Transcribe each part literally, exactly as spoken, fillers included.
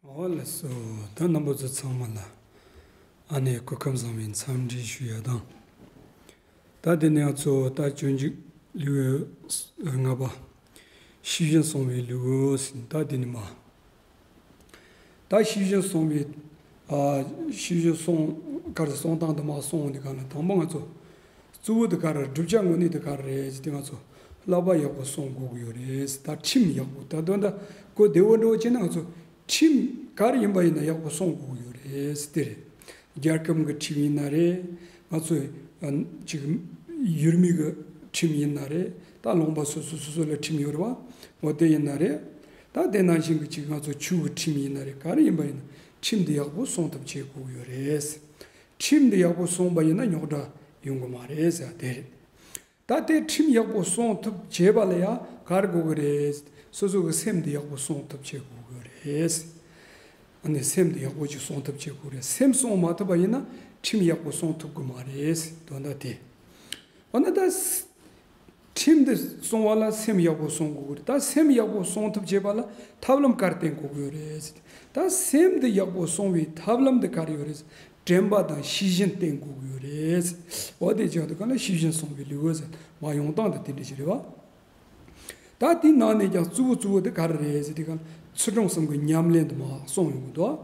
འོ་ལགས་སོ། ད་རྣམ་པ་ཚོ་ཚང་མ་ལ་ཨ་ནེ་སྐུ་ཁམས་བཟང་བའི་འཚམས་འདྲི་ཞུ་ཡ་དང་། ད་དེ་ནས་ང་ཚོ་ད་སྤྱོད་འཇུག་ལེའུ་ལྔ་པ། ཤེས་བཞིན་སོང་བའི་ལེའུ་ཟེར། ད་དེ་ནས་མ། ད་ཤེས་བཞིན་སོང་བའི། ཨ། ཤེས་བཞིན་སོང་ག་རེ་སོང་སྟངས་དེ་མ་སོང་འོང་དེ་ག་ལ་དང་པོ་ང་ཚོ་གཙོ་བོ་དེ་ག་རེ། བསྒྲུབ་བྱ་དངོས་གནས་དེ་ག་རེ་རེད་ཟེར་དུས་ང་ཚོ་བསླབ་པ་ཡག་པོ་སྲུང་དགོས་ཀྱི་ཡོད་རེད། ད་ཁྲིམས་ཡག་པོ། ད་དོན་དག་གོ་བདེ་བོ་འགྲོ་བྱས་ན་ང་ཚོ་ཁྲིམས་ག་རེ་ཡིན་པ་ཡིན་ན་ཡག་པོ་སྲུང་དགོས་ཀྱི་ཡོད་རེད་ཟེར་དེ་རེད། རྒྱལ་ཁབ་ཀྱི་ཁྲིམས་ཡིན་ན་རེད། ང་ཚོ་ཨ་ཅིག་ཡུལ་མི་གི་ཁྲིམས་ཡིན་ན་རེད། ད་ལུང་པ་སོ་སོ་སོ་སོ་ལ་ཁྲིམས་ཡོད་རེད་བ། འོ་དེ་ཡིན་ན་རེད། ད་དེ་ནང་བཞིན་གྱི་ཅིག་ང་ཚོ་ཆོས་ཀྱི་ཁྲིམས་ཡིན་ན་རེད། ག་རེ་ཡིན་པ་ཡིན་ན་ཁྲིམས་འདི་ཡག་པོ་སྲུང་ཐབས་བྱེད་དགོས་ཀྱི་ཡོད་རེད། ཁྲིམས་འདི་ཡག་པོ་སྲུང་པ་ཡིན་ན་རྙོག་དྲ་ཡོང་གི་མ་རེད་ཟེར་དེ་རེད། ད་དེ་ཁྲིམས་ཡག་པོ་སྲུང་ཐབས་བྱེད་པ་ལ་ཡང་ག་རེ་དགོས་ཀྱི་རེད། སོ་སོ་གི་སེམས་འདི་ཡག་པོ་སྲུང་ཐབས་བྱེད་དགོས་ཀྱི་རེད། ཨ་ནི་སེམས་འདི་ཡག་པོ་ཅིག་སྲུང་ཐབས་བྱེད་དགོས་རེད། སེམས་སྲུང་མ་ཐུབ་པ་ཡིན་ན་ཁྲིམས་ཡག་པོ་སྲུང་ཐུབ་ཀྱི་མ་རེད། དོན་དག་དེ། འོ་ན་ད་ཁྲིམས་འདི་སྲུང་བ་ལ་སེམས་ཡག་པོ་སྲུང་དགོས་ཀྱི་རེད། ད་སེམས་ཡག་པོ་སྲུང་ཐབས་བྱེད་པ་ལ་ཐབས་ལམ་ག་རེ་བསྟེན་དགོས་ཀྱི་ཡོད་རེད། ད་སེམས་འདི་ཡག་པོ་སྲུང་བའི་ཐབས་ལམ་འདི་ག་རེ་ཡོད་རེད། དྲན་པ་དང་ཤེས་བཞིན་བསྟེན་དགོས་ཀྱི་ཡོད་རེད། འོ་དེ་ཅག་དེ་ག་ལ་ཤེས་བཞིན་སོང་བའི་ལེའུ་ཟེར་མ་ཡོང་སྟངས་དེ་དེ་འདྲ་ཞིག་རེད་བ། ད་དེའི་ནང་ནས་ཀྱང་གཙོ་བོ་གཙོ་བོ་དེ་ག་རེ་རེད་ཟེར་དེ་ག་ལ་ཚུལ་ཁྲིམས་གསུམ་གྱི་ཉམས་ལེན་དུ་མ་སོང་ཡོང་གི་འདུག་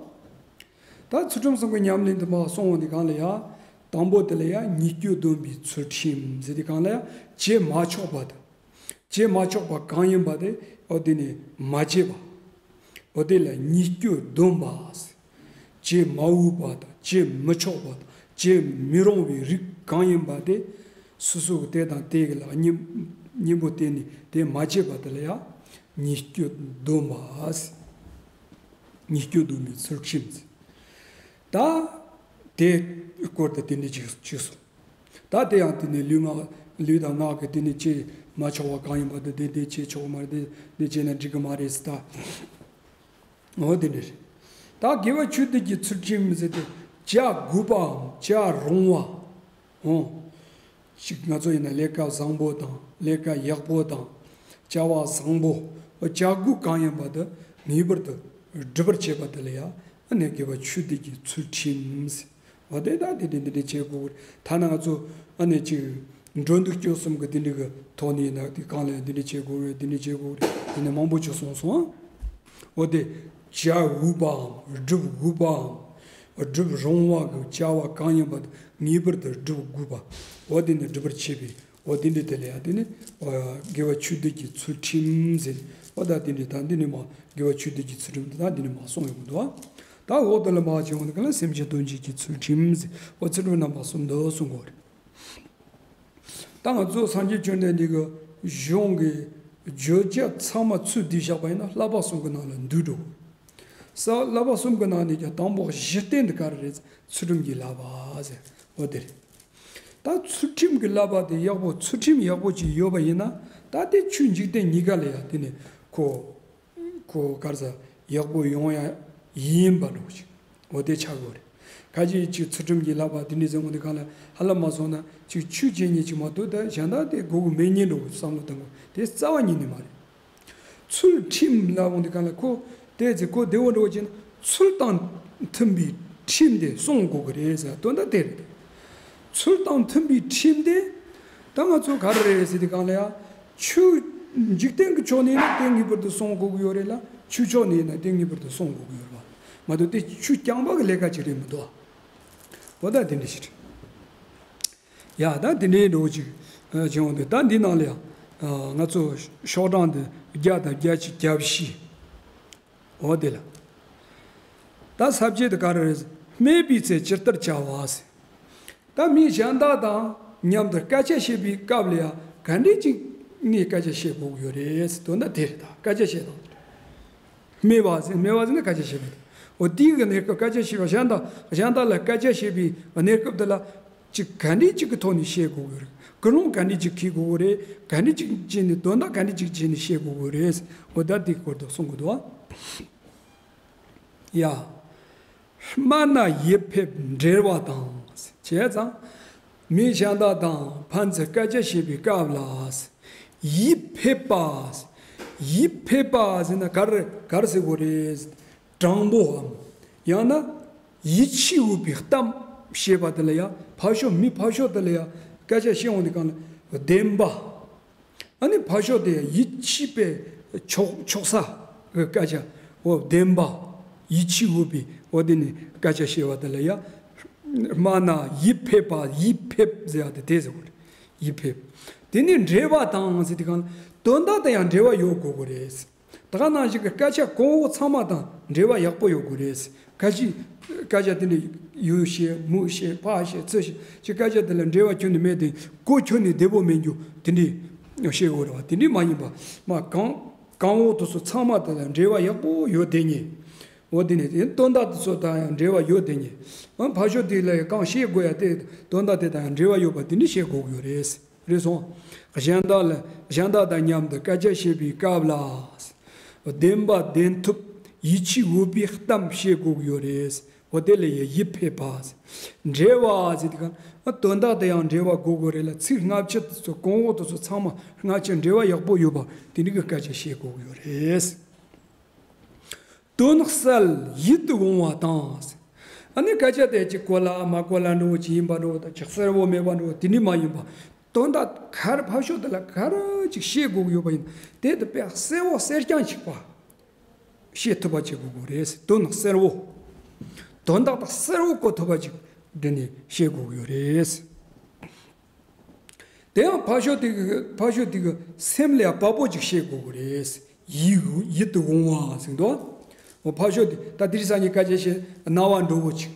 ད་ཚུལ་ཁྲིམས་གསུམ་གྱི་ཉམས་ལེན་དུ་མ་སོང་བ་དེ་གང་ལ་ཡང་། དང་པོ་དེ་ལ་ཡང་ཉེས་སྤྱོད་སྡོམ་པའི་ཚུལ་ཁྲིམས་ཟེར་དེ་གང་ལ་ཡང་བྱེད་མ་ཆོག་པ་དང་། བྱེད་མ་ཆོག་པ་གང་ཡིན་པ་དེ་འོ་དེ་ནི་མ་བྱེད་པ། འོ་དེ་ལ་ཉེས་སྤྱོད་སྡོམ་པ། བྱེད་མ་འོས་པ་དང་བྱེད་མི་ཆོག་པ་དང་བྱེད་མི་རུང་བའི་རིགས་གང་ཡིན་པ་དེ། སོ་སོ་གི་དེ་དང་དེ་གི་ལ་གཉེན་གཉེན་པོ་བསྟེན་ནས་དེ་མ་བྱེད་པ་དེ་ལ་ཡང་ཉེས་སྤྱོད་སྡོམ་པ། ཉེས་སྤྱོད་སྡོམ་པའི་ཚུལ་ཁྲིམས་ཟེར། ད་དེ་སྐོར་དུ་དེ་འདྲ་ཅིག་ཅིག་གསུངས། ད་དེ་ཡང་དེ་ནི་ལུས་ངག་ལུས་དང་ངག་གི་དེ་ནི་བྱེད་མ་ཆོག་པ་གང་ཡིན་པ་དེ་དེ་དེ་བྱེད་ཆོག་མ་རེད། དེ་དེ་བྱས་ན་འགྲིག་གི་མ་རེད་ཟེར་ད། འོ་དེ་འདྲ་རེད། ད་དགེ་བ་ཆོས་སྡུད་ཀྱི་ཚུལ་ཁྲིམས་ཟེར་ཏེ་བྱ་དགོས་པའམ་བྱ་རུང་བ། འོ། ཅིག་ང་ཚོ་ཡིན་ན་ལས་ཀ་བཟང་པོ་དང་ལས་ཀ་ཡག་པོ་དང་། བྱ་བ་བཟང་པོ། བྱ་དགོས་གང་ཡིན་པ་དེ་ངེས་པར་དུ་སྒྲུབ་པར་བྱེད་པ་དེ་ལ་ཡང་ཨ་ནི་དགེ་བ་ཆོས་སྡུད་ཀྱི་ཚུལ་ཁྲིམས། འོ་དེ་ད་དེ་འདྲ་འདི་འདྲ་བྱེད་དགོས། ཐ་ན་ང་ཚོ་ཨ་ནི་ཅིག་འགྲོ་འདུག་སྤྱོད་གསུམ་གྱི་དེ་འདྲ་གི་ཐོག་ནས་ཡིན་ན་དེ་གང་ལ་འདི་འདྲ་བྱེད་དགོས་རེད། འདི་འདྲ་བྱེད་དགོས་རེད། དེ་ནས་མང་པོ་ཅིག་གསུངས་སོང་ཨ། འོ་དེ་བྱ་འོས་པའམ་སྒྲུབ་འོས་པའམ། སྒྲུབ་རུང་བ་གི་བྱ་བ་གང་ཡིན་པ་དེ་ངེས་པར་དུ་སྒྲུབ་དགོས་པ། འོ་དེ་ནི་སྒྲུབ་པར་བྱེད་པའི་འོ་དེ་འདྲ་དེ་ལ་ཡང་དེ་ནི་དགེ་བ་ཆོས་སྡུད་ཀྱི་ཚུལ་ཁྲིམས་ཟེར། འོ་ད་དེ་འདྲ་ད་འདི་ནི་མ་དགེ་བ་ཆོས་སྡུད་ཀྱི་ཚུལ་ཁྲིམས་དེ་ད་འདི་ནི་མ་གསུངས་ཡོང་གི་འདུག་ད་འོག་དེ་ལ་མ་བྱས་འོང་དེ་ག་ལ་སེམས་ཅན་དོན་བྱེད་ཀྱི་ཚུལ་ཁྲིམས་ཟེར། འོ་ཚུལ་ཁྲིམས་རྣམ་པ་གསུམ་འདུག་གསུང་གི་རེད། ད་ང་ཚོ་སངས་རྒྱས་བཅོམ་ལྡན་འདས་ཀྱི་གཞུང་གི་བརྗོད་བྱ་ཚང་མ་ཚུར་བསྡུས་བཞག་པ་ཡིན་ན་བསླབ་པ་གསུམ་གྱི་ནང་ལ་འདུས་འགྲོ། ས་བསླབ་པ་གསུམ་གྱི་ནང་ནས་ཀྱང་དང་པོ་གཞི་རྟེན་དེ་ག་རེ་རེད། ཚུལ་ཁྲིམས་ཀྱི་བསླབ་པ་ཟེར། འོ་དེ་རེད། ད་ཚུལ་ཁྲིམས་ཀྱི་བསླབ་པ་དེ་ཡག་པོ་ཚུལ་ཁྲིམས་ཡག་པོ་ཅིག་ཡོད་པ་ཡིན་ན་ད་དེ་ཆོས་འཇིག་རྟེན་གཉིས་ཀ་ལ་ཡང་དེ་ནི་ཁོ། ཁོ་ག་རེ་ཟ་ཡག་པོ་ཡོང་ཡ་ཡིན་པ་འགྲོ་ཅིག་འོ་དེ་ཆགས་དགོས་རེད། ཁ་ཅིག་ཅིག་ཚུལ་ཁྲིམས་ཀྱི་བསླབ་པ་དེ་འདྲ་ཟེར་འོང་དེ་གང་ལ་ཧ་ལམ་མ་སོང་ན་ཅིག་ཆོས་བྱེད་ཉིད་ཅིག་མ་གཏོགས་ད་གཞན་དག་དེ་དགོས་ཀྱི་མེད་ཉིད་འགྲོ་བསམ་བློ་གཏོང་དགོས་དེ་རྩ་བ་ཉིད་ནས་མ་རེད། ཚུལ་ཁྲིམས་ལབ་འོང་དེ་གང་ལ་ཁོ་དེ་ཚེ་ཁོ་བདེ་བོ་འགྲོ་བ་ཅན་ཚུལ་དང་མཐུན་པའི་ཁྲིམས་དེ་སྲུང་དགོས་ཀྱི་རེད་ཟེར་དོན་དག་དེ་རེད། ཚུལ་དང་མཐུན་པའི་ཁྲིམས་དེ་ད་ང་ཚོ་ག་རེ་རེད་ཟེར་དེ་གང་ལ་ཡ། ཆོས་འཇིག་རྟེན་གྱི་ཕྱོགས་ནས་ཡིན་ན་དེ་ངེས་པར་དུ་སྲུང་དགོས་ཀྱི་ཡོད་རེད་ལ་ཆོས་ཕྱོགས་ནས་ཡིན་ན་དེ་ངེས་པར་དུ་སྲུང་དགོས་ཀྱི་ཡོད་རེད་བ། མ་གཏོགས་དེ་ཆོས་རྐྱང་པ་གི་ལས་ཀ་ཅིག་རེད་མི་འདུག་བ། འོ་ད་དེ་འདྲ་ཞིག་རེད། ཡ་ད་དེ་འདྲའི་འགྲོ་ཅིག་བྱུང་འདུག་ད་འདི་ནང་ལ་ཡང་ང་ཚོ་ཤོག་གྲངས་འདི་བརྒྱ་དང་བརྒྱད་ཅུ་གྱ་བཞི། འོ་དེ་ལ། ད་ས་བཅད་དེ་ག་རེ་རེད། སྨྲས་པའི་ཚེ་ཇི་ལྟར་བྱ་བ་ཟེར། ད་མི་གཞན་དག་དང་མཉམ་དུ་སྐད་ཆ་བཤད་པའི་སྐབས་ལ་ཡང་ག་འདྲས་ཅིག་ནས་སྐད་ཆ་བཤད་དགོས་ཀྱི་ཡོད་རེད་ཟེར་དོན་དག་དེ་རེད། ད་སྐད་ཆ་བཤད་སྟངས་དེ་རེད། སྨྲས་པ་ཟེར་སྨྲས་པ་ཟེར་ན་སྐད་ཆ་བཤད་པ་དེ། འོ་དེའི་གི་གནས་སྐབས་སྐད་ཆ་བཤད་པ་གཞན་དང་གཞན་དག་ལ་སྐད་ཆ་བཤད་པའི་གནས་སྐབས་དེ་ལ་ཅིག་ག་འདྲས་ཅིག་གི་ཐོག་ནས་བཤད་དགོས་ཀྱི་རེད། ཀུན་སློང་ག་འདྲས་ཅིག་འཁྱེར་དགོས་ཀྱི་རེད། ག་འདྲས་ཅིག་བྱས་ནས་དོན་དག་ག་འདྲས་ཅིག་བྱས་ནས་བཤད་དགོས་ཀྱི་རེད། འོ་ད་དེའི་སྐོར་དུ་གསུང་གི་འདུག་ཨ། ཡ། སྨྲ་ན་ཡིད་ཕེབས་འགྲེལ་བ་དང་། བྱས་ཙང་། མི་གཞན་དག་དང་ཕན་ཚུན་སྐད་ཆ་བཤད་པའི་སྐབས་ལ། ཡིད་ཕེབས་པ། ཡིད་ཕེབས་པ་ཟེར་ན་ག་རེ་ག་རེ་ཟེར་དགོས་རེད། དྲང་པོའམ། ཡང་ན་ཡིད་ཆེས་འོས་པའི་གཏམ་བཤད་པ་དེ་ལ་ཡང་ཕར་ཕྱོགས་མི་ཕར་ཕྱོགས་དེ་ལ་ཡང་སྐད་ཆ་བཤད་འོང་དུས་སྒང་ལ་བདེན་པ། ཨ་ནི་ཕར་ཕྱོགས་དེ་ཡང་ཡིད་ཆེས་པའི་ཕྱོགས་ཕྱོགས་ས་གི་སྐད་ཆ། འོ་བདེན་པ། ཡིད་ཆེས་འོས་པའི་འོ་དེ་ནི་སྐད་ཆ་བཤད་པ་དེ་ལ་ཡང་། སྨྲ་ན་ཡིད་ཕེབས་པ། ཡིད་ཕེབས་ཟེར་ཡ་དེ་དེ་ཟེར་བ་རེད། ཡིད་ཕེབས། དེ་ནི་འབྲེལ་བ་དང་ཟེར་དུས་སྒང་ལ་དོན་དག་དང་ཡང་འབྲེལ་བ་ཡོད་དགོས་དགོས་རེད། ད་ག་ནང་བཞིན་གྱི་སྐད་ཆ་གོང་འོག་ཚང་མ་དང་འབྲེལ་བ་ཡག་པོ་ཡོད་དགོས་རེད། ཁ་ཅིག་སྐད་ཆ་དེ་འདྲ་ཡུལ་བཤད་མུ་བཤད་ཕ་བཤད་ཚུ་བཤད་ཅིག་སྐད་ཆ་དེ་ལ་འབྲེལ་བ་ཁྱོན་ནས་མེད་དེ་གོ་ཁྱོན་ནས་བདེ་པོ་མེད་རྒྱུ་དེ་འདྲ་བཤད་དགོས་རེད་བ། དེ་འདྲ་མ་ཡིན་པ་མ་གང་གང་འོག་དེ་ཚོ་ཚང་མ་དེ་ལ་འབྲེལ་བ་ཡག་པོ་ཡོད་དེ་ཉེ། འོ་དེ་ནས་དེ་དོན་དག་དེ་ཚོ་དང་ཡང་འབྲེལ་བ་ཡོད་དེ་ཉེ། ཨ་ཕར་ཕྱོགས་དེ་ལ་ཡང་གང་བཤད་དགོས་ཡ་དེ་དོན་དག་དེ་དང་ཡང་འབྲེལ་བ་ཡོད་པ་དེ་འདྲ་བཤད་དགོས་ཀྱི་ཡོད་རེད། རེད་སོང་། གཞན་དག་ལ་གཞན་དག་དང་མཉམ་དུ་སྐད་ཆ་བཤད་པའི་སྐབས་ལ། བདེན་པ་བདེན་ཐུབ་ཡིད་ཆེས་འོས་པའི་གཏམ་བཤད་དགོས་ཀྱི་ཡོད་རེད། འོ་དེ་ལ་ཡང་ཡིད་ཕེབས་པ། འབྲེལ་བ་ཟེར་དུས་སྒང་དོན་དག་དང་ཡང་འབྲེལ་བ་དགོས་དགོས་རེད་ལ། ཚིག་སྔ་ཕྱི་དེ་ཚོ་གོང་འོག་དེ་ཚོ་ཚང་མ་སྔ་ཕྱི་འབྲེལ་བ་ཡག་པོ་ཡོད་པ་དེ་འདྲ་གི་སྐད་ཆ་བཤད་དགོས་ཀྱི་ཡོད་རེད། དོན་གསལ་ཡིད་དུ་འོང་བ་དང་། ཨ་ནི་སྐད་ཆ་དེ་ཅིག་གོ་ལ་མ་གོ་ལ་འགྲོ་བོ་ཅིག་ཡིན་པ་འགྲོ་བོ་དང་ཅིག་གསལ་བོ་མེད་པ་འགྲོ་བོ་དེ་འདྲ་མ་ཡིན་པ། དོན་དག་ག་རེ་ཕར་ཕྱོགས་དེ་ལ་ག་རེ་ཅིག་བཤད་དགོས་ཀྱི་ཡོད་པ་ཡིན་དེ་དེ་དཔེ་གསལ་བོ་གསལ་རྐྱང་ཅིག་པ་བཤད་ཐུབ་པ་བྱེད་དགོས་ཀྱི་རེད། དོན་གསལ་བོ། དོན་དག་དང་གསལ་བོ་གོ་ཐུབ་པ་ཅིག་དེ་ནས་བཤད་དགོས་ཀྱི་ཡོད་རེད། དེ་ཡང་ཕར་ཕྱོགས་དེ་གི་ཕར་ཕྱོགས་དེ་གི་སེམས་ལ་ཡང་བབ་པོ་ཅིག་བཤད་དགོས་ཀྱི་རེད། ཡིད་ཡིད་དུ་འོང་བ་ཟེར་འདུག་འོ་ཕར་ཕྱོགས་དེ་ད་དེ་རིང་སང་ཉིན་སྐད་ཆ་བཤད་རྣ་བ་འགྲོ་བོ་ཅིག་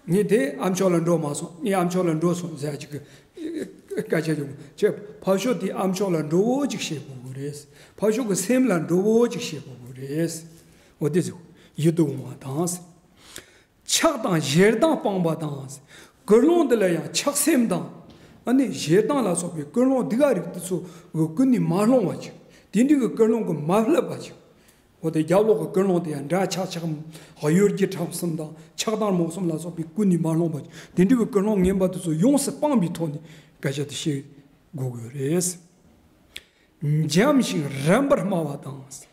ངས་དེ་ཨ་མཆོག་ལ་འགྲོ་མ་སོང་། ངས་ཨ་མཆོག་ལ་འགྲོ་སོང་ཟེར་ཅིག་གི་སྐད་ཆ་ཡོང་ཅེ་ཕར་ཕྱོགས་དེ་ཨ་མཆོག་ལ་འགྲོ་བོ་ཅིག་བཤད་དགོས་ཀྱི་རེད། ཕར་ཕྱོགས་ཀྱི་སེམས་ལ་འགྲོ་བོ་ཅིག་བཤད་དགོས་ཀྱི་རེད། འོ་དེ་ཟེར་ཡིད་དུ་འོང་བ་དང་། ཆགས་དང་ཞེ་སྡང་སྤངས་པ་དང་། ཀུན་སློང་འདི་ལ་ཡང་ཆགས་སེམས་དང་། ཨ་ནི་ཞེ་སྡང་ལ་སོགས་པའི་ཀུན་སློང་སྡུག་ག་རིགས་དེ་ཚོ་གི་ཀུན་ནས་མ་སློང་བ་ཅིག་དེ་འདྲའི་གི་ཀུན་སློང་གི་མ་བསླབ་པ་ཅིག་འོ་དེ་རྒྱབ་ལོགས་ཀྱི་ཀུན་སློང་དེ་ཡང་འདྲ་ཆགས་ཆགས་གཡོ་སྒྱུ་ཁྲམ་གསུམ་དང་ཆགས་སྡང་རྨོངས་གསུམ་ལ་སོགས་པའི་ཀུན་ནས་མ་སློང་བ་ཅིག་དེ་འདྲའི་གི་ཀུན་སློང་ངན་པ་དེ་ཚོ་ཡོངས་སུ་སྤངས་པའི་ཐོག་ནས་སྐད་ཆ་དེ་བཤད་དགོས་ཀྱི་ཡོད་རེད། འཇམ་ཞིང་རན་པར་སྨྲ་བ་དང་།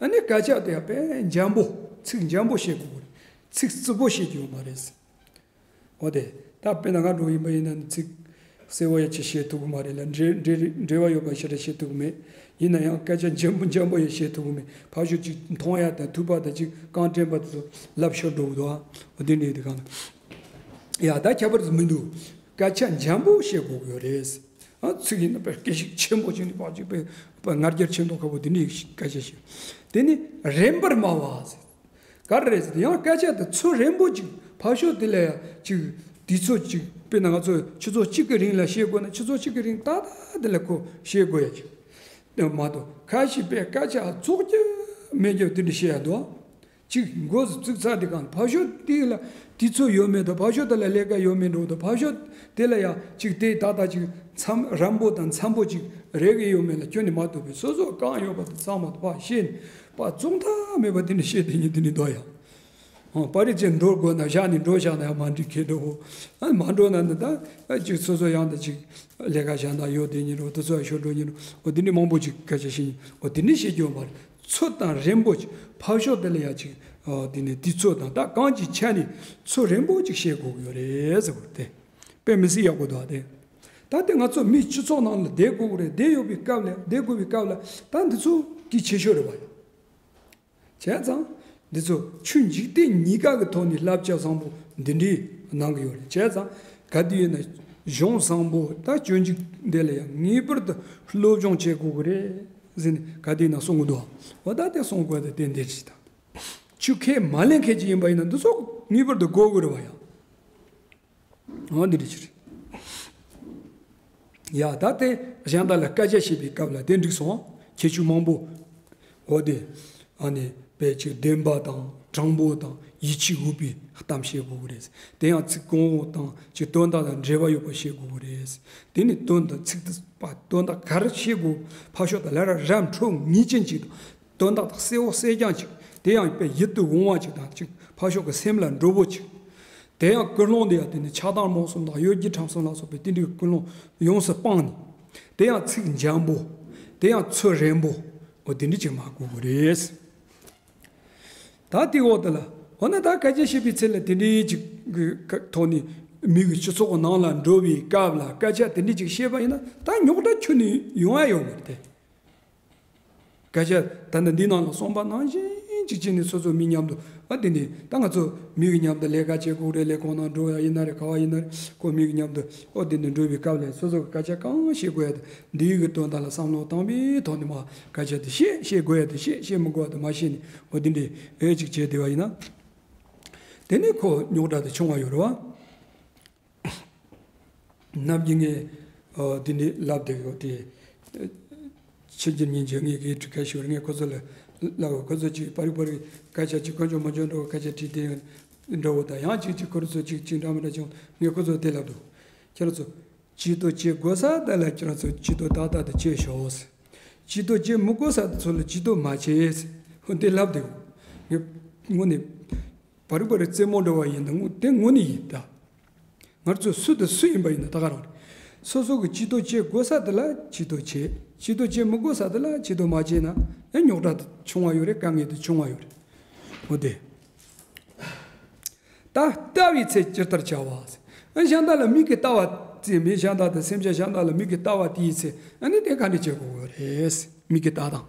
ཨ་ནི་སྐད་ཆ་དེ་དཔེ་འཇམ་པོ་ཚིག་འཇམ་པོ་བཤད་དགོས་ཀྱི་རེད། ཚིག་རྩུབ་པོ་བཤད་རྒྱུ་ཡོད་མ་རེད། འོ་དེ་ད་དཔེར་ན་ང་འགྲོ་ཡིན་པ་ཡིན་ན་ནི་ཚིག་གསལ་བོ་ཡ་ཅིག་བཤད་ཐུབ་ཀྱི་མ་རེད་ལ། འབྲེལ་འབྲེལ་འབྲེལ་བ་ཡོད་པ་ཞེ་དྲག་བཤད་ཐུབ་ཀྱི་མེད། ཡིན་ན་ཡང་སྐད་ཆ་འཇམ་པོ་འཇམ་པོ་ཡ་བཤད་ཐུབ་ཀྱི་མེད། ཕར་ཕྱོགས་ཅིག་མཐོང་ཡ་དང་ཐོས་པ་དང་ཅིག་རྐང་དྲན་པ་དེ་ཚོ་ལབ་ཤོར་འགྲོ་གི་འདུག་འོ་དེ་འདྲ་ཡིན་དུས་གང་ལ་ཡ་ད་ཁྱད་པར་དུ་མི་འདུག་སྐད་ཆ་འཇམ་པོ་བཤད་དགོས་ཀྱི་ཡོད་རེད། ཨ་ཚིག་ཡིན་ན་དཔེ་སྐད་ཤུགས་ཆེན་པོ་ཅིག་ནས་ཕར་ཅིག་དཔེ་དཔེ་ང་རྒྱལ་ཆེ་མདོག་ཁ་པོ་དེ་འདྲའི་སྐད་ཆ་ཞིག་དེ་ནི་རན་པར་སྨྲ་བ་ཟེར། ག་རེ་རེད་ཟེར་ན་ཡང་སྐད་ཆ་དེ་ཚོ་རན་པོ་ཅིག་ཕར་ཕྱོགས་དེ་ལ་ཡང་ཅིག་དུས་ཚོད་ཅིག་དཔེར་ན་ང་ཚོ་ཆུ་ཚོད་གཅིག་གི་རིང་ལ་བཤད་དགོས་ན་ཆུ་ཚོད་གཅིག་གི་རིང་ཏག་ཏག་དེ་ལ་ཁོ་བཤད་དགོས་ཡ་ཅིག་དེ་མ་གཏོགས་ཁ་ཞིག་པས་སྐད་ཆ་རྫོགས་རྒྱུ་མེད་རྒྱུ་དེ་འདྲ་བཤད་ཡ་འདུག་ཅིག་མགོ་བཙུགས་ཚར་དེ་གང་ཕར་ཕྱོགས་དེ་ལ་དུས་ཚོད་ཡོད་མེད་དང་ཕར་ཕྱོགས་དེ་ལ་ལས་ཀ་ཡོད་མེད་འགྲོ་དང་ཕར་ཕྱོགས་དེ་ལ་ཡང་ཅིག་དེ་ཏག་ཏག་ཅིག་འཚམ་རན་པོ་དང་འཚམ་པོ་ཅིག་རེག་གི་ཡོད་མེད་ལ་ཁྱོན་ནས་མ་གཏོགས་པའི་སོ་སོ་གང་ཡོད་པ་དེ་ཚང་མ་དེ་ཕར་བཤད་ནས་ཕར་བཙོང་ཐབས་མེད་པ་དེ་འདྲ་བཤད་དེ་ཉིན་དེ་ནས་འདུག་ཡ། ཨང་པ་རི་ཅན་འགྲོ་དགོས་ན་བཞག་ནས་འགྲོ་བཞག་ན་ཡང་མ་འགྲིག་གི་འགྲོ་འོ། ཨ་མ་འགྲོ་ན་ནི་ད་ཅིག་སོ་སོ་ཡང་ད་ཅིག་ལས་ཀ་བཞག་ན་ཡོད་དེ་ཉིན་རོ་དེ་ཚོ་ཡང་ཤོར་འགྲོ་ཉིན་རོ་འོ་དེ་འདྲ་མང་པོ་ཅིག་སྐད་ཆ་བཤད་ཉིན་འོ་དེ་འདྲ་བཤད་རྒྱུ་མ་རེད། ཚོད་དང་རན་པོ་ཅིག་ཕར་ཕྱོགས་དེ་ལ་ཡང་ཅིག་ཨ་དེ་ནས་དུས་ཚོད་དང་ད་གང་ཅིག་ཆ་ནས་ཚོད་རན་པོ་ཅིག་བཤད་དགོས་ཀྱི་ཡོད་རེད་ཟེར་བ་དེ་དཔེ་མི་སྲིད་ཡག་པོ་འདུག་ཨ་དེ། ད་དེ་ང་ཚོ་མི་སྤྱི་ཚོགས་ནང་ལ་བསྡད་དགོས་ཀྱི་རེད། བསྡད་ཡོད་པའི་སྐབས་ལ་བསྡད་དགོས་པའི་སྐབས་ལ་ད་འདི་ཚོ་གལ་ཆེ་ཤོས་རེད་བ་ཡ། བྱས་ཙང་འདི་ཚོ་ཆོས་འཇིག་རྟེན་གཉིས་ཀ་གི་ཐོག་ནས་བསླབ་བྱ་བཟང་པོ་འདི་འདྲའི་གནང་གི་ཡོད་རེད། བྱས་ཙང་ག་དུས་ཡིན་ན་གཞུང་བཟང་པོ་ད་སྤྱོད་འཇུག་འདི་ལ་ཡང་ངེས་པར་དུ་སློབ་སྦྱོང་བྱེད་དགོས་ཀྱི་རེད་ཟེར་ནས་ག་དུས་ཡིན་ན་གསུང་གི་འདུག་འོ་ད་དེ་གསུང་དགོས་ད་དེ་འདི་ཅིག་དང་། ཆོས་ཁས་མ་ལེན་མཁན་ཅིག་ཡིན་པ་ཡིན་ན་འདི་ཚོ་ངེས་པར་དུ་དགོས་ཀྱི་རེད་བ་ཡ། འོ་འདི་འདྲ་ཅིག་རེད། ཡ་ད་དེ་གཞན་དག་ལ་སྐད་ཆ་བཤད་པའི་སྐབས་ལ་དེ་འགྲིག་སོང་། ཁྱད་ཆོས་མང་པོ། འོ་དེ། ཨ་ནི་དཔེ་ཅིག་བདེན་པ་དང་དྲང་པོ་དང་ཡིད་ཆེས་འོས་པའི་གཏམ་བཤད་དགོས་ཀྱི་རེད། དེ་ཡང་ཚིག་གོང་འོག་དང་ཅིག་དོན་དག་དང་འབྲེལ་བ་ཡོད་པ་བཤད་དགོས་ཀྱི་རེད། དེ་ནི་དོན་དང་ཚིག་དེ་པ་དོན་དག་ག་རེ་བཤད་དགོས་ཕར་ཕྱོགས་དང་ལ་ར་རམ་འཕྲོད་ངེས་ཅན་ཅིག་དང་། དོན་དག་དང་གསལ་བོ་གསལ་རྐྱང་ཅིག་དེ་ཡང་དཔེ་ཡིད་དུ་འོང་བ་ཅིག་དང་ཅིག་ཕར་ཕྱོགས་ཀྱི་སེམས་ལ་འགྲོ་བོ་ཅིག་དེ་ཡང་ཀུན་སློང་དེ་ཡང་དེ་ནི་ཆགས་སྡང་རྨོངས་གསུམ་དང་གཡོ་སྒྱུ་ཁྲམ་གསུམ་ལ་སོགས་པའི་དེ་འདྲའི་ཀུན་སློང་ཡོངས་སུ་སྤངས་ནས། དེ་ཡང་ཚིག་འཇམ་པོ། དེ་ཡང་ཚོད་རན་པོ། འོ་དེ་འདྲ་ཅིག་སྨྲ་དགོས་ཀྱི་རེད། ད་དེའི་འོག་དེ་ལ་འོ་ན་ད་སྐད་ཆ་བཤད་པའི་ཚེ་ལ་དེ་འདྲའི་ཅིག་གི་ཐོག་ནས་མི་གི་སྤྱི་ཚོགས་ནང་ལ་འགྲོ་བའི་སྐབས་ལ་སྐད་ཆ་དེ་འདྲའི་ཅིག་བཤད་པ་ཡིན་ན་ད་རྙོག་དྲ་ཁྱོན་ནས་ཡོང་ཡ་ཡོད་མ་རེད་དེ། སྐད་ཆ་ད་ནི་འདི་ནང་ལ་གསུངས་པ་ནང་བཞིན་ཅིག་བྱས་ནས་སོ་སོ་མི་མཉམ་དུ་ཨ་དེ་ནས་ད་ང་ཚོ་མི་གི་མཉམ་དུ་ལས་ཀ་བྱེད་དགོས་རེད། ལས་ཁུངས་ནང་འགྲོ་ཡ་ཡིན་ན་རེད། ག་བ་ཡིན་ན་རེད། ཁོ་མི་གི་མཉམ་དུ་ཨོ་དེ་ནས་འགྲོ་བའི་སྐབས་ལ་སོ་སོ་གི་སྐད་ཆ་གང་བཤད་དགོས་ཡ་དེ་འདིའི་གི་དོན་དག་ལ་བསམ་བློ་བཏང་བའི་ཐོག་ནས་མ་སྐད་ཆ་དེ་བཤད་བཤད་དགོས་ཡ་དེ་བཤད་བཤད་མི་དགོས་ཡ་དེ་མ་བཤད་ནས་ཨོ་དེ་འདྲའི་ཨེ་ཅིག་བྱས་བསྡད་པ་ཡིན་ན། དེ་ནས་ཁོ་རྙོག་དྲ་དེ་བྱུང་བ་ཡོད་རེད་བ། ནམ་རྒྱུན་ངས་ཨོ་དེ་འདྲའི་ལབ་བསྡད་ཡོད་དེ། ཕྱི་རྒྱལ་ཉིན་རྒྱུན་ངས་གིས་ཁ་ཤོར་ངས་ཁོ་ཚོ་ལ་ལབ་ཁོ་ཚོ་ཅིག་པར་རིག་པར་རིག་སྐད་ཆ་ཅིག་དཀོན་མཆོག་མ་འཇོན་འགྲོ་སྐད་ཆ་དྲིས་ཏེ་འདྲ་བོ་དང་ཡང་ཅིག་ཅིག་ཁོ་ཚོ་ཅིག་ཅིག་འདྲ་མི་འདྲ་བྱུང་ངས་ཁོ་ཚོ་དེ་ལབ་འདུག་ཁྱེད་རང་ཚོ་ཇུས་གཏོགས་བྱེད་དགོས་ས་དེ་ལ་ཁྱེད་རང་ཚོ་ཇུས་གཏོགས་ཏག་ཏག་ཏུ་བྱེད་ཤོག་ཇུས་གཏོགས་བྱེད་མི་དགོས་ས་དེ་ཚོ་ལ་ཇུས་གཏོགས་མ་བྱེད་ཧོ་དེ་ལབ་འདུག་ངས་དངོས་གནས་པར་རིག་པར་རྩེད་མོ་འདྲ་བ་ཡིན་ན་དངོས་དེ་དངོས་གནས་ཡིན་ད། ང་ཚོ་སུ་དང་སུ་ཡིན་པ་ཡིན་ན་ད་ག་རང་རེད། སོ་སོ་གི་ཇུས་གཏོགས་བྱེད་དགོས་ས་དེ་ལ་ཇུས་གཏོགས་བྱེད། ཇུས་གཏོགས་བྱེད་མི་དགོས་ས་དེ་ལ་ཇུས་གཏོགས་མ་བྱས་ན་ཨེ་རྙོག་དྲ་དེ་བྱུང་བ་ཡོད་རེད། དཀའ་ངལ་དེ་བྱུང་བ་ཡོད་རེད། འོ་དེ། ད་ལྟ་བའི་ཚེ་ཇི་ལྟར་བྱ་བ། ཨ་གཞན་དག་ལ་མིག་གིས་ལྟ་བ་དེ་མི་གཞན་དག་དང་སེམས་ཅན་གཞན་དག་ལ་མིག་གིས་ལྟ་བ་དེའི་ཚེ་ཨ་ནི་དེ་ག་འདྲ་བྱེད་དགོས་རེད། མིག་གིས་ལྟ་སྟངས།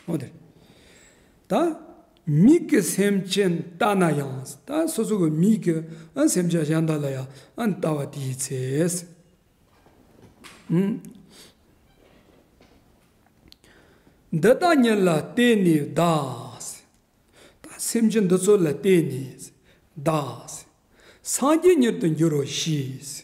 འོ་དེ། ད་མིག་གིས་སེམས་ཅན་ལྟ་ན་ཡང་ད་སོ་སོ་གི་མིག་གིས་ཨ་སེམས་ཅན་གཞན་དག་ལ་ཡང་ཨ་ལྟ་བ་དེའི་ཚེ། ཨུམ། འདི་དག་ཉིད་ལ་བརྟེན་ནས་བདག་ད་སེམས་ཅན་འདི་ཚོ་ལ་བརྟེན་ནས་བདག་སངས་རྒྱས་ཉིད་དུ་འགྱུར་རོ་ཞེས།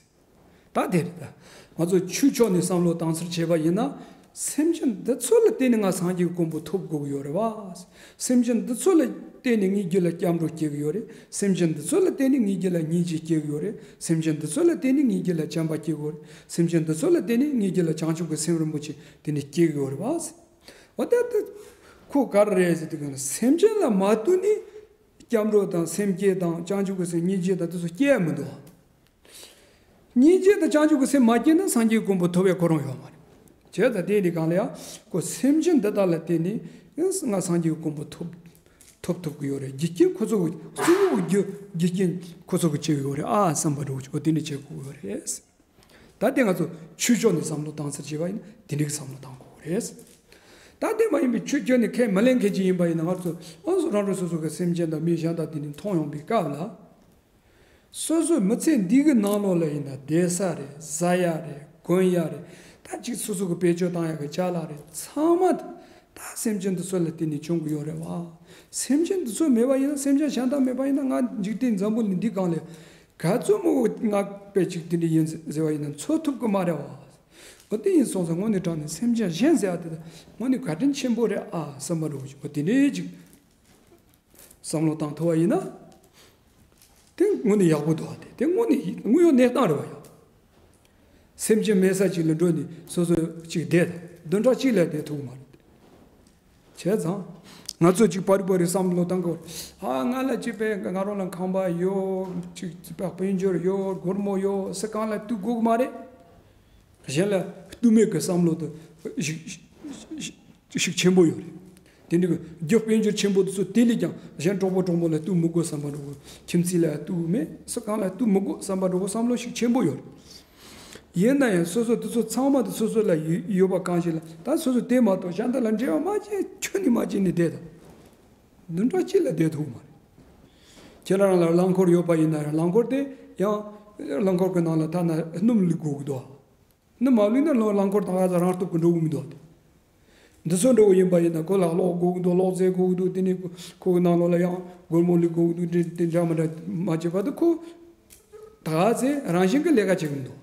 ད་དེ་རེད་ད། ང་ཚོ་ཆོས་ཕྱོགས་ནས་བསམ་བློ་བཏང་ཚུལ་བྱས་པ་ཡིན་ན། སེམས་ཅན་འདི་ཚོ་ལ་བརྟེན་ནས་ང་སངས་རྒྱས་ཀྱི་གོ་འཕང་ཐོབ་དགོས་ཀྱི་ཡོད་རེད་བ། སེམས་ཅན་འདི་ཚོ་ལ་བརྟེན་ནས་ངའི་རྒྱུད་ལ་སྐྱབས་འགྲོ་སྐྱེ་གི་ཡོད་རེད། སེམས་ཅན་འདི་ཚོ་ལ་བརྟེན་ནས་ངའི་རྒྱུད་ལ་སྙིང་རྗེ་སྐྱེ་གི་ཡོད་རེད། སེམས་ཅན་འདི་ཚོ་ལ་བརྟེན་ནས་ངའི་རྒྱུད་ལ་བྱམས་པ་སྐྱེ་གི་ཡོད་རེད། སེམས་ཅན་འདི་ཚོ་ལ་བརྟེན་ནས་ངའི་རྒྱུད་ལ་བྱང་ཆུབ་ཀྱི་སེམས་རིན་པོ་ཆེ་དེ་ནས་སྐྱེ་གི་ཡོད་རེད་བ། འོ་ད་ད་ཁོ་ག་རེ་རེད་ཟེར་དུས་སེམས་ཅན་ལ་མ་ལྟོས་ནས་སྐྱབས་འགྲོ་དང་སེམས་བསྐྱེད་དང་བྱང་ཆུབ་ཀྱི་སེམས་སྙིང་རྗེ་དང་དེ་ཚོ་སྐྱེ་ཡ་མི་འདུག་སྙིང་རྗེ་དང་བྱང་ཆུབ་ཀྱི་སེམས་མ་སྐྱེས་ན་སངས་རྒྱས་ཀྱི་གོ་འཕང་ཐོབ་པའི་ཁོ་རང་ཡོད་མ་རེད། བྱས་ཙང་དེ་ནི་གང་ལ་ཡང་ཁོ་སེམས་ཅན་འདི་དག་ལ་བརྟེན་ནས་ང་སངས་རྒྱས་ཀྱི་གོ་འཕང་ཐོབ་ཐོབ་ཐུབ་ཀྱི་ཡོད་རེད། རྒྱུ་རྐྱེན་ཁོ་ཚོ་གི་གཙོ་བོ་རྒྱུ་རྒྱུ་རྐྱེན་ཁོ་ཚོ་གི་བྱེད་ཀྱི་ཡོད་རེད་ཨ་བསམ་པ་འདྲ་བོ་ཅིག་འོ་དེ་འདྲ་བྱེད་དགོས་ཀྱི་ཡོད་རེད། ད་དེ་ང་ཚོ་ཆོས་ཕྱོགས་ནས་བསམ་བློ་བཏང་ས་བྱས་པ་ཡིན་ན་དེ་འདྲའི་བསམ་བློ་བཏང་དགོས་རེད། ད་དེ་མ་ཡིན་པའི་ཆོས་ཁྱོན་ནས་ཁས་མི་ལེན་མཁན་ཅིག་ཡིན་པ་ཡིན་ན་ང་ཚོ་ཨང་སོ་རང་རེ་སོ་སོ་གི་སེམས་ཅན་དང་མི་གཞན་དང་དེ་ནས་མཐོང་ཡོང་པའི་སྐབས་ལ། སོ་སོའི་མི་ཚེ་འདི་གི་ནང་ལོགས་ལ་ཡིན་ན་བསྡད་ས་རེད། ཟ་ཡ་རེད། གོན་ཡ་རེད། ད་ཅིག་སོ་སོ་གི་བེད་སྤྱོད་བཏང་ཡ་གི་ཅ་ལག་རེད། ཚང་མ་ད་སེམས་ཅན་འདི་ཚོ་ལ་བརྟེན་ནས་བྱུང་གི་ཡོད་རེད་བ། སེམས་ཅན་འདི་ཚོ་མེད་པ་ཡིན་ན་སེམས་ཅན་གཞན་དག་མེད་པ་ཡིན་ན་ང་འཇིག་རྟེན་འཛམ་བུ་གླིང་འདི་སྒང་ལ་ག་ཚོད་མང་པོ་ང་དཔེ་ཅིག་དེ་འདྲ་ཡིན་ཟེར་བ་ཡིན་ན་འཚོ་ཐུབ་གི་མ་རེད་བ། འོ་དེ་ཡིན་སོང་ཙང་དངོས་གནས་དྲང་གནས་སེམས་ཅན་གཞན་ཟེར་བ་དེ་དངོས་གནས་བཀའ་དྲིན་ཆེན་པོ་རེད་ཨ་བསམ་པ་རེད། འོ་དེ་འདྲའི་ཅིག་བསམ་བློ་བཏང་ཐུབ་པ་ཡིན་ན། དེ་དངོས་གནས་ཡག་པོ་འདུག་བ། དེ་དེ་དངོས་གནས་དངོས་ཡོད་གནས་སྟངས་རེད་བ་ཡ། སེམས་ཅན་མེད་ས་ཅིག་ལ་འགྲོ་ནས་སོ་སོ་ཅིག་བསྡད་དང་བདུན་ཕྲག་གཅིག་ལས་བསྡད་ཐུབ་ཀྱི་མ་རེད། བྱས་ཙང་། ང་ཚོ་ཅིག་པར་རིག་པར་རིག་བསམ་བློ་བཏང་དགོས། ཨ་ང་ལ་ཅིག་པས་ང་རང་ལ་ཁང་པ་ཡོད། ཅིག་དཔལ་འབྱོར་ཡོད། སྒོར་མོ་ཡོད། སུ་གང་ལ་ལྟོས་དགོས་ཀྱི་མ་རེད། གཞན་ལ་ལྟོས་མེད་ཀྱི་བསམ་བློ་དེ་ཤུགས་ཤུགས་ཤུགས་ཆེན་པོ་ཡོད་རེད། དེ་འདྲ་གི་རྒྱུ་དཔལ་འབྱོར་ཆེན་པོ་དེ་ཚོ་དེ་ལས་ཀྱང་གཞན་གྲོགས་པོ་གྲོགས་མོ་ལ་ལྟོས་མི་དགོས་བསམ་པ་འདྲ་བོ། ཁྱིམ་མཚེས་ལ་ལྟོས་མེད་སུ་གང་ལ་ལྟོས་མི་དགོས་བསམ་པ་འདྲ་བོ་བསམ་བློ་ཤུགས་ཆེན་པོ་ཡོད་རེད། ཡིན་ན་ཡང་སོ་སོ་དེ་ཚོ་ཚང་མ་དེ་སོ་སོ་ལ་ཡོད་ཡོད་པ་གང་ཞིག་ལ་ད་སོ་སོ་དེ་མ་གཏོགས་གཞན་དག་ལ་འབྲེལ་བ་མ་བྱེད་ཁྱོན་ནས་མ་བྱེད་ནས་བསྡད་དང་། བདུན་ཕྲག་གཅིག་ལ་བསྡད་ཐུབ་མ་རེད། ཁྱེད་རང་ལ་རླངས་འཁོར་ཡོད་པ་ཡིན་ན་ཡང་རླངས་འཁོར་དེ་ཡང་རླངས་འཁོར་གྱི་ནང་ལ་ཐ་ན་སྣུམ་བླུག་དགོས་ཀྱི་འདུག་སྣུམ་མ་བླུགས་ན་རླངས་འཁོར་དང་ཨ་ཙ་རང་སྟོབས་ཀྱིས་འགྲོ་གི་མི་འདུག་སྟེ། འདི་ཚོ་འགྲོ་གི་ཡིན་པ་ཡིན་ན་ཁོ་ལ་གློག་དགོས་ཀྱི་འདུག་གློག་རྫས་དགོས་ཀྱི་འདུག་དེ་ནས་ཁོ་གི་ནང་ལོགས་ལ་ཡང་སྒོར་མོ་བླུག་དགོས་ཀྱི་འདུག་དེ་དེ་འདྲ་མི་འདྲ་མ་བྱེད་པ་དུ་ཁོ་ད་ག་ཚེ་རང་བཞིན་གྱི་ལས་ཀ་བྱེད་ཀྱི་མི་འདུག་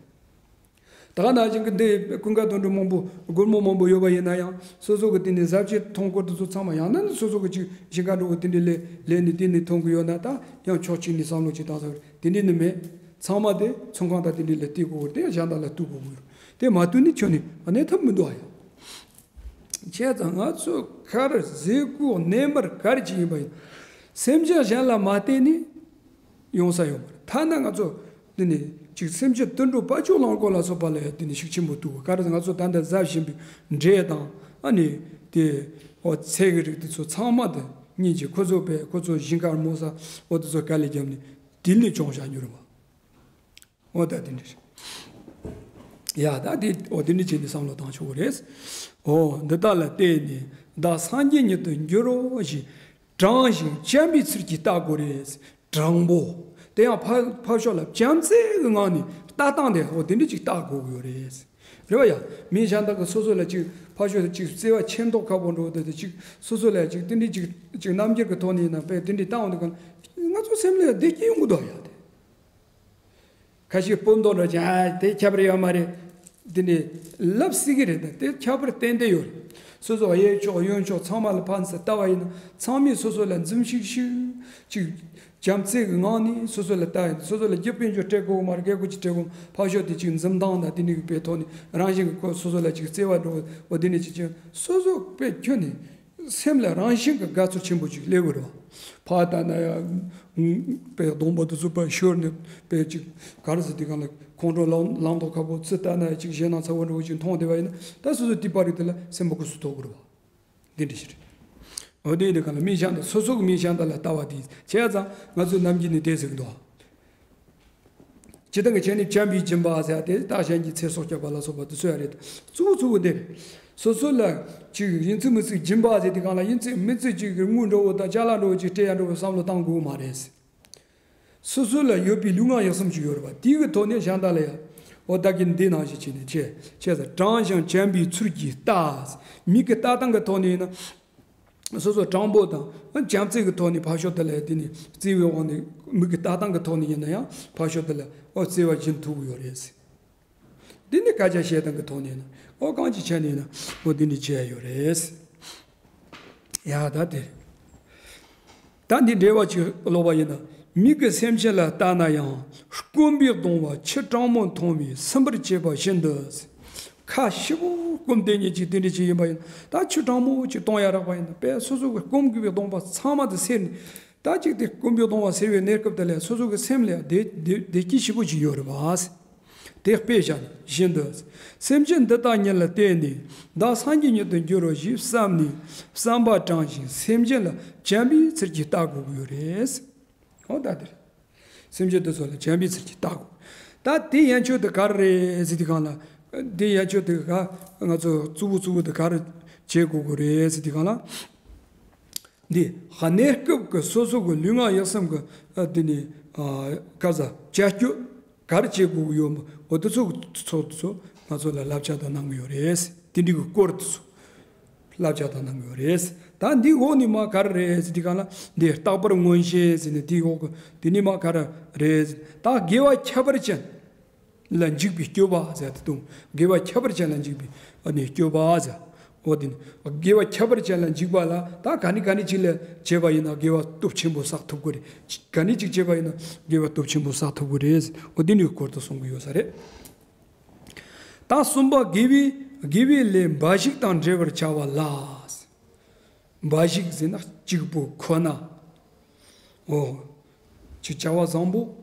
ད་ག་ནང་བཞིན་གྱི་འདི་ཀུན་དགའ་དོན་གྲུབ་མང་པོ་སྒོར་མོ་མང་པོ་ཡོད་པ་ཡིན་ན་ཡང་སོ་སོ་གི་དེ་ནས་གཟབ་ཆས་མཐོང་སྐོར་དེ་ཚོ་ཚང་མ་ཡང་ན་ནི་སོ་སོ་གི་ཅིག་ཞིང་ཁ་འགྲོ་གི་དེ་འདྲའི་ལས་ལས་ནི་དེ་ནས་མཐོང་གི་ཡོད་ན་ད་ཡང་ཕྱོགས་གཅིག་ནས་བསམ་བློ་ཅིག་བཏང་ས་དེ་འདྲའི་ནི་མེད། ཚང་མ་དེ་ཚོང་ཁང་དང་དེ་འདྲའི་ལ་བལྟས་དགོས་དེ་གཞན་དག་ལ་ལྟོས་དགོས་དེ་མ་ལྟོས་ནི་ཁྱོན་ནས་གནས་ཐབས་མི་འདུག་ཨ་ཡ། བྱས་ཙང་ང་ཚོ་གར་ཟས་གོས་གནས་མལ་ག་རེ་ཅིག་ཡིན་པ་ཡིན། སེམས་ཅན་གཞན་ལ་མ་བརྟེན་ནས་ཡོང་ས་ཡོད་མ་རེད། ཐ་ན་ང་ཚོ་འདི་ནས་ཅིག་སེམས་ཅན་དུད་འགྲོ་དཔའ་མཆོག་གླང་པོ་ལ་སོགས་པ་ལ་ཡང་འདི་ནས་ཤུགས་ཆེན་པོ་གཏུག་ག་རེ་ང་ཚོ་ད་ལྟ་ཟ་བཞིན་པའི་འབྲས་དང་ཨ་ནི་དེ་འོ་ཚལ་གྱི་རིགས་དེ་ཚོ་ཚང་མ་དེ་ སྙིང་རྗེ། ཁོ་ཚོ་པས་ཁོ་ཚོ་ཞིང་ཁར་རྨོ་ས་འོ་དེ་ཚོ་དཀའ་ལས་བརྒྱབ་ནས་དེ་ནས་སྐྱོང་བཞག་རྒྱུ་རེད་པ། འོ་ད་དེ་འདྲ་རེད། ཡ་ད་དེ་འོ་དེ་འདྲ་བྱས་ནས་བསམ་བློ་བཏང་ཆོག་གི་རེད། འོ་འདི་དག་ལ་བརྟེན་ནས་བདག་སངས་རྒྱས་ཉིད་དུ་འགྱུར་རོ་ཞེས། དྲང་ཞིང་བྱམས་པའི་ཚུལ་གྱིས་བལྟ་དགོས་རེད། དྲང་པོ། དེ་ཡང་ཕ་ཕར་ཕྱོགས་ལ་བྱམས་བརྩེ་གི་ངང་ནས་ལྟ་སྟངས་དེ་འོ་དེ་འདྲ་ཅིག་བལྟ་དགོས་ཀྱི་ཡོད་རེད། རེད་པ་ཡ། མི་གཞན་དག་གི་སོ་སོ་ལ་ཅིག་ཕར་ཕྱོགས་ལ་ཅིག་བརྩེ་བ་ཆེ་མདོག་ཁ་པོ་འགྲོ་དེ་དེ་ཅིག་སོ་སོ་ལ་ཅིག་དེ་འདྲ་ཅིག་ཅིག་རྣམ་འགྱུར་གྱི་ཐོག་ནས་ཡིན་ན་པས་དེ་འདྲ་བཏང་འོང་དུས་གང་ང་ཚོ་སེམས་ལ་བདེ་སྐྱིད་ཡོང་གི་འདུག་ཡ་དེ། ཁ་ཤས་སྤོབས་མདོག་འདྲ་ཅིག་ཨ་དེ་ཁྱད་པར་ཡོད་མ་རེད། དེ་འདྲ་ལབ་སྲིད་ཀྱི་རེད། ད་དེ་ཁྱད་པར་ཏན་ཏན་ཡོད་རེད། སོ་སོ་གཡས་ཕྱོགས་གཡོན་ཕྱོགས་ཚང་མ་ལ་ཕན་ཚུན་ལྟ་བ་ཡིན་ན་ཚང་མས་སོ་སོ་ལ་འཛུམ་ཤིག་ཤིག་ཅིག་བྱམས་བརྩེ་གི་ངང་ནས་སོ་སོ་ལ་ལྟ་ཡིན། སོ་སོ་ལ་རྒྱབ་དཔལ་འབྱོར་སྤྲད་དགོས་མ་རེད། སྐད་གོ་ཅིག་སྤྲད་དགོས། ཕར་ཕྱོགས་དེ་ཅིག་འཛུམ་མདངས་དང་དེ་འདྲ་གི་པའི་ཐོག་ནས་རང་བཞིན་གྱི་ཁོ་སོ་སོ་ལ་ཅིག་བརྩེ་བ་འགྲོ་འོ་དེ་འདྲ་ཅིག་ཅིག་སོ་སོ་པའི་ཁྱོན་ནས་སེམས་ལ་རང་བཞིན་གྱི་དགའ་ཚོར་ཆེན་པོ་ཅིག་སླེབས་ཀྱི་རེད་པ། ཕར་ལྟ་ན་ཡང་པའི་སྡོང་པོ་དེ་ཚོ་པ་ཤོར་ནས་པའི་ཅིག་ག་རེ་ཟེར་དེ་གང་ལ་ཁོང་ཁྲོ་ལངས་ལངས་མདོག་ཁ་པོ། ཚུར་ལྟ་ན་ཡང་ཅིག་ཞེད་སྣང་ཚ་པོ་འདྲ་བོ་ཅིག་མཐོང་བསྡད་པ་ཡིན་ན་ད་སོ་སོ་དེ་པར་རིག་དེ་ལ་སེམས་པ་སྐུ་གཟུགས་ཐོག་གི་རེད་པ། འདི་འདྲ་ཞིག་རེད། འོ་དེ་ཡིན་དུས་གང་ལ་མི་གཞན་དང་སོ་སོ་གི་མི་གཞན་དག་ལ་ལྟ་བ་དེ་བྱས་ཙང་ང་ཚོའི་ནམ་རྒྱུན་ནས་དེ་ཟེར་གི་འདུག་སྤྱིར་བཏང་གི་བྱས་ནས་བྱམས་པའི་སྦྱིན་པ་ཟེར་ཡ་དེ་བདག་གཞན་གྱི་ཚེ་སྲོག་སྐྱོབ་པ་ལ་སོགས་པ་དེ་ཚོ་ཡ་རེད། གཙོ་བོ་གཙོ་བོ་དེ་རེད། སོ་སོ་ལ་ཅིག་ཡིན་ཚུལ་མིན་ཚུལ་སྦྱིན་པ་ཟེར་དུས་གང་ལ་ཡིན་ཚུལ་མིན་ཚུལ་ཅིག་དངུལ་འདྲ་བོ་དང་ཅ་ལག་འདྲ་བོ་ཅིག་སྤྲད་ཡ་འདྲ་བོ་བསམ་བློ་བཏང་དགོས་མ་རེད། སོ་སོ་ལ་ཡོད་པའི་ལུས་ངག་ཡིད་གསུམ་ཅིག་ཡོད་རེད་པ། དེའི་གི་ཐོག་ནས་གཞན་དག་ལ་ཡང་འོ་བདག་གིས་འདི་ནང་བཞིན་བྱས་ནས་བྱས་བྱས་ཙང་། དྲང་ཞིང་བྱམས་པའི་ཚུལ་གྱིས་ལྟ། མིག་གི་ལྟ་སྟངས་ཀྱི་ཐོག་ནས་ཡིན་ན། སོ་སོ་དྲང་པོ་དང་བྱམས་བརྩེ་གི་ཐོག་ནས་ཕར་ཕྱོགས་དེ་ལ་དེ་ནས་བརྩེ་བའི་དབང་ནས་མིག་གི་ལྟ་སྟངས་ཀྱི་ཐོག་ནས་ཡིན་ན་ཡང་ཕར་ཕྱོགས་དེ་ལ་འོ་བརྩེ་བ་སྦྱིན་ཐུབ་ཀྱི་ཡོད་རེད། འདི་ནི་སྐད་ཆ་བཤད་སྟངས་ཀྱི་ཐོག་ནས་ཡིན་ན་འོ་གང་ཅི་བྱས་ནས་ཡིན་ན་འོ་འདི་ནི་བྱས་ཡོད་རེད། ཡ་ད་དེ་རེད། ད་འདི་འགྲེལ་བ་ཅིག་ཀློག་པ་ཡིན་ན། མིག་གིས་སེམས་ཅན་ལ་ལྟ་ན་ཡང་སྐོམ་པའི་གདུང་བ་ཆུ་གྲང་མོ་འཐུང་བས་སིམ་པར་བྱེད་པ་བཞིན་དུ། ཁ་ཞེ་པོ་སྐོམ་དེ་ཉིད་ཅིག་དེ་འདྲ་ཅིག་ཡིན་པ་ཡིན་ན། ད་ཆུ་གྲང་མོ་ཅིག་འཐུང་ཡ་རག་པ་ཡིན་ན་པས་སོ་སོ་གི་སྐོམ་དགོས་པའི་གདུང་བ་ཚང་མ་དེ་སེལ་ནས། ད་ཅིག་དེ་སྐོམ་པའི་གདུང་བ་སེལ་བའི་གནས་སྐབས་དེ་ལ་སོ་སོ་གི་སེམས་ལ་བདེ་བདེ་བདེ་སྐྱིད་ཞེ་པོ་ཅིག་ཡོད་རེད་པ། དེ་དཔེ་བཞག་ནས་བཞིན་དུ། སེམས་ཅན་འདི་དག་ཉིད་ལ་བརྟེན་ནས་བདག་སངས་རྒྱས་ཉིད་དུ་འགྱུར་རོ་ཞེས་བསམས་ནས་བསམ་པ་དྲང་ཞིང་སེམས་ཅན་ལ་བྱམས་པའི་ཚུལ་གྱིས་བལྟ་དགོས་ཀྱི་ཡོད་རེད། འོ་ད་དེ་རེད། སེམས་ཅན་དེ་ཚོ་ལ་བྱམས་པའི་ཚུལ་གྱིས་བལྟ་དགོས། ད་དེ་ཡན་ཆོད་དེ་ག་རེ་རེད་ཟེར་དུས་གང་ལ། དེ་ཡན་ཆོད་དེ་ག་ང་ཚོ་གཙོ་བོ་གཙོ་བོ་དེ་ག་རེ་བྱེད་དགོས་ཀྱི་རེད་ཟེར་དུས་གང་ལ། འདི་གནས་སྐབས་ཀྱི་སོ་སོ་གི་ལུས་ངག་ཡིད་གསུམ་གྱི་ཨ་འདི་ནི་ཨ་ག་ཟ་བྱ་སྤྱོད་ག་རེ་བྱེད་དགོས་ཀྱི་ཡོད་མོད། འོ་དེ་ཚོ་ཚོ་དེ་ཚོ་ང་ཚོ་ལ་བསླབ་བྱ་དང་གནང་གི་ཡོད་རེད། དེ་འདྲའི་གི་སྐོར་དེ་ཚོ་བསླབ་བྱ་དང་གནང་གི་ཡོད་རེད། ད་འདི་འོག་ནས་མ་ག་རེ་རེད་ཟེར་དུས་གང་ལ་འདི་རྟག་པར་མངོན་ཤེས་ཟེར་ནས་དེའི་འོག་གི་དེ་ནས་མ་ག་རེ་རེད། ད་དགེ་བ་ཁྱད་པར་ཅན། ལ་འཇུག་པའི་སྤྱོད་པ་ཟེར་དེ་དང་། དགེ་བ་ཁྱད་པར་ཅན་ལ་འཇུག་པའི་ཨ་ནི་སྤྱོད་པ་ཟེར། འོ་དེ་ནི་དགེ་བ་ཁྱད་པར་ཅན་ལ་འཇུག་པ་ལ་ད་ག་ནི་ག་ནི་ཅིག་ལ་བྱས་པ་ཡིན་ན་དགེ་བ་སྟོབས་ཆེན་པོ་བསགས་ཐུབ་ཀྱི་རེད། ག་ནི་ཅིག་བྱས་པ་ཡིན་ན་དགེ་བ་སྟོབས་ཆེན་པོ་བསགས་ཐུབ་ཀྱི་རེད། འོ་དེ་ནི་སྐོར་དུ་གསུང་གི་ཡོད་ས་རེད། ད་གསུམ་པ་དགེ་བའི་དགེ་བའི་ལས་འབའ་ཞིག་དང་འབྲེལ་བར་བྱ་བ་ལ། འབའ་ཞིག་ཟེར་ན་གཅིག་པོ་ཁོ་ན། འོ། ཅིག་བྱ་བ་བཟང་པོ།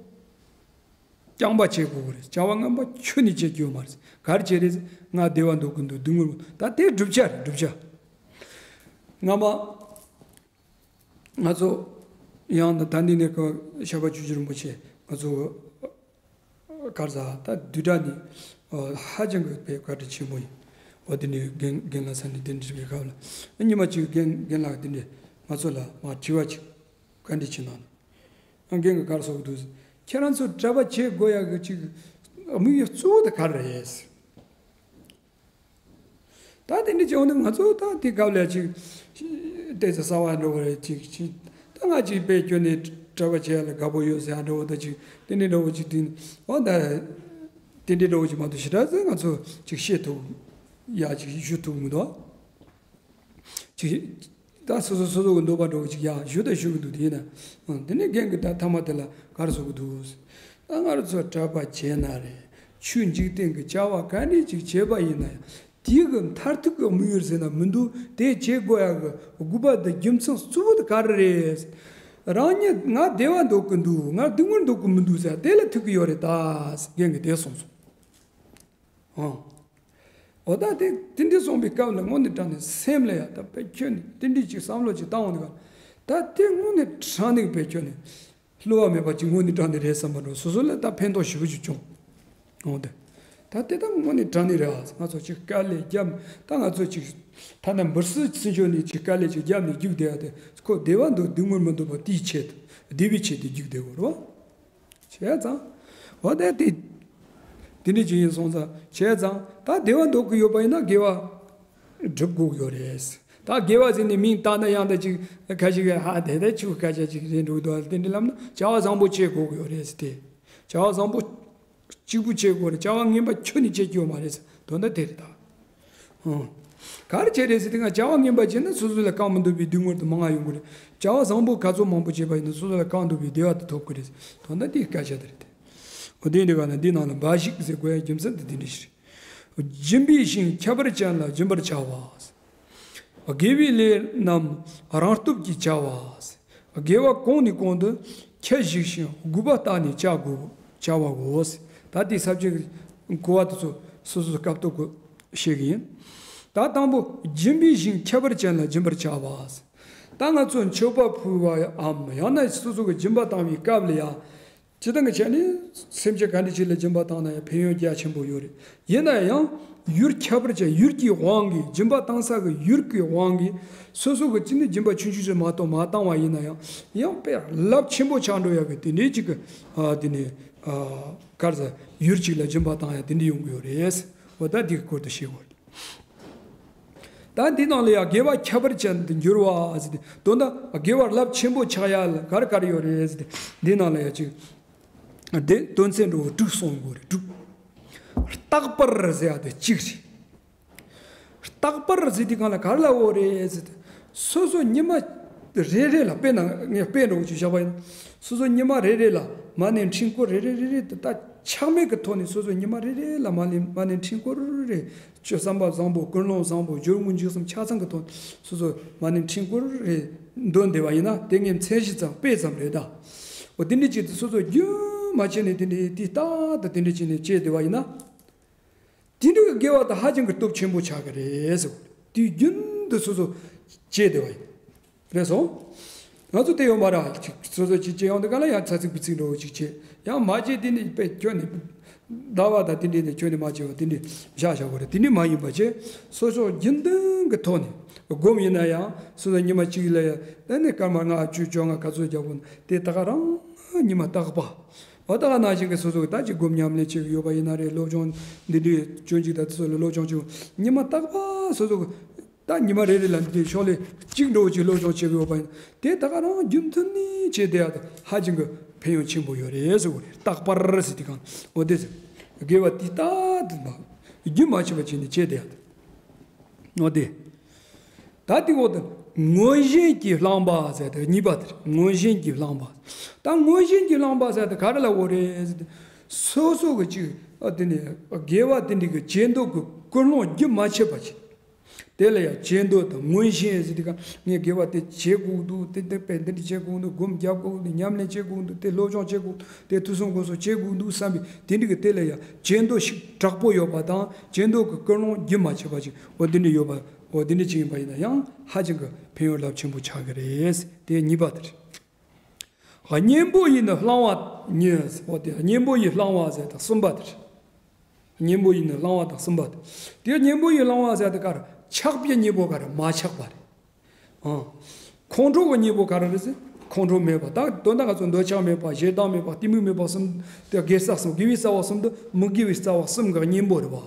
རྐྱང་པ་བྱེད་དགོས་ཀྱི་རེད། བྱ་བ་ངན་པ་ཁྱོན་ནས་བྱེད་རྒྱུ་ཡོད་མ་རེད། ག་རེ་བྱེད་རེད། ང་བདེ་བ་འདོད་ཀྱི་འདུག་སྡུག་བསྔལ་ད་དེ་བསྒྲུབ་བྱ་རེད། བསྒྲུབ་བྱ། སྔ་མ་ང་ཚོ་ཡང་ད་ལྟ་འདི་ནས་ཀ་ཤར་པ་ཆོས་རྗེ་རིན་པོ་ཆེ་ང་ཚོ་གར་ས་ད་བསྡུས་གྲྭ་ནི་ཧ་ཅང་གི་དཔེ་བཀའ་དྲིན་ཆེན་པོ་ཡིན། འོ་དེ་ནས་རྒན་རྒན་ལགས་ས་ནས་དེ་འདྲ་བའི་སྐབས་ལ་ཉི་མ་གཅིག་རྒན་རྒན་ལགས་དེ་འདྲས་ང་ཚོ་ལ་མ་དྲི་བ་ཅིག་བཀའ་འདྲི་ཅིག་གནང་ནས། རྒན་གྱིས་ག་རེ་གསུང་གི་འདུག་ཁྱེད་རང་ཚོ་གྲྭ་པ་བྱེད་དགོས་ཡག་གི་ཅིག་དམིགས་ཡུལ་གཙོ་བོ་དེ་ག་རེ་རེད། ད་དེ་འདྲ་བྱུང་ན་ང་ཚོ་ད་དེ་སྐབས་ལ་ཅིག་ཏོག་ཙམ་གསར་པ་འདྲ་བོ་རེད། ཅིག་ཅིག་ད་ང་ཅིག་དཔེ་སྐྱོན་ནས་གྲྭ་པ་བྱེད་ཡག་ལ་དགའ་པོ་ཡོད་ཟེར་ཡག་འདྲ་བོ་ད་ཅིག་དེ་འདྲ་འདྲ་བོ་ཅིག་དེ་འོ་ད་དེ་འདྲ་འདྲ་བོ་ཅིག་མ་གཏོགས་ཞེ་དྲག་ཙམ་ང་ཚོ་ཅིག་བཤད་ཐུབ་ཡག་ཅིག་ཞུ་ཐུབ་མི་འདུག་ཅིག་ད་སོ་སོ་སོ་སོ་གི་འདོད་པ་འདྲ་བོ་ཅིག་ཡང་ཞུ་ད་ཞུ་གི་འདུག་དེ་ཡིན་ན་དེ་ནས་རྒན་གྱིས་ད་མཐའ་མ་དེ་ལ་ག་རེ་གསུང་གི་འདུག་ད་ང་རང་ཚོ་གྲྭ་པ་བྱས་ན་རེད། ཆོས་འཇིག་རྟེན་གྱི་བྱ་བ་ག་འདྲ་ཅིག་བྱས་པ་ཡིན་ན་ཡང་དེ་གི་མཐར་ཐུག་གི་དམིགས་ཡུལ་ཟེར་ན་མི་འདུག་དེ་བྱེད་དགོས་ཡག་གི་དགོས་པ་དང་རྒྱུ་མཚན་གཙོ་བོ་དེ་ག་རེ་རེད། རང་ཉིད་ང་བདེ་བ་འདོད་ཀྱི་འདུག་ང་སྡུག་བསྔལ་འདོད་ཀྱི་མི་འདུག་ཟེར་དེ་ལ་ཐུག་གི་ཡོད་རེད་ད་རྒན་གྱིས་དེ་གསུངས་སོང་། ཨང་། འོ་ད་དེ་དེ་འདྲ་གསུངས་པའི་སྐབས་ལ་དངོས་གནས་དྲང་གནས་སེམས་ལ་ཡ་ད་དཔེ་ཁྱོད་ནི་དེ་འདྲ་ཅིག་བསམ་བློ་ཅིག་བཏང་འོང་དུས་ ད་དེ་དངོས་གནས་དྲང་གནས་དཔེ་ཁྱོན་ནས་བསླུ་བ་མེད་པ་ཅིག་དངོས་གནས་དྲང་གནས་རེད་བསམ་པ་འགྲོ། སོ་སོ་ལ་ད་ཕན་ཐོགས་ཞེ་པོ་ཅིག་བྱུང་། འོང་དེ། ད་དེ་ད་དངོས་གནས་དྲང་གནས་རེད་ཨ། ང་ཚོ་ཅིག་དཀའ་ལས་བརྒྱབ། ད་ང་ཚོ་ཅིག་ཐ་ན་འབུར་སི་ཚུན་ཆོད་ནས་ཅིག་དཀའ་ལས་ཅིག་བརྒྱབ་ནས་རྒྱུགས་བསྡད་ཡ་དེ་ཁོ་བདེ་བ་འདུག་སྡུག་བསྔལ་མི་འདུག་པ་དེའི་ཆེད་དུ་བདེ་བའི་ཆེད་དུ་རྒྱུགས་བསྡད་དགོས་རེད་བ། བྱས་ཙང་། འོ་ད་དེ། དེ་འདྲ་ཅིག་ཡིན་སོང་ཙང་བྱས་ཙང་ད་བདེ་བ་འདོད་ཀྱི་ཡོད་པ་ཡིན་ན་དགེ་བ་སྒྲུབ་དགོས་ཀྱི་ཡོད་རེད། ད་དགེ་བ་ཟེར་ནས་མིང་བཏགས་ན་ཡང་ད་ཅིག་ཁ་ཅིག་གིས་ཧ་དེ་ད་ཆུ་སྐད་ཆ་ཅིག་རེད་འགྲོ་འདུག་དེ་འདྲ་ལབ་ན་བྱ་བ་བཟང་པོ་བྱེད་དགོས་ཀྱི་ཡོད་རེད་ཟེར་ཏེ། བྱ་བ་བཟང་པོ་གཅིག་པུ་བྱེད་དགོས་རེད། བྱ་བ་ངན་པ་ཁྱོན་ནས་བྱེད་ཀྱི་ཡོད་མ་རེད་ཟེར་དོན་དག་དེ་རེད་ད། ཨང་། ག་རེ་བྱས་རེད་ཟེར་དུས་ང་བྱ་བ་ངན་པ་བྱས་ན་སོ་སོ་ལ་གང་མི་འདོད་པའི་སྡུག་བསྔལ་དུ་མང་ང་ཡོང་གི་རེད། བྱ་བ་བཟང་པོ་ག་ཚོད་མང་པོ་བྱས་པ་ཡིན་ན་སོ་སོ་ལ་གང་འདོད་པའི་བདེ་བ་དེ་ཐོབ་ཀྱི་རེད། དོན་དག་དེའི་སྐད་ཆ་དེ་རེད་དེ། འོ་དེ་འདི་ག་ན་འདི་ནང་ལ་འབའ་ཞིག་ཟེར་དགོས་ཡ་རྒྱུ་མཚན་དེ་འདི་འདྲ་ཞིག་རེད། སྦྱིན་པའི་ཞིང་ཁྱད་པར་ཅན་ལ་སྦྱིན་པར་བྱ་བ། དགེ་བའི་ལས་རྣམས་རང་སྟོབས་ཀྱིས་བྱ་བ། དགེ་བ་གོང་ནས་གོང་དུ་ཁྱད་ཞིག་ཞིང་དགོས་པ་ལྟར་ནས་བྱ་དགོས་བྱ་བའོ། ད་དེའི་ས་བཅད་གོ་བ་དེ་ཚོ་སོ་སོ་སྐབས་ཐོག་གི་བཤད་གི་ཡིན། ད་དང་པོ་སྦྱིན་པའི་ཞིང་ཁྱད་པར་ཅན་ལ་སྦྱིན་པར་བྱ་བ། ད་ང་ཚོ་མཆོད་པ་ཕུལ་བའམ་ཡང་ན་སོ་སོ་གི་སྦྱིན་པ་བཏང་བའི་སྐབས་ལ་ཡང་། སྤྱིར་བཏང་གི་ཆ་ནས་སེམས་ཅན་ག་འདྲ་ཅིག་ལ་སྦྱིན་པ་བཏང་ན་ཡང་ཕན་ཡོན་རྒྱ་ཆེན་པོ་ཡོད་རེད། ཡིན་ན་ཡང་ཡུལ་ཁྱད་པར་ཅན་ཡུལ་གྱི་དབང་གིས་སྦྱིན་པ་བཏང་ས་གི་ཡུལ་གྱི་དབང་གིས་སོ་སོ་གི་ཅི་ནས་སྦྱིན་པ་ཆུང་ཆུང་ཞིག་མ་གཏོགས་མ་བཏང་བ་ཡིན་ན་ཡང་ཡང་དཔེ་རླབས་ཆེན་པོ་ཆགས་འགྲོ་ཡག་གི་དེ་འདྲའི་ཅིག་གི་ཨ་དེ་ནས་ཨ་ག་རེ་ཟེར་ཡུལ་ཅིག་ལ་སྦྱིན་པ་བཏང་ཡ་དེ་འདྲ་ཡོང་གི་ཡོད་རེད། འོ་ད་འདི་གི་སྐོར་དུ་བཤད་དགོས་རེད། ད་འདི་ནང་ལ་ཡང་དགེ་བ་ཁྱད་པར་ཅན་དུ་འགྱུར་བ་ཟེར་ཏེ་དོན་དག་དགེ་བ་རླབས་ཆེན་པོ་ཆགས་ཡ་ལ་ག་རེ་ག་རེ་ཡོད་རེད་ཟེར་ཏེ་འདི་ནང་ལ་ཡང་ཅིག་འདི་དོན་ཚན་འགྲོ་དྲུག་གསུང་དགོས་རེད་དྲུག་རྟག་པར་ཟེར་ཡ་དེ་གཅིག་རེད། རྟག་པར་ཟེར་དུས་གང་ལ་ག་རེ་ལབ་དགོས་རེད་ཟེར་ཏེ། སོ་སོ་ཉི་མ་རེ་རེ་ལ་དཔེར་ན་ངས་དཔེ་འདྲ་བོ་ཅིག་བཞག་པ་ཡིན་ན། སོ་སོ་ཉི་མ་རེ་རེ་ལ་མ་ཎི་ཕྲེང་སྐོར་རེ་རེ་རེ་རེ་དེ་ད་ཆག་མེད་ཀྱི་ཐོག་ནས་སོ་སོ་ཉི་མ་རེ་རེ་ལ་མ་ཎི་མ་ཎི་ཕྲེང་སྐོར་རེ་ཅོ་བསམ་པ་བཟང་པོ་ཀུན་སློང་བཟང་པོ་སྦྱོར་དངོས་མཇུག་གསུམ་ཆ་ཚང་གི་ཐོག་ནས་སོ་སོ་མ་ཎི་ཕྲེང་སྐོར་རེ་འདོན་བསྡད་པ་ཡིན་ན་དེ་ངས་མཚན་གཞི་ཙམ་དཔེ་ཙམ་རེད་ད། འོ་དེ་འདྲ་ཅིག་ཏུ་སོ་སོ་རྒྱུན་མ་ཆད་ནས་དེ་འདྲ་དེ་ལྟར་དུ་དེ་འདྲ་བྱས་ནས་བྱས་བསྡད་པ་ཡིན་ན། དེ་འདྲའི་དགེ་བ་དེ་ཧ་ཅང་གི་སྟོབས་ཆེན་པོ་ཆགས་ཀྱི་རེད་ཟེར། དུས་རྒྱུན་དུ་སོ་སོ་བྱས་བསྡད་པ་ཡིན། རེད་སོང་། ང་ཚོ་དེ་ཡོང་བ་ར་ཅིག་སོ་སོ་ཅིག་བྱེད་ཡོང་དུས་ག་ལ་ཡང་ཚ་ཚིག་བུ་ཚིག་འདྲ་བོ་ཅིག་བྱེད། ཡང་མ་བྱེད་དེ་ནི་དཔེ་ཁྱོན་ནས་ཟླ་བ་དང་དེ་འདྲས་ནས་ཁྱོན་ནས་མ་བྱེད་པ་དེ་འདྲས་བཞག་བཞག་པ་རེད། དེ་འདྲས་མ་ཡིན་པ་བྱས་སོ་སོ་རྒྱུན་ལྡན་གྱི་ཐོག་ནས་སྒོམ་ཡིན་ན་ཡང་སོ་སོ་ཉི་མ་གཅིག་ལ་ཡང་དེ་ནས་སྐར་མ་ལྔ་བཅུ་བཅོ་ལྔ་ག་ཚོད་རྒྱག་དགོས་ན་དེ་ད་ག་རང་ཉི་མ་རྟག་པ། འོ་ད་ག་ནང་བཞིན་གྱི་སོ་སོ་གི་ད་ཅིག་སྒོམ་ཉམས་ལེན་བྱེད་ཀྱི་ཡོད་པ་ཡིན་ན་རེད། སློབ་སྦྱོང་འདི་འདྲའི་སྤྱོད་འཇུག་དང་དེ་ཚོ་ལ་སློབ་སྦྱོང་བྱེད་ཉི་མ་རྟག་པར་སོ་སོ་གི་ད་ཉི་མ་རེ་རེ་ལ་འདི་འདྲའི་ཕྱོགས་ལས་གཅིག་འགྲོ་བྱེད་སློབ་སྦྱོང་བྱེད་ཀྱི་ཡོད་པ་ཡིན་དེ་ད་ག་རང་རྒྱུན་མཐུད་ནས་བྱས་བསྡད་ཡ་དེ་ཧ་ཅང་གི་ཕན་ཡོན་ཆེན་པོ་ཡོད་རེད་ཟེར་བ་རེད། རྟག་པར་ཟེར་དུས་གང་འོ་དེ་ཟེར་དགེ་བ་དེ་ལྟར་དུ་མ་རྒྱུན་མ་ཆད་པ་བྱས་ནས་བྱས་བསྡད་ཡ་དེ་འོ་དེ། ད་དེ་འོ་དེ་མངོན་ཞེན་གྱིས་བསླངས་པ་ཟེར་དེ་གཉིས་པ་དེ་རེད། མངོན་ཞེན་གྱིས་བསླངས་པ། ད་མངོན་ཞེན་གྱིས་བསླངས་པ་ཟེར་དེ་ག་རེ་ལབ་དགོས་རེད་ཟེར་དེ། སོ་སོ་གི་ཅིག་ཨ་དེ་ནས་དགེ་བ་དེ་འདྲ་གི་བྱེད་འདོད་ཀྱི་ཀུན་སློང་རྒྱུན་མ་ཆད་པ་ཅིག་དེ་ལ་ཡང་བྱེད་འདོད་དང་མངོན་ཞེན་ཟེར་དེ་ག་ངས་དགེ་བ་དེ་བྱེད་དགོས་འདུག་དེ་དེ་དཔེ་འདི་འདྲ་བྱེད་དགོས་འདུག་སྒོམ་རྒྱབ་དགོས་འདུག་ཉམས་ལེན་བྱེད་དགོས་འདུག་དེ་སློབ་སྦྱོང་བྱེད་དགོས་དེ་ཐུགས་བསམ་དགོངས་གསོལ་བྱེད་དགོས་འདུག་བསམ་པའི་དེ་འདྲ་གི་དེ་ལ་ཡང་བྱེད་འདོད་ཞིག་དྲག་པོ་ཡོད་པ་དང་བྱེད་འདོད་ཀྱི་ཀུན་སློང་རྒྱུན་མ་ཆད་པ་ཅིག་འོ་འདི་འདྲ་ཡོད་པ། འོ་འདི་འདྲ་ཅིག་ཡིན་པ་ཡིན་ན་ཡང་ཧ་ཅང་གི་ཕན་ཡོན་རླབས་ཆེན་པོ་ཆགས་ཀྱི་རེད། དེ་གཉིས་པ་དེ་རེད། གཉེན་པོ་ཡིས་ནི་བསླང་བ་ཉིད། འོ་དེ་གཉེན་པོ་ཡིས་བསླང་བ་ཟེར་དང་གསུམ་པ་དེ་རེད། གཉེན་པོ་ཡིས་ནི་བསླང་བ་དང་གསུམ་པ་དེ། དེ་གཉེན་པོ་ཡིས་བསླང་བ་ཟེར་དེ་ག་རེ་ཆགས་པའི་གཉེན་པོ་ག་རེ་མ་ཆགས་པ་རེད། ཨང་། ཁོང་ཁྲོ་གི་གཉེན་པོ་ག་རེ་རེད་ཟེར། ཁོང་ཁྲོ་མེད་པ་དང་དོན་དག་ག་ཚོད་འདོད་ཆགས་མེད་པ་ཞེ་སྡང་མེད་པ་གཏི་མུག་མེད་པ་གསུམ་དེ་དགེ་རྩ་གསུམ་དགེ་བའི་རྩ་བ་གསུམ་དེ་མི་དགེ་བའི་རྩ་བ་གསུམ་གི་གཉེན་པོ་རེད་བ།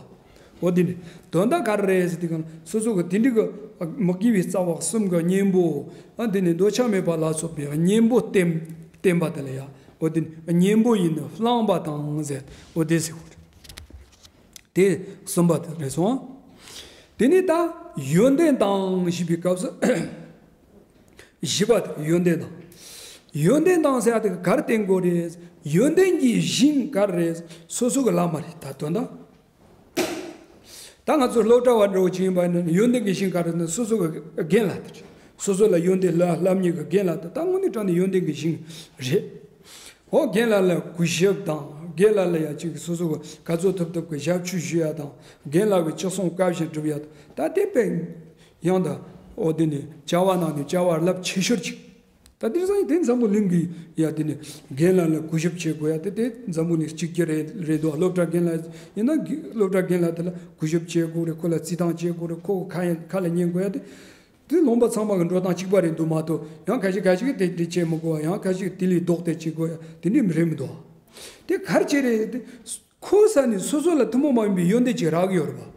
འོ་དེ་ནི་དོན་དག་ག་རེ་རེད་ཟེར་དུས་གང་སོ་སོ་གི་དེ་འདྲ་གི་མི་དགེ་བའི་རྩ་བ་གསུམ་གི་གཉེན་པོ་ཨ་དེ་ནི་འདོད་ཆགས་མེད་པ་ལ་སོགས་པའི་གཉེན་པོ་བསྟེན་བསྟེན་པ་དེ་ལ་ཡ་འོ་དེ་ནི་གཉེན་པོ་ཡིས་ནི་བསླངས་པ་དང་ཟེར་འོ་དེ་ཟེར་བ་རེད། དེ་གསུམ་པ་དེ་རེད་སོང་། དེ་ནི་ད་ཡོན་ཏན་དང་ཞེས་པའི་སྐབས་སུ་བཞི་པ་དེ་ཡོན་ཏན་དང་། ཡོན་ཏན་དང་ཟེར་ཡ་དེ་ག་རེ་བསྟན་དགོས་རེད། ཡོན་ཏན་གྱི་ཞིང་ག་རེ་རེད། སོ་སོ་གི་བླ་མ་རེད་ད་དོན་དག་ད་ང་ཚོ་སློབ་གྲྭ་བ་འདྲ་བོ་ཅིག་ཡིན་པ་ཡིན་ན་ཡོན་ཏན་གྱི་ཞིང་ག་རེ་ན་སོ་སོ་གི་རྒན་ལགས་དེ་རེད། སོ་སོ་ལ་ཡོན་ཏན་ལ་སློབ་གཉེར་གྱི་རྒན་ལགས་དེ་ད་དངོས་གནས་དྲང་གནས་ཡོན་ཏན་གྱི་ཞིང་རེད། འོ་རྒན་ལགས་ལ་གུས་ཞབས་དང་རྒན་ལགས་ལ་ཡ་ཅིག་སོ་སོ་གི་ག་ཚོད་ཐུབ་ཐུབ་ཀྱི་ཞབས་ཕྱི་ཞུ་ཡ་དང་རྒན་ལགས་ཀྱི་ཅི་གསུང་བཀའ་བཞིན་སྒྲུབ་ཡ་དང་ད་དེ་དཔེ་ཡང་ད་འོ་དེ་ནི་བྱ་བ་ནང་ནས་བྱ་བ་རླབས་ཆེ་ཤོས་ཅིག་ད་དེང་སང་དེ་འཛམ་བུ་གླིང་གི་ཡ་དེ་ནི་རྒན་ལགས་ལ་གུས་ཞབས་བྱེད་དགོས་ཡ་དེ་དེ་འཛམ་བུ་གླིང་གཅིག་གྱུར་རེད་རེད་འདུག་སློབ་གྲྭ་རྒན་ལགས་ཡིན་ན་སློབ་གྲྭ་རྒན་ལགས་དེ་ལ་གུས་ཞབས་བྱེད་དགོས་རེད། ཁོ་ལ་བརྩི་མཐོང་བྱེད་དགོས་རེད། ཁོ་ཁ་ཡ་ཁ་ལ་ཉན་དགོས་ཡ་དེ་དེ་ལུང་པ་ཚང་མ་གི་འགྲོ་སྟངས་གཅིག་པ་རེད་འདུག་མ་གཏོགས་ཡང་ཁ་ཤས་ཁ་ཤས་ཀྱིས་དེ་འདྲ་བྱེད་མི་དགོས་པ་ཡང་ཁ་ཤས་ཀྱིས་དེ་ལས་ལྡོག་སྟེ་བྱེད་དགོས་ཡ་དེ་འདྲ་མི་རེད་མི་འདུག་དེ་ག་རེ་བྱས་རེད་དེ། ཁོ་ས་ནས་སོ་སོ་ལ་ཐུན་མོང་མ་ཡིན་པའི་ཡོན་ཏན་ཅིག་རག་གི་ཡོད་རེད་པ།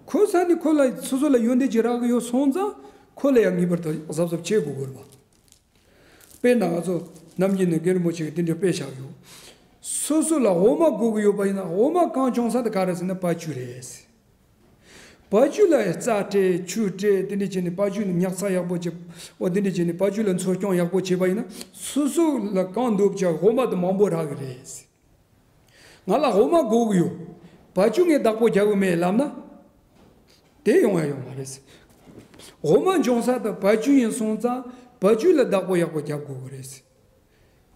ཁོ་ས་ནས་ཁོ་ལ་སོ་སོ་ལ་ཡོན་ཏན་ཅིག་རག་གི་ཡོད་སོང་ཙང་ཁོ་ལ་ཡང་ངེས་པར་དུ་གཟབ་གཟབ་བྱེད་དགོས་ཀྱི་རེད་པ། དཔེར་ན་ང་ཚོ་ནམ་རྒྱུན་ནས་རྒན་རིན་པོ་ཆེ་གིས་དེ་འདྲ་དཔེ་བཞག་ཡོད། སོ་སོ་ལ་འོ་མ་དགོས་ཀྱི་ཡོད་པ་ཡིན་ན་འོ་མ་གང་བྱུང་ས་དེ་ག་རེ་ཟེར་ན་བ་ཕྱུགས་རེད། བ་ཕྱུགས་ལ་རྩྭ་སྤྲད་ཆུ་སྤྲད་དེ་འདྲ་བྱས་ནས་བ་ཕྱུགས་ནི་ཉར་ཚགས་ཡག་པོ་བྱེད། འོ་དེ་འདྲ་བྱས་ནས་བ་ཕྱུགས་ལ་འཚོ་སྐྱོང་ཡག་པོ་བྱས་པ་ཡིན་ན་སོ་སོ་ལ་གང་འདོད་ཀྱང་འོ་མ་དེ་མང་པོ་རག་གི་རེད། ང་ལ་འོ་མ་དགོས་ཀྱི་ཡོད། བ་ཕྱུགས་ངས་བདག་པོ་རྒྱག་གི་མེད་ལབ་ན། དེ་ཡོང་ཡ་ཡོད་མ་རེད། འོ་མ་འབྱུང་ས་དེ་བ་ཕྱུགས་ཡིན་སོང་ཙང་བ་ཕྱུགས་ལ་བདག་པོ་ཡག་པོ་རྒྱབ་དགོས་ཀྱི་རེད།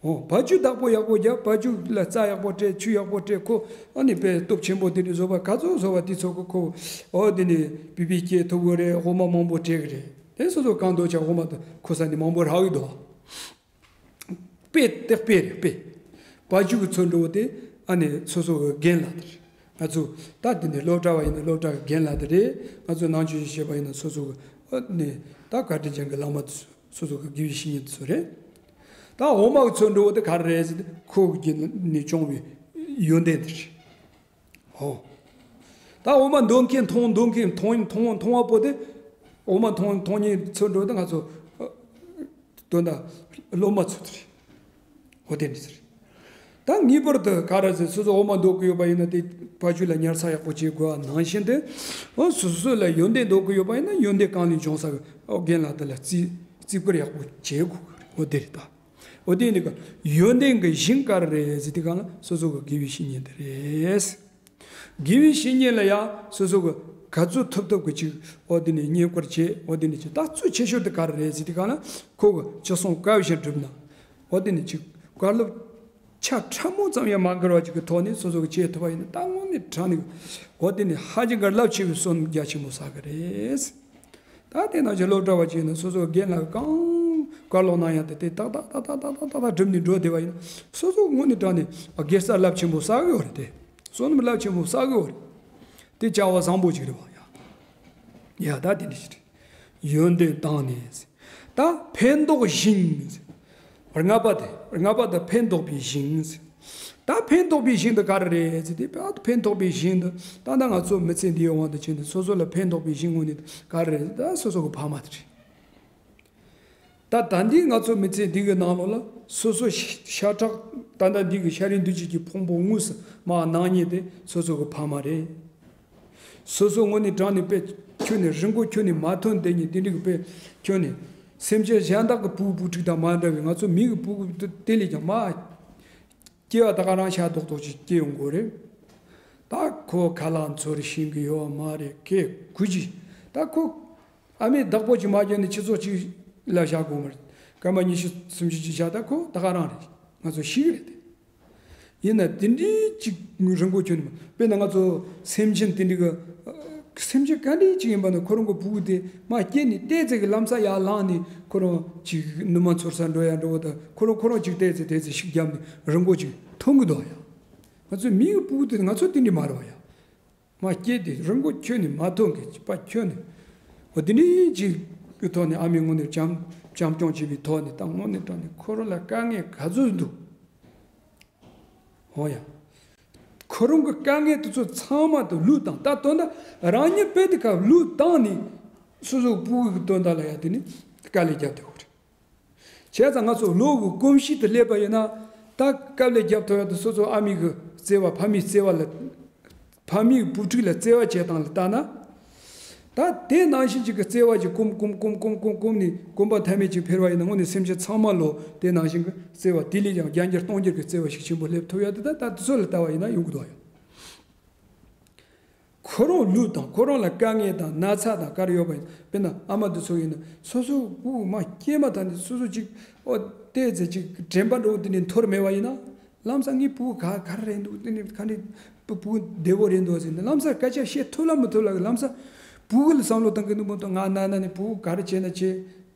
འོ་བ་ཕྱུགས་བདག་པོ་ཡག་པོ་རྒྱབ། བ་ཕྱུགས་ལ་རྩྭ་ཡག་པོ་སྤྲད། ཆུ་ཡག་པོ་སྤྲད། ཁོ་ཨ་ནི་དཔེ་སྟོབས་ཆེན་པོ་དེ་འདྲ་བཟོ་བ་ག་ཚོད་བཟོ་བ་དེ་ཚོ་ཁོ་ཁོ་འོ་དེ་ནས་པི་པི་སྐྱེ་ཐུབ་ཀྱི་རེད། འོ་མ་མང་པོ་སྤྲད་ཀྱི་རེད། དེ་སོ་སོ་གང་འདོད་ཀྱང་འོ་མ་དེ་ཁོ་ས་ནས་མང་པོ་རག་གི་འདུག་དཔེ་དེ་དཔེ་རེད་དཔེ། བ་ཕྱུགས་ཀྱི་ཚུལ་འདྲ་བོ་དེ་ཨ་ནི་སོ་སོ་གི་རྒན་ལགས་དེ་རེད། ང་ཚོ་ད་དེ་ནས་སློབ་གྲྭ་བ་ཡིན་ན་སློབ་གྲྭ་གི་རྒན་ལགས་དེ་རེད། ང་ཚོ་ནང་ཆོས་ཞིག་བྱེད་པ་ཡིན་ན་སོ་སོ་གི་ཨ་ནི་ད་བཀའ་དྲིན་ཅན་གྱི་བླ་མ་སོ་སོ་གི་དགེ་བའི་བཤེས་གཉེན་དེ་ཚོ་རེད། ད་འོ་མ་གི་ཚུལ་འདྲ་བོ་དེ་ག་རེ་རེད་ཟེར་ན་ཁོ་གི་ནས་བྱུང་བའི་ཡོན་ཏན་དེ་རེད། ཧོ། ད་འོ་མ་འདོད་མཁན་མཐོང་། འདོད་མཁན་མཐོང་མཐོང་མཐོང་བ་པོ་དེ། འོ་མ་མཐོང་མཐོང་མཁན་ཚོ་འགྲོ་དེ་ང་ཚོ་ཨ། དོན་དག་སློབ་མ་ཚོ་དེ་རེད། འོ་དེ་འདྲ་ཟེར། ད་ངེས་པར་དུ་ག་རེ་ཟེར། སོ་སོ་འོ་མ་འདོད་ཀྱི་ཡོད་པ་ཡིན་ན་དེ་བ་ཕྱུགས་ལ་ཉར་ཚགས་ཡག་པོ་བྱེད་དགོས་པ་ནང་བཞིན་དུ། འོ་སོ་སོ་ལ་ཡོན་ཏན་འདོད་ཀྱི་ཡོད་པ་ཡིན་ན་ཡོན་ཏན་གང་ལས་བྱུང་ས་གི་འོ་རྒན་ལགས་དེ་ལ་རྩིས་རྩིས་བཀུར་ཡག་པོ་བྱེད་དགོས་ཀྱི་རེད། འོ་དེ་རེད་ད། འོ་དེ་ནི་ག་ཡོན་ཏན་གྱི་ཞིང་ག་རེ་རེད་ཟེར་དུས་གང་ལ་སོ་སོ་གི་དགེ་བའི་བཤེས་གཉེན་དེ་རེད། དགེ་བའི་བཤེས་གཉེན་ལ་ཡང་སོ་སོ་གི་ག་ཚོད་ཐུབ་ཐུབ་ཀྱི་ཅིག་འོ་དེ་ནི་བསྙེན་བཀུར་བྱེད། འོ་དེ་ནི་ཅིག་ད་གཙོ་ཆེ་ཤོས་དེ་ག་རེ་རེད་ཟེར་དུས་གང་ལ་ཁོ་གི་ཅི་གསུང་བཀའ་བཞིན་བསྒྲུབ་ན། འོ་དེ་ནི་ཅིག་བཀའ་སློབ་ཆ་ཕྲ་མོ་ཙམ་ཡང་མ་འགལ་བ་ཅིག་གི་ཐོག་ནས་སོ་སོ་གི་བྱེད་ཐུབ་པ་ཡིན་ན་ད་དངོས་གནས་དྲང་གནས་འོ་དེ་ནི་ཧ་ཅང་གི་རླབས་ཆེ་བའི་བསོད་ནམས་རྒྱ་ཆེན་པོ་བསགས་གི་རེད། ད་དེ་ནང་བཞིན་སློབ་གྲྭ་བ་བྱས་ན་སོ་སོ་རྒན་ལགས་གང་བཀའ་སློབ་གནང་ཡ་དེ་དེ་ཏག་ཏག་ཏག་ཏག་སྒྲུབ་ནས་འགྲོ་བསྡད་པ་ཡིན་ན་སོ་སོ་དངོས་གནས་དྲང་གནས་དགེ་རྩ་རླབས་ཆེན་པོ་བསགས་ཡོད་རེད་དེ། བསོད་ནམས་རླབས་ཆེན་པོ་བསགས་ཡོད་རེད། དེ་བྱ་བ་བཟང་པོ་ཅིག་རེད་བ་ཡ། ཡ་ད་དེ་འདྲ་ཞིག་རེད། ཡོན་ཏན་དང་ནི། ད་ཕན་འདོགས་ཞིང་། ལྔ་པ་དེ་ལྔ་པ་དེ་ཕན་འདོགས་པའི་ཞིང་། ད་ཕན་འདོགས་པའི་ཞིང་དེ་ག་རེ་རེད་ཟེར་དུས་ཕན་འདོགས་པའི་ཞིང་དེ་ད་ལྟ་ང་ཚོ་མི་ཚེ་འདིའི་དབང་དུ་བྱས་ནས་སོ་སོ་ལ་ཕན་འདོགས་པའི་ཞིང་དངོས་གནས་ག་རེ་རེད། ད་སོ་སོ་གི་ཕ་མ་དེ་རེད། ད་ད་འདི་ང་ཚོ་མི་ཚེ་འདི་གི་ནང་ལོགས་ལ་སོ་སོ་ཤ་ཤ་ཁྲག་ད་ལྟ་འདི་གི་ཤ་རུས་འདུ་བྱེད་ཀྱི་ཕུང་པོ་དངོས་སུ་མར་སྣང་མཁན་དེ་སོ་སོ་གི་ཕ་མ་རེད། སོ་སོ་དངོས་གནས་དྲང་གནས་དཔེ་ཁྱོན་ནས་རི་མགོ་ཁྱོན་ནས་མ་ཐོན་བསྡད་མཁན་དེ་འདྲ་གི་དཔེ་ཁྱོན་ནས་སེམས་ཅན་གཞན་དག་གི་ཕྲུ་གུ་བུ་ཕྲུག་དང་མ་འདྲ་བའི་ང་ཚོ་མི་གི་ཕྲུ་གུ་དེ་ལས་ཀྱང་མར་སྐྱེ་བ་ད་ག་རང་ཤ་རྡོག་རྡོག་ཅིག་སྐྱེ་ཡོང་གི་རེད། ད་ཁོ་ཁ་ལག་འཚོ་རེ་ཤེས་ཀྱི་ཡོད་མ་རེད། ཁེ་གུ་ཅི། ད་ཁོ་ཨ་མའི་བདག་པོ་ཅིག་མ་བརྒྱབ་ནས་ཁྱི་ཚོ་ཅིག་ལ་བཞག་དགོས་མ་རེད། སྐར་མ་ཉི་ཤུ་སུམ་ཅུ་ཅིག་བཞག་ད་ཁོ་ད་ག་རང་རེད། ང་ཚོ་ཤི་གི་རེད་དེ། ཡིན་ན་དེ་འདྲའི་ཅིག་རིན་གོང་ཁྱོན་ནས་མ། དཔེར་ན་ང་ཚོ་སེམས་ཅན་དེ་འདྲ་གི་སེམས་ཅན་ག་འདྲ་ཅིག་ཡིན་པ་ན་ཁོ་རང་གི་ཕྲུ་གུ་དེ་མར་སྐྱེས་ནས་བལྟས་ཚེ་གི་ལམ་སང་ཡར་ལངས་ནས་ཁོ་རང་ཅིག་ནུ་མ་འཚོ་སར་འགྲོ་ཡ་འགྲོ་བ་དང་ཁོ་རང་ཁོ་རང་ཅིག་བལྟས་ཚེ་བལྟས་ཚེ་ཤིག་བརྒྱབ་ནས་རིན་གོང་ཅིག་ཐོན་གི་འདུག་ཡ། ང་ཚོའི་མིའི་ཕྲུ་གུ་དེ་ང་ཚོ་དེ་འདྲ་མ་རེད་བ་ཡ། མར་སྐྱེས་ཏེ་རིན་གོང་ཁྱོན་ནས་མ་ཐོན་གི་ཕར་ཁྱོན་ནས། འོ་དེ་འདྲའི་ཅིག་གི་ཐོག་ནས་ཨ་མའི་ངོས་ནས་བྱམས་བྱམས་སྐྱོང་བྱེད་པའི་ཐོག་ནས་ད་དངོས་གནས་དྲང་གནས་ཁོ་རང་ལ་དཀའ་ངལ་ག་ཚོད་འདུག་འོ་ཡ། ཁོ་རང་གི་དཀའ་ངལ་དེ་ཚོ་ཚང་མ་དེ་ལུས་བཏང་། ད་དོན་དག་རང་ཉིད་དཔེ་དེ་ཁ་ལུས་བཏང་ནས་སོ་སོའི་ཕྲུ་གུ་གི་དོན་དག་ལ་ཡ་དེ་ནི་དཀའ་ལས་རྒྱབ་བསྡད་ཡོད་རེད། བྱས་ཙང་ང་ཚོ་ལོ་གི་གོམས་གཤིས་དེ་སླེབས་པ་ཡིན་ན་ད་དཀའ་ལས་རྒྱབ་ཐུབ་ཡ་དེ་སོ་སོ་ཨ་མའི་གི་བརྩེ་བ་ཕ་མའི་བརྩེ་བ་ལ། ཕ་མས་བུ་ཕྲུག་ལ་བརྩེ་བ་བྱེད་སྟངས་ལ་ལྟ་ན། ད་དེ་ནང་བཞིན་ཅིག་གི་བརྩེ་བ་ཅིག་སྐོམ་སྐོམ་སྐོམ་སྐོམ་སྐོམ་སྐོམ་ནས་གོམ་པ་མཐའ་མེད་ཅིག་འཕེལ་བ་ཡིན་ན་དངོས་གནས་སེམས་ཅན་ཚང་མ་ལོ་དེ་ནང་བཞིན་གི་བརྩེ་བ་དེ་ལས་ཀྱང་བརྒྱ་འགྱུར་སྟོང་འགྱུར་གི་བརྩེ་བ་ཞིག་ཆེན་པོ་སླེབས་ཐུབ་ཡ་དེ་ད་ད་དེ་ཚོ་ལ་ལྟ་བ་ཡིན་ན་ཡོང་གི་འདུག་ཡ། ཁོ་རང་ལུས་དང་ཁོ་རང་ལ་དཀའ་ངལ་དང་ན་ཚ་དང་ག་རེ་ཡོད་པ་ཡིན་ན། དཔེར་ན་ཨ་མ་དེ་ཚོ་ཡིན་ན་སོ་སོ་སྐུ་མ་སྐྱེས་མ་ཐག་ནས་སོ་སོ་ཅིག་ཨོ་བལྟས་ཚེ་ཅིག་དྲན་པ་འདྲ་བོ་དེ་ནས་འཐོར་མེད་པ་ཡིན་ན། ལམ་སང་ངའི་བུ་ག་ག་རེ་རེད་འདུག་དེ་ནི་ག་འདྲ་བུ་བདེ་བོ་རེད་འདུག་ཟེར་ནས་ལམ་སང་སྐད་ཆ་བཤད་ཐུབ་ལ་མི་ཐུབ་ལ་གི་ལམ་སང་བུ་གུ་ལ་བསམ་བློ་བཏང་གི་འདུག་མ་གཏོགས་ང་ན་ན་ནི་བུ་གུ་ག་རེ་བྱས་ན་བྱས།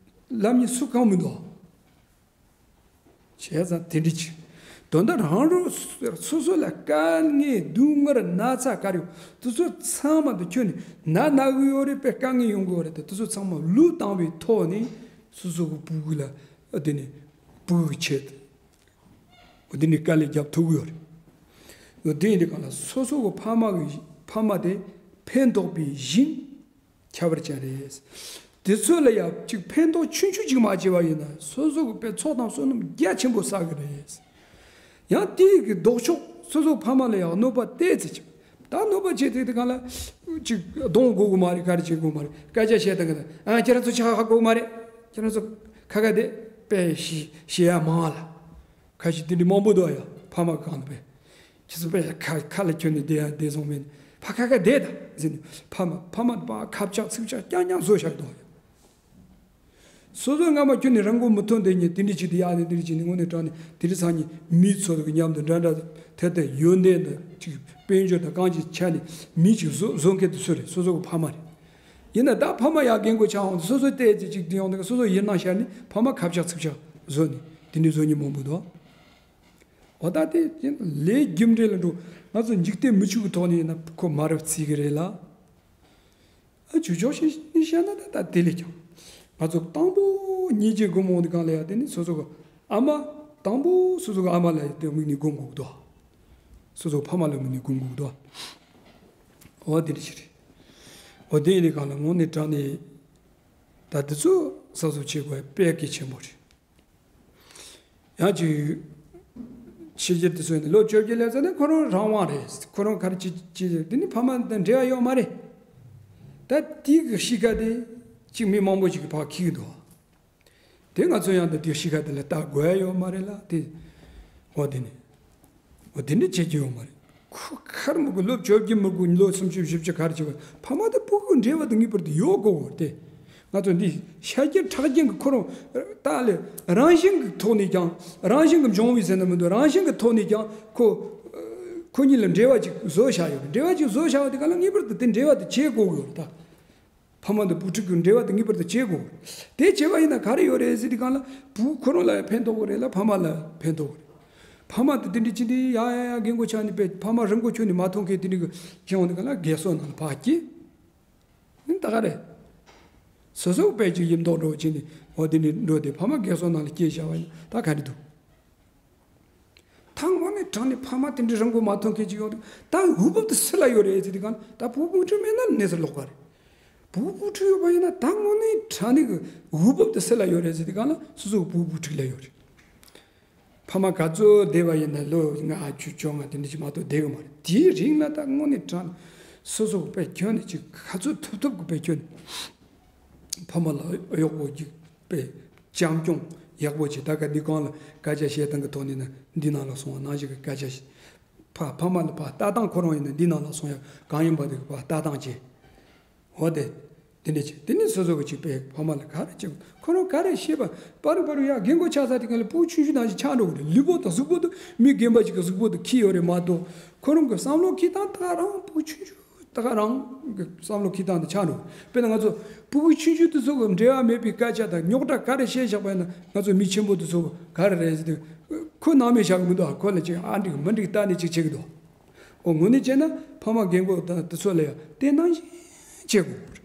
ལབ་མཁན་སུ་གང་མི་འདུག་བྱས་ཙང་དེ་འདྲ་ཅིག་དོན་དག་རང་རང་སོ་སོ་ལ་དཀའ་ངལ་སྡུག་བསྔལ་ན་ཚ་ག་རེ་ཡོད་དེ་ཚོ་ཚང་མ་དུ་ཁྱོན་ནས་ན་ན་གི་ཡོད་རེད་པས། དཀའ་ངལ་ཡོང་གི་ཡོད་རེད་དེ་དེ་ཚོ་ཚང་མ་བློས་བཏང་བའི་ཐོག་ནས་སོ་སོ་གི་ཕྲུ་གུ་ལ་དེ་ནས་ཕྲུ་གུ་གི་ཆེད་དུ་དེ་ནས་དཀའ་ལས་རྒྱབ་ཐུབ་གི་ཡོད་རེད། དེ་ཡིན་དུས་གང་ལ་སོ་སོ་གི་ཕ་མ་གི་ཕ་མ་དེ་ཕན་ཐོགས་པའི་ཞིང་ཁྱད་པར་ཅན་རེད། དེ་ཚོ་ལ་ཡང་གཅིག་ཕན་ཐོགས་ཆུང་ཆུང་ཅིག་མ་བྱས་པ་ཡིན་ན་སོ་སོ་གི་དཔེ་ཚོགས་དང་བསོད་ནམས་རྒྱ་ཆེན་པོ་བསགས་གི་རེད། ཡང་དེའི་གི་ལྡོག་ཕྱོགས་སོ་སོ་ཕ་མ་ལ་ཡང་གནོད་པ་ཏོག་ཙམ་ཅིག་ད་གནོད་པ་བྱེད་དུས་དེ་གང་ལ་ཅིག་གདོང་དགོས་གི་མ་རེད། ག་རེ་བྱེད་དགོས་མ་རེད། སྐད་ཆ་བཤད་དང་གི་ཨ་ཁྱེད་རང་ཚོ་ཆ་ཧ་གོ་གི་མ་རེད། ཁྱེད་རང་ཚོ་ཁ་ཁ་བསྡད་པས་ཤི་ཤི་ཡ་མང་ལ། ཁ་ཤས་དེ་འདྲ་མང་པོ་འདུག་ཡ། ཕ་མ་གང་དུ་བས། ཁྱེད་ཚོ་བས་ཁ་ཁ་ལ་ཁྱོན་ནས་བསྡད་ཡ་བསྡད་སོང་མེད། ཕ་ཁ་ཁ་བསྡད་ད་ཟེར་ནས་ཕ་མ་ཕ་མ་པ་ཁ་བཅག་ཚིག་བཅག་རྐྱང་རྐྱང་བཟོ་བཞག་འདུག་ཡ། སོ་སོ་སྔ་མ་ཁྱོན་ནས་རང་མགོ་མི་ཐོན་དེ་ཉིད་དེ་འདྲ་བྱེད་དུ་ཡག་ནས་དེ་འདྲ་བྱེད་ནས་དངོས་གནས་དྲང་ནས་དེ་འདྲ་ཚང་ཉིད་མི་ཚོ་དང་མཉམ་དུ་འདྲ་འདྲ་དེ་ལྟར་ཡོན་ཏན་དང་ཅིག་དཔལ་འབྱོར་དང་གང་ཅིའི་ཆ་ནས་མི་ཅིག་བཟོ་བཟོ་མཁན་དེ་སུ་རེད། སོ་སོ་གི་ཕ་མ་རེད། ཡིན་ན་ད་ཕ་མ་ཡག་རྒན་གོག་ཆགས་འོང་དུས་སོ་སོ་བལྟས་ཚེ་ཅིག་དེ་ཡོང་དུས་སོ་སོ་ཡིད་ནང་ཤར་ནས་ཕ་མ་ཁ་བཅག་ཚིག་བཅག་བཟོ་ནས་དེ་འདྲའི་བཟོ་མཁན་མང་པོ་འདུག་འོ་ད་དེ་ཡིན་ལས་རྒྱུ་འབྲས་ལ་འགྲོ། ང་ཚོ་འཇིག་རྟེན་མི་ཆོས་ཀྱི་ཐོག་ནས་ཡིན་ན་ཁོ་མ་རབས་བརྩི་གི་རེད་ལ། ཨ་ཇོ་ཇོ་ཞིག་ནས་བཤད་ན་ད་ད་དེ་ལས་ཀྱང་ང་ཚོ་དང་པོ་ཉིད་ཀྱི་སྒོམ་འོང་དུས་གང་ལ་ཡ་དེ་ནི་སོ་སོ་གི་ཨ་མ་དང་པོ་སོ་སོ་གི་ཨ་མ་ལ་ཡ་དེ་དམིགས་ནས་སྒོམ་དགོས་འདུག་སོ་སོ་ཕ་མ་ལ་དམིགས་ནས་སྒོམ་དགོས་འདུག་འོ་དེ་འདྲ་ཞིག་རེད། འོ་དེ་ཡིན་དུས་གང་ལ་དངོས་གནས་དྲང་གནས་ད་དེ་ཚོ་གསར་བཟོ་བྱེད་དགོས་དཔེ་གལ་ཆེན་པོ་རེད། ཡང་ཅིག་ཕྱི་རྒྱལ་དེ་ཚོ་ཡིན་ན་ལོ་བཅོ་བརྒྱད་སླེབས་ཚར་ན་ཁོ་རང་རང་དབང་རེད། ཁོ་རང་ག་རེ་བྱེད་བྱེད་དེ་ནི་ཕ་མ་དང་འབྲེལ་བ་ཡོད་མ་རེད། ད་དེའི་གི་གཤིས་ཀ་དེ་ཅིག་མི་མང་པོ་ཅིག་གི་ཕར་འཁྱེར་གི་འདུག་དེ་ང་ཚོ་ཡང་ད་དེའི་གཤིས་ཀ་དེ་ལ་ལྟ་དགོས་ཡ་ཡོད་མ་རེད་ལ་དེ་འོ་དེ་ནི། འོ་དེ་འདྲ་བྱེད་རྒྱུ་ཡོད་མ་རེད། ཁོ་ཁར་མི་དགོས་ལོ་བཅོ་བརྒྱད་མི་དགོས་ལོ་སུམ་ཅུ་བཞི་བཅུ་ག་རེ་བྱེད་དགོས། ཕ་མ་དང་ཕྲུ་གུ་འབྲེལ་བ་དེ་ངེས་པར་དུ་ཡོད་དགོས་དེ། ང་ཚོ་འདི་ཤ་སྐྱེན་ཁྲག་སྐྱེན་གྱི་ཁོ་རང་ད་ལས་རང་བཞིན་གྱི་ཐོག་ནས་ཀྱང་རང་བཞིན་གྱི་འབྱུང་བའི་ཟེར་ན་མི་འདུག་རང་བཞིན་གྱི་ཐོག་ནས་ཀྱང་ཁོ་ཁོ་གཉིས་ལ་འབྲེལ་བ་ཅིག་བཟོ་བཞག་ཡོད། འབྲེལ་བ་ཅིག་བཟོ་བཞག་པ་དེ་ག་ལ་ངེས་པར་དུ་དེ་འབྲེལ་བ་དེ་བྱེད་དགོས་ཀྱི་ཡོད་རེད་ད། ཕ་མ་དང་བུ་ཕྲུག་གི་འབྲེལ་བ་དེ་ངེས་པར་དུ་བྱེད་དགོས། དེ་བྱས་པ་ཡིན་ན་ག་རེ་ཡོད་རེད་ཟེར་དུས་གང་ལ་བུ་ཁོ་རང་ལ་ཡང་ཕན་ཐོགས་ཀྱི་རེད་ལ་ཕ་མ་ལ་ཕན་ཐོགས་ཀྱི་རེད། ཕ་མ་དེ་དེ་འདྲ་ཅི་འདྲ་ཡ་ཡ་ཡ་རྒན་གོག་ཆགས་ནས་པས་ཕ་མ་རང་མགོ་ཁྱོན་ནས་མ་ཐོན་མཁན་དེ་འདྲ་གི་བྱུང་དུས་གང་ལ་རྒས་གསོ་ནང་ལ་ཕར་སྐྱེས། ཨིན་ད་ག་རེད། སོ་སོ་པས་ཅིག་ཡིན་མདོག་འགྲོ་བྱས་ནས་འོ་དེ་འདྲ་འགྲོ་དེ་ཕ་མ་རྒས་གསོ་ནང་ལ་སྐྱེས་བཞག་པ་ཡིན་ད་ག་རེ་འདུག་ད་དངོས་གནས་དྲང་གནས་ཕ་མ་དེ་འདྲའི་རང་མགོ་མ་ཐོན་མཁན་ཅིག་ཡོང་དུས་ད་འོས་བབ་དེ་སུ་ལ་ཡོད་རེད་ཟེར་དུས་གང་ད་བུ་བུ་ཕྲུག་མེད་ན་གནས་ཚུལ་ལོག་པ་རེད། བུ་བུ་ཕྲུག་ཡོད་པ་ཡིན་ན་ད་དངོས་གནས་དྲང་གནས་ཀྱི་འོས་བབ་དེ་སུ་ལ་ཡོད་རེད་ཟེར་དུས་གང་ལ་སོ་སོ་བུ་བུ་ཕྲུག་ལ་ཡོད་རེད། ཕ་མ་ག་ཚོད་བསྡད་པ་ཡིན་ན་ལོ་ལྔ་བཅུ་བཅོ་ལྔ་དེ་འདྲ་ཞིག་མ་གཏོགས་བསྡད་གི་མ་རེད། དེའི་རིང་ལ་ད་དངོས་གནས་དྲང་གནས་སོ་སོ་དཔེ་ཁྱོན་ནས་ཅིག་ག་ཚོད་ཐུབ་ཐུབ་ཀྱི་དཔེ་ཁྱོན་ནས་ཕ་མ་ལ་གཡོག་པོ་ཅིག་དཔེ་བྱམས་སྐྱོང་ཡག་པོ་བྱེད། ད་ག་འདི་གང་ལ་སྐད་ཆ་བཤད་སྟངས་ཀྱི་ཐོག་ནས་ན་འདི་ནང་ལ་སོང་བ་ནང་བཞིན་གྱི་སྐད་ཆ་ཕ་ཕ་མ་ལ་ཕ་ལྟ་སྟངས་ཁོ་རང་ཡིན་ན་འདི་ནང་ལ་སོང་ཡ་གང་ཡིན་པ་དེ་གི་ཕ་ལྟ་སྟངས་བྱེད། འོ་དེ། དེ་འདྲ་བྱས་དེ་ནས་སོ་སོ་གི་ཅིག་པས་ཕ་མ་ལ་ག་རེ་བྱེད་ཁོ་རང་ག་རེ་བཤད་པ་པ་རུ་པ་རུ་ཡ་རྒན་གོག་ཆགས་ཚར་དེ་ག་ལ་ཕྲུ་གུ་ཆུང་ཆུང་ནང་བཞིན་ཆགས་འགྲོ་གི་རེད། ལུས་པོ་དང་གཟུགས་པོ་དང་མི་རྒན་པ་ཅིག་གི་གཟུགས་པོ་དང་ཁྱད་ཡོད་རེད་མ་གཏོགས་ཁོ་རང་གི་བསམ་བློ་འཁྱེར་སྟངས་ད་ག་རང་ཕྲུ་གུ་ཆུང་ཆུང་ད་ག་རང་གི་བསམ་བློ་འཁྱེར་སྟངས་དེ་ཆགས་འགྲོ་གི་རེད། དཔེར་ན་ང་ཚོ་ཕྲུ་གུ་ཆུང་ཆུང་དེ་ཚོ་གི་འབྲེལ་བ་མེད་པའི་སྐད་ཆ་དང་རྙོག་དྲ་ག་རེ་བཤད་བཞག་པ་ཡིན་ན་ང་ཚོ་མི་ཆེན་པོ་དེ་ཚོ་གི་ག་རེ་རེད་ཟེར་དུས་ཁོ་སྣང་མེད་བཞག་གི་མི་འདུག་ཁོ་ལ་ཅིག་ཨ་འགྲིག་མི་འགྲིག་ལྟ་ནས་ཅིག་བྱེད་གི་འདུག་འོ་དངོས་གནས་བྱས་ན་ཕ་མ་རྒན་གོག་དང་དེ་ཚོ་ལ་ཡང་དེ་ནང་བཞིན་བྱེད་དགོས།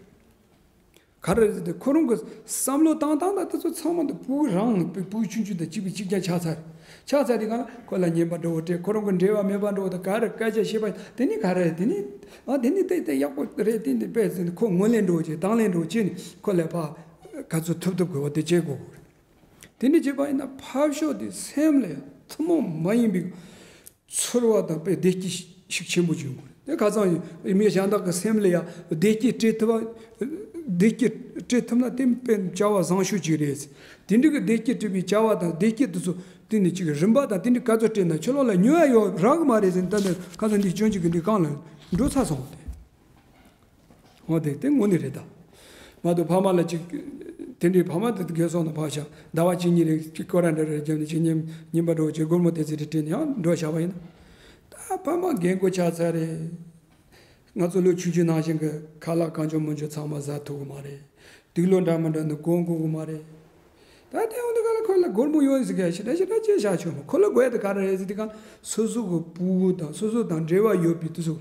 ག་རེ་རེད་དེ་ཁོ་རང་གི་བསམ་བློ་བཏང་སྟངས་དང་དེ་ཚོ་ཚང་མ་དེ་བུ་རང་བུ་ཆུང་ཆུང་དང་གཅིག་པའི་གཅིག་རྐྱང་ཆགས་ཚར། ཆགས་ཚར་དེ་ག་ལ་ཁོ་ལ་ཉན་པ་འདྲ་བོ་སྤྲད། ཁོ་རང་གི་འབྲེལ་བ་མེད་པ་འདྲ་བོ་དང་ག་རེ་སྐད་ཆ་བཤད་པ་དེ་ནི་ག་རེ་རེད། དེ་ནི་ཨ་དེ་ནི་དེ་དེ་ཡག་པོ་རེད། དེ་ནི་དཔེ་ཟིན་ཁོ་ངོས་ལེན་འདྲ་བོ་བྱས་དང་ལེན་འདྲ་བོ་བྱས་ནས་ཁོ་ལ་ཕར་ག་ཚོད་ཐུབ་ཐུབ་དགོས་པ་དེ་བྱེད་དགོས། དེ་འདྲ་བྱས་པ་ཡིན་ན་ཕར་ཕྱོགས་དེ་སེམས་ལ་ཐུན་མོང་མ་ཡིན་པའི་ཚོར་བ་དང་དཔེ་བདེ་སྐྱིད་ཤུགས་ཆེན་པོ་བྱུང་དགོས་རེད། དེ་ཁ་སང་མི་གཞན་དག་གི་སེམས་ལ་ཡང་བདེ་སྐྱིད་སྤྲད་ཐུབ་པ། བདེ་སྐྱིད་སྤྲད་ཐུབ་ན་དེ་དཔེ་བྱ་བ་བཟང་ཤོས་ཅིག་རེད། དེ་འདྲ་གི་བདེ་སྐྱིད་སྤྲད་པའི་བྱ་བ་དང་བདེ་སྐྱིད་དེ་ཚོ་དེ་ནི་ཅིག་རིམ་པ་དང་དེ་འདྲ་ག་ཚོད་སྤྲད་ན་ཁྱོད་ལོག་ལ་ཉོ་ཡ་ཡོད་རག་གི་མ་རེད་ཟེར་ནས་ད་ནི་ཁ་སང་འདི་སྐྱོན་ཅིག་གི་འདི་གང་ལ་འགྲོ་ཚར་སོང་སྟེ། འོ་དེ་དེ་དངོས་གནས་རེད་ད། མ་གཏོགས་ཕ་མ་ལ་ཅིག་དེ་འདྲའི་ཕ་མ་དེ་རྒས་སོང་ན་ཕར་བཞག་ཟླ་བ་གཅིག་གཉིས་རེ་ཅིག་སྐོར་ར་འདྲ་རེ་བརྒྱབ་ནས་ཅིག་ཉིན་ཉིན་པ་འགྲོ་ཅིག་སྒོར་མོ་དེ་ཚོ་དེ་སྤྲད་ནས་ཡང་འགྲོ་བཞག་པ་ཡིན་ན། ད་ཕ་མ་རྒན་གོག་ཆགས་ཚར་རེད། ང་ཚོ་ལོ་ཆུང་ཆུང་ནང་བཞིན་གྱི་ཁ་ལག་གང་བྱུང་མང་བྱུང་ཚང་མ་ཟ་ཐུབ་གི་མ་རེད། དུག་ལོག་འདྲ་མི་འདྲ་ནི་གོན་དགོས་གི་མ་རེད། ད་དེ་འོང་དུས་ག་ལ་ཁོ་ལ་སྒོར་མོ་ཡོད་ཟེར་ག་ཞེ་དྲག་ཞེ་དྲག་ཅེས་བྱ་ཆོག་མོ། ཁོ་ལ་དགོས་ཡ་དེ་ག་རེ་རེད་ཟེར་དུས་ག་སོ་སོ་གི་ཕྲུ་གུ་དང་སོ་སོ་དང་འབྲེལ་བ་ཡོད་པའི་དུས་སུ་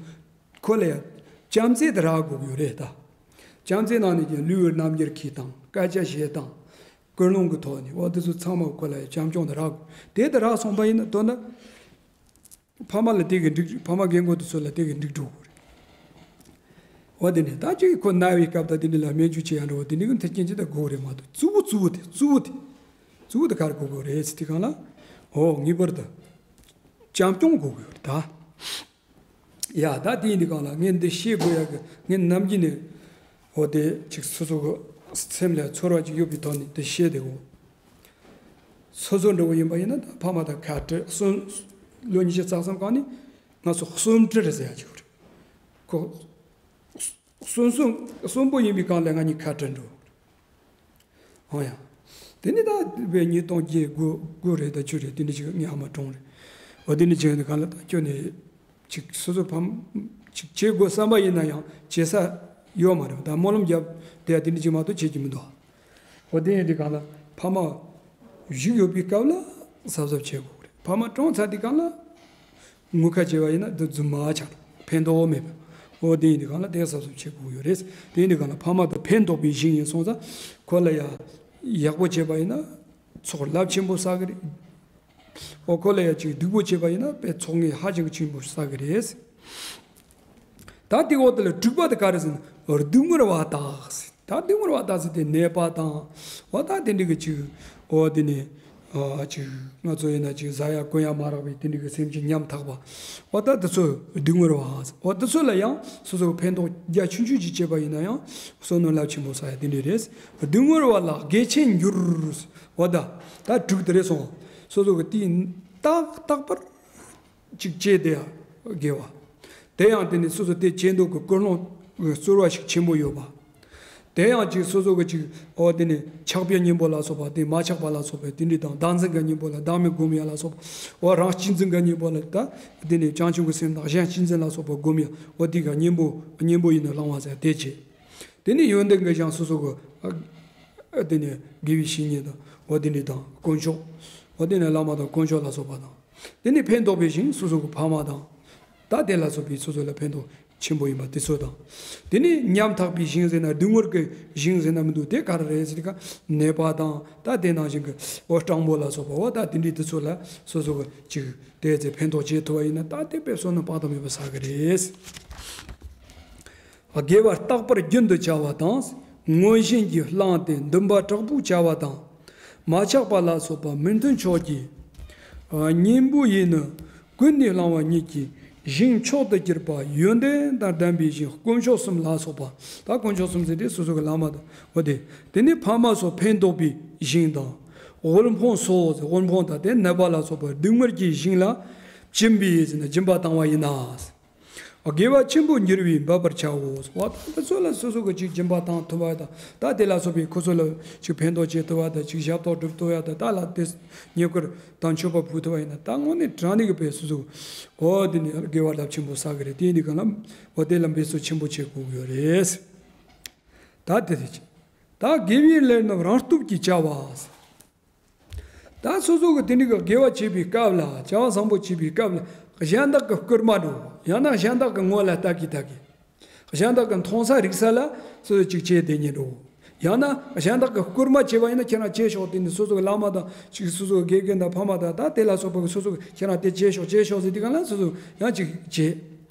ཁོ་ལ་ཡ་བྱམས་བརྩེ་དེ་རག་དགོས་ཀྱི་ཡོད་རེད་ད། བྱམས་བརྩེ་ནང་ནས་ཀྱང་ལུས་པོའི་རྣམ་འགྱུར་གྱིས་དང་སྐད་ཆ་བཤད་སྟངས། ཀུན་སློང་གི་ཐོག་ནས་འོ་དེ་ཚོ་ཚང་མ་ཁོ་ལ་བྱམས་སྐྱོང་དེ་རག་དགོས། དེ་དེ་རག་སོང་པ་ཡིན་ན་དོན་དུ། ཕ་མ་ལ་དེ་གི་འགྲིག་ཕ་མ་རྒན་གོག་དེ་ཚོ་ལ་དེ་གི་འགྲིག་འགྲོ་གི་རེད། འོ་དེ་ནས་ད་ཅིག་ཁོ་ན་བའི་སྐབས་དང་དེ་འདྲ་ལ་སྨན་བཅོས་བྱེད་ཡ་འདྲ་བོ་དེ་འདྲ་གི་མཐུན་རྐྱེན་ཅི་ལྟར་དགོས་རེད་མ་གཏོགས་གཙོ་བོ་གཙོ་བོ་དེ་གཙོ་བོ་དེ་གཙོ་བོ་དེ་ག་རེ་དགོས་དགོས་རེད་ཟེར་དུས་གང་ལ། འོ་ངེས་པར་དུ་བྱམས་སྐྱོང་དགོས་དགོས་རེད་ད། ཡ་ད་དེ་ཡིན་དུས་གང་ལ་ངས་འདི་ཤེས་དགོས་ཡ་གི་ངས་ནམ་རྒྱུན་ནས། འོ་དེ་ཅིག་སོ་སོ་གི་སེམས་ལ་ཚོར་བ་ཅིག་ཡོད་པའི་ཐོག་ནས་དེ་བཤད་དེ་འོ། སོ་སོ་འདྲ་བོ་ཡིན་པ་ཡིན་ན་ད་ཕ་མ་དང་ཁ་བྲལ་གསུམ། ལོ་ཉི་ཤུ་རྩ་གསུམ་གང་ནས་ང་ཚོ་གསུམ་བྲལ་ཟེར་ཡ་ཅིག་རེད། ཁོ་གསུམ་གསུམ་གསུམ་པོ་ཡིན་པའི་སྒང་ལ་ང་གཉིས་ཁ་བྲལ་འགྲོ། ཨོ་ཡ། དེ་ནི་ད་བའི་ཉིས་སྟོང་བརྒྱད་དགུ་དགུ་རེད་ད་བཅུ་རེད་དེ་འདྲ་ཅིག་ངས་ཧ་མ་གྲོངས་རེད། འོ་དེ་འདྲ་ཅིག་ཡིན་དུས་གང་ལ་ད་ཁྱོད་ནི། ཅིག་སོ་སོ་ཕམ། ཅིག་བྱེད་དགོས་བསམ་པ་ཡིན་ན་ཡང་བྱེད་ས་ཡོད་མ་རེད་ད་སྨོན་ལམ་རྒྱབ་དེ་ཡ་དེ་འདྲ་ཅིག་མ་གཏོགས་བྱེད་ཀྱི་མི་འདུག་འོ་དེ་ཡིན་དུས་གང་ལ་ཕ་མ་བཞུགས་ཡོད་པའི་སྐབས་ལ་གཟབ་གཟབ་བྱེད་དགོས་རེད། ཕ་མ་གྲོངས་ཚར་དུས་གང་ལ་ངུ་ཁ་བྱས་པ་ཡིན་ན་འདི་རྫུན་མ་ཆགས་ཕན་ཐོགས་མེད་པ། འོ་དེ་ཡིན་དུས་གང་ལ་དེ་གཟབ་གཟབ་བྱེད་དགོས་ཡོད་རེད། དེ་ཡིན་དུས་གང་ལ་ཕ་མ་དང་ཕན་ཐོགས་པའི་ཞིང་ཡིན་སོང་ཙང་ཁོ་ལ་ཡ་ཡག་པོ་བྱས་པ་ཡིན་ན་ཚོགས་རླབས་ཆེན་པོ་བསགས་གི་རེད། འོ་ཁོ་ལ་ཡ་ཅིག་སྡུག་པོ་བྱས་པ་ཡིན་ན་དཔེ་ཚོགས་ངན་ཧ་ཅང་གི་ཆེན་པོ་བསགས་གི་རེད། ད་དེ་འོག་དེ་ལ་དྲུག་པ་དེ་ག་རེ་ཟེར་ན་སྡུག་བསྔལ་བ་དག་ཟེར། ད་སྡུག་བསྔལ་བ་དག་ཟེར་དེ་ནད་པ་དང་འོ་ད་དེ་འདྲ་གི་ཅིག་འོ་དེ་ནས་ཨ་ཅིག་ང་ཚོ་ཡིན་ན་ཅིག་ཟ་ཡ་གོན་ཡ་མ་རག་པའི་དེ་འདྲ་གི་སེམས་ཅན་ཉམ་ཐག་པ་འོ་ད་དེ་ཚོ་སྡུག་བསྔལ་བ་ཟེར། འོ་དེ་ཚོ་ལ་ཡང་སོ་སོ་ཕན་ཐོགས་རྒྱ་ཆུང་ཆུང་ཅིག་བྱས་པ་ཡིན་ན་ཡང་བསོད་ནམས་རླབས་ཆེན་པོ་བསགས་ཡ་དེ་འདྲ་རེད། སྡུག་བསྔལ་བ་ལ་དགེ་ཆེར་འགྱུར། འོ་ད་ད་དྲུག་དེ་རེད་སོང་། སོ་སོ་གི་དེའི་རྟག་རྟག་པར་ཅིག་བྱས་དེ་ཡང་དགེ་བ། དེ་ཡང་དེ་ནི་སོ་སོ་དེ་བྱས་འདུག་གི་ཀུན་སློང་གི་རྩོལ་བ་ཞིག་ཆེན་པོ་ཡོད་པ། དེ་ཡང་ཅིག་སོ་སོ་གི་ཅིག་འོ་དེ་ནི་ཆགས་པའི་གཉེན་པོ་ལ་སོགས་པ་དེ་མ་ཆགས་པ་ལ་སོགས་པའི་དེ་འདྲ་དང་བདག་འཛིན་གྱི་གཉེན་པོ་ལ་བདག་མེད་སྒོམ་ཡ་ལ་སོགས་པ། འོ་རང་གཅེས་འཛིན་གྱི་གཉེན་པོ་ལ་ད་དེ་ནི་བྱང་ཆུབ་ཀྱི་སེམས་དང་གཞན་གཅེས་འཛིན་ལ་སོགས་པ་སྒོམ་ཡ་འོ་དེ་ག་གཉེན་པོ་གཉེན་པོ་ཡིན་ན་བླང་བ་ཟེར་དེ་བྱེད། དེ་ནི་ཡོན་ཏན་གྱི་གཞུང་སོ་སོ་གི་ཨ་དེ་ནི་དགེ་བའི་བཤེས་གཉེན་དང་འོ་དེ་འདྲ་དང་དཀོན་མཆོག་འོ་དེ་ནི་བླ་མ་དང་དཀོན་མཆོག་ལ་སོགས་པ་དང་། དེ་ནི་ཕན་འདོགས་པའི་ཞིང་སོ་སོ་གི་ཕ་མ་དང་། ད་དེ་ལ་སོགས་པའི་སོ་སོ་ལ་ཕན་ཐོགས་ཆེན་པོ་ཡིན་པ་དེ་ཚོ་དང་། དེ་ནི་ཉམ་ཐག་པའི་ཞིང་ཟེར་ན་སྡུག་བསྔལ་གྱི་ཞིང་ཟེར་ན་མི་འདུག་དེ་ག་རེ་རེད་ཟེར་ན་ནད་པ་དང་ད་དེ་ནང་བཞིན་གྱི་འོ་སྤྲང་པོ་ལ་སོགས་པ་འོ་ད་དེ་འདྲའི་དེ་ཚོ་ལ་སོ་སོ་གི་ཅིག་དེ་ཚེ་ཕན་ཐོགས་བྱེད་ཐུབ་པ་ཡིན་ན་ད་དེ་དཔེ་བསོད་ནམས་དཔག་ཏུ་མེད་པ་བསགས་ཀྱི་རེད། དགེ་བ་རྟག་པར་རྒྱུན་དུ་བྱ་བ་དང་། མངོན་ཞེན་གྱིས་བསླངས་ཏེ་འདུན་པ་དྲག་པོས་བྱ་བ་དང་། མ་ཆགས་པ་ལ་སོགས་པ་མི་མཐུན་ཕྱོགས་ཀྱི་གཉེན་པོ་ཡིས་ནི་ཀུན་ནས་བསླང་བ་ཉིད་ཀྱི་ཞིང་མཆོག་ཏུ་གྱུར་པ་ཡོན་ཏན་དང་ལྡན་པའི་ཞིང་དཀོན་མཆོག་གསུམ་ལ་སོགས་པ། ད་དཀོན་མཆོག་གསུམ་ཟེར་ཏེ་སོ་སོ་གི་བླ་མ་དང་འོ་དེ། དེ་ནི་ཕ་མ་སོགས་ཕན་འདོགས་པའི་ཞིང་དང་། དབུལ་ཕོངས་སོགས་དབུལ་ཕོངས་དང་དེ་ནད་པ་ལ་སོགས་པ་སྡུག་བསྔལ་གྱི་ཞིང་ལ་སྦྱིན་པའི་ཟེར་ན་སྦྱིན་པ་བཏང་བ་ཡིན་ན། དགེ་བ་ཆེན་པོ་འགྱུར་བས་འབད་པར་བྱའོ། བ་དང་དེ་ཚོ་ལ་སོ་སོ་གི་ཅིག་སྦྱིན་པ་བཏང་ཐུབ་པ་དང་ད་དེ་ལ་སོགས་པའི་ཁོ་ཚོ་ལ་ཅིག་ཕན་ཐོགས་བྱེད་ཐུབ་པ་དང་ཅིག་ཞབས་ཏོག་སྒྲུབ་ཐུབ་པ་དང་ད་ལ་དེ་ཉེ་འཁོར་དང་མཆོད་པ་ཕུལ་ཐུབ་པ་ཡིན་ན་ད་དངོས་གནས་དྲང་གནས་ཀྱི་དཔེ་སོ་སོ་འོ་དེ་ནི་དགེ་བ་རླབས་ཆེན་པོ་བསགས་ཀྱི་རེད། དེ་ཡིན་དུས་གང་ལ་འོ་དེ་ལ་འབད་རྩོལ་ཆེན་པོ་བྱེད་དགོས་ཀྱི་ཡོད་རེད། ད་དེ་དེ་ཅི། ད་དགེ་བའི་ལས་རྣམས་རང་སྟོབས་ཀྱིས་བྱ་བ། ད་སོ་སོ་གི་དེ་འདྲ་གི་དགེ་བ་བྱེད་པའི་སྐབས་ལ་བྱ་བ་བཟང་པོ་བྱེད་པའི་སྐབས་ལ་གཞན་དག་གི་སྐུལ་མ་འགྲོ། ཡང་ན་གཞན་དག་གི་ངོ་ལ་ལྟ་གི་ལྟ་གི། གཞན་དག་གི་མཐོང་ས་རིག་ས་ལ་སོ་སོ་ཅིག་བྱེད་དེ་ཉིད་འགྲོ། ཡང་ན་གཞན་དག་གི་སྐུལ་མ་བྱས་པ་ཡིན་ན་ཁྱེད་རང་བྱེད་ཤོག་དེ་ནི་སོ་སོ་གི་བླ་མ་དང་ཅིག་སོ་སོ་གི་དགེ་རྒན་དང་ཕ་མ་དང་ད་དེ་ལ་སོགས་པ་གི་སོ་སོ་གི་ཁྱེད་རང་དེ་བྱེད་ཤོག་བྱེད་ཤོག་ཟེར་དུས་གང་ལ་སོ་སོ་ཡང་ཅིག་བྱེད།